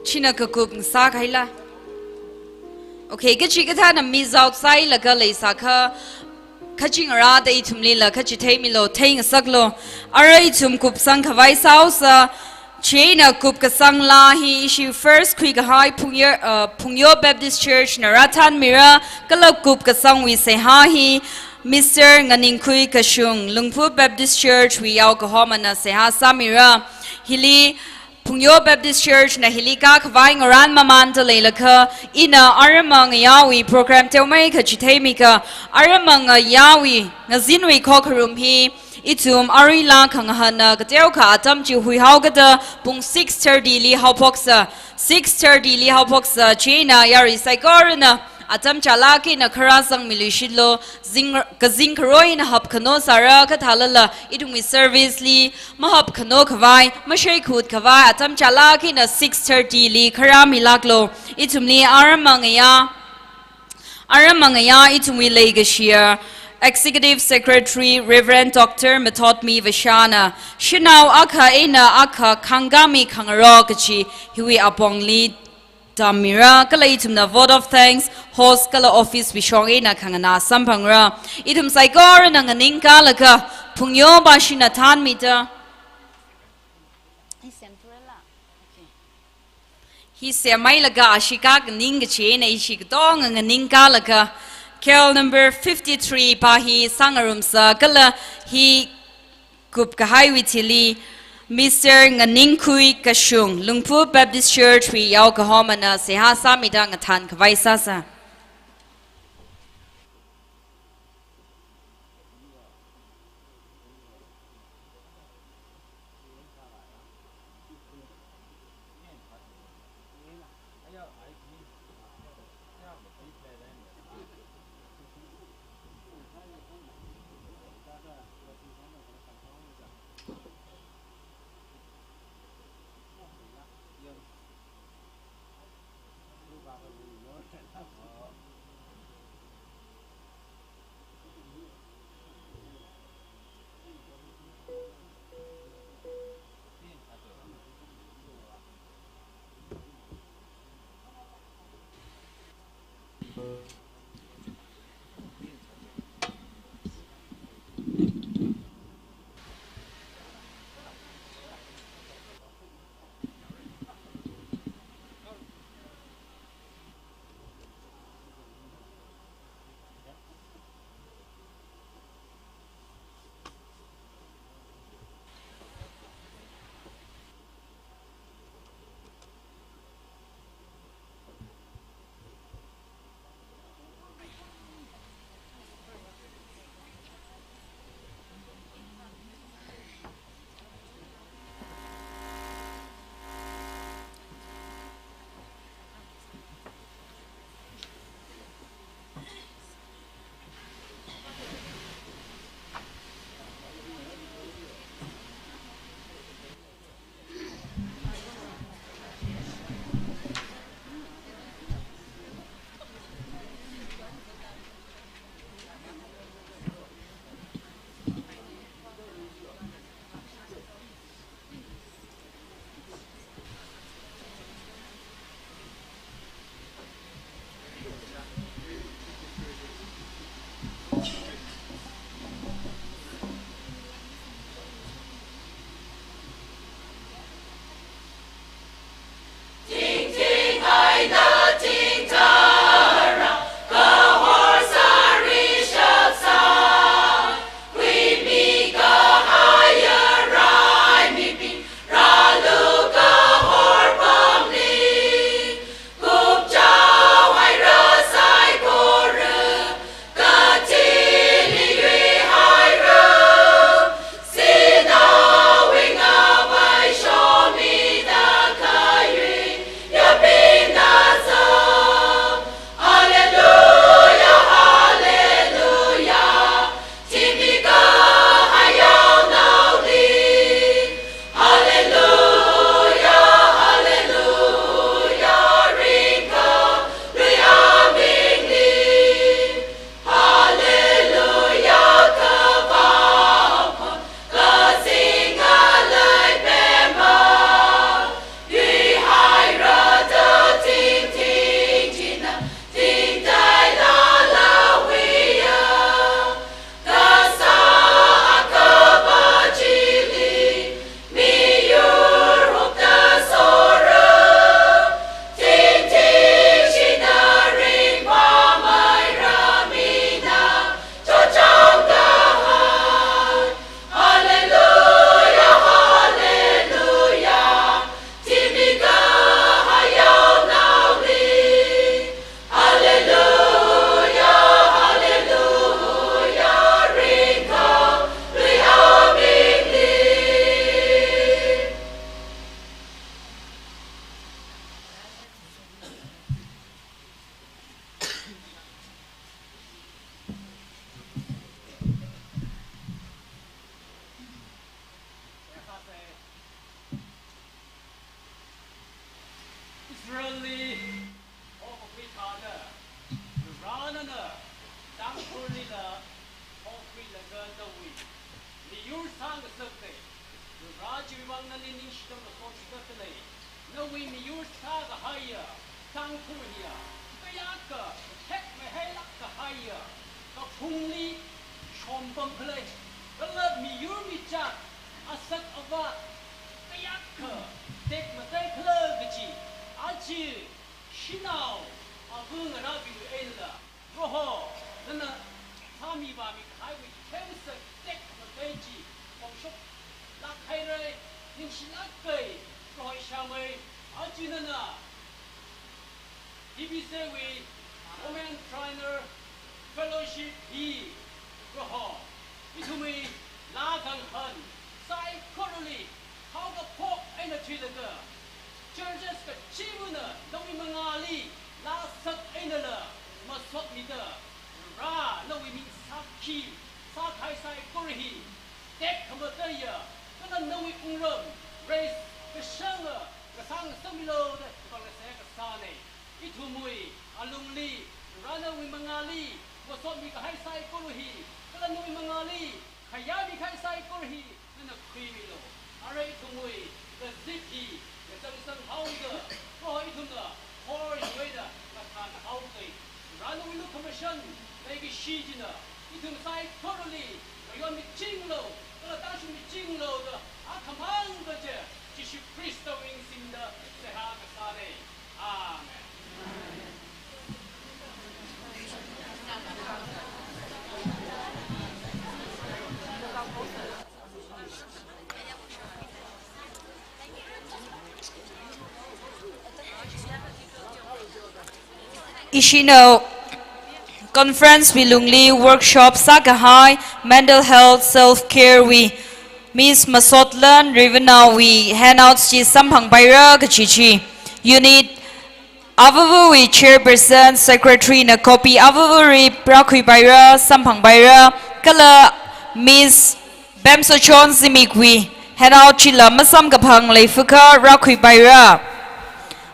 China kakup ngasākahaila. Okay, kachikathāna miss out sāhailaga leisākha, kachingarāda ithumlila kachitheimilo, theingasaklo. Ara ithum kupsang khavai sāhaosa, chieina kupkasang laa hi ishi first khuikahai Phungyo, uh, Phungyo Baptist Church na rāthanmira, kala kupkasangwui seihā hi Mister Nganingkhui Kashung, Lungphu Baptist Church wui yaokahomana seihā sāmira. Hili Phungyo Baptist Church na hili kākhavai ngarān mamānda leilakha, ina aramangayāwui program teomeikha chitheimika, aramangayāwui ngazinwui khokharum hi ithum aruila khangahāna kateokha atam chi huihaokada pung six thirty li haophoksa, six thirty li haophoksa, chieina yarui saikorana atam chālāk eina kharā zangmiluishitlo, zing, kazing kharoi eina hapkhano sāra, kathālala ithumwui service li mahapkhano khavai, masheikut khavai atam chālāk eina six thirty li kharā milāklo. Ithumli aramangayā, aramangayā ithumwui leikashiya Executive Secretary Reverend Doctor Mathotmi Vashana, shanao akha eina akha khāngkāmi khangarok kachi hiwui apongli tammira, kala ithumna vote of thanks, host kala office wui shong eina khanganā samphangra. Ithum saikorana nganingkālaga, Phungyo bashina thanmida. Hi semhailaga ashi kākaning kachi eina ishi katonga nganingkālaga, carol number fifty-three pa hi sāngarumsa, kala hi kupkahaiwui thili, Mister Nganingkhui Kashung, Lungphu Baptist Church wui yaokahomana seihā sāmida ngathan khavai sāsa. Kha nawui miyur sāngasaknei. Varivara chiwui vang nali ningshida masot sāda khalei, nawui miyur sākahaiya Tangkhul hiya kayākha thekmahailāk kahaiya, kaphungli shompam khalei, kala miyur michāt, asak avat kayākha tekmatei khala kaji, aja shanao ava ngarābingwui eina Proho, nana sāmi vāmi kahaiwui themsak tekmatei chi phongshoklāk haira, ningshilāka, Proho ishāmei. Aja nana D B C wui Women Trainer Fellowship hi, Proho, ithumwui laa khanghān saikorali haokaphok eina thuilaga, churches kachivana nawui mangāli laa sāda einala masotmida, Varivara nawui ming sākhi sākahai saikora hi tekhamateiya, kala nawui wungram raise kashanga ngasāngasakmilu da khipānglāsa kasānei. Ithumwui alungli, Varivara nawui mangāli masotmi kahai saikora hi, kala nawui mangāli khayāmi kahai saikora hi nana khuimilu. Arui ithumwui kazip hi ngachangsang haoda, Proho, ithumna horwui eina ngasānhaoda, Varivara nawui lukhamashan leikashi china ithum saikorali ngayonmichinglu, kala tāshungmichinglu da akhamang kaje Jishu Khristawui mingli seihā kasānei. Amen. Ishinao conference wui lungli workshop sākahai mental health self care wui Miss Masotlan Rivana wui handouts chi samphangpaira kaji chi. Unit avavawui chairperson, secretary na copy avavali rākhuipaira, samphangpaira, kala Miss Bemsochon Zimikwui handout chila masamkaphang leifukha rākhuipaira.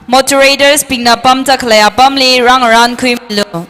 Moderators bingna pamda khalei apamli rāngarānkhuimilu.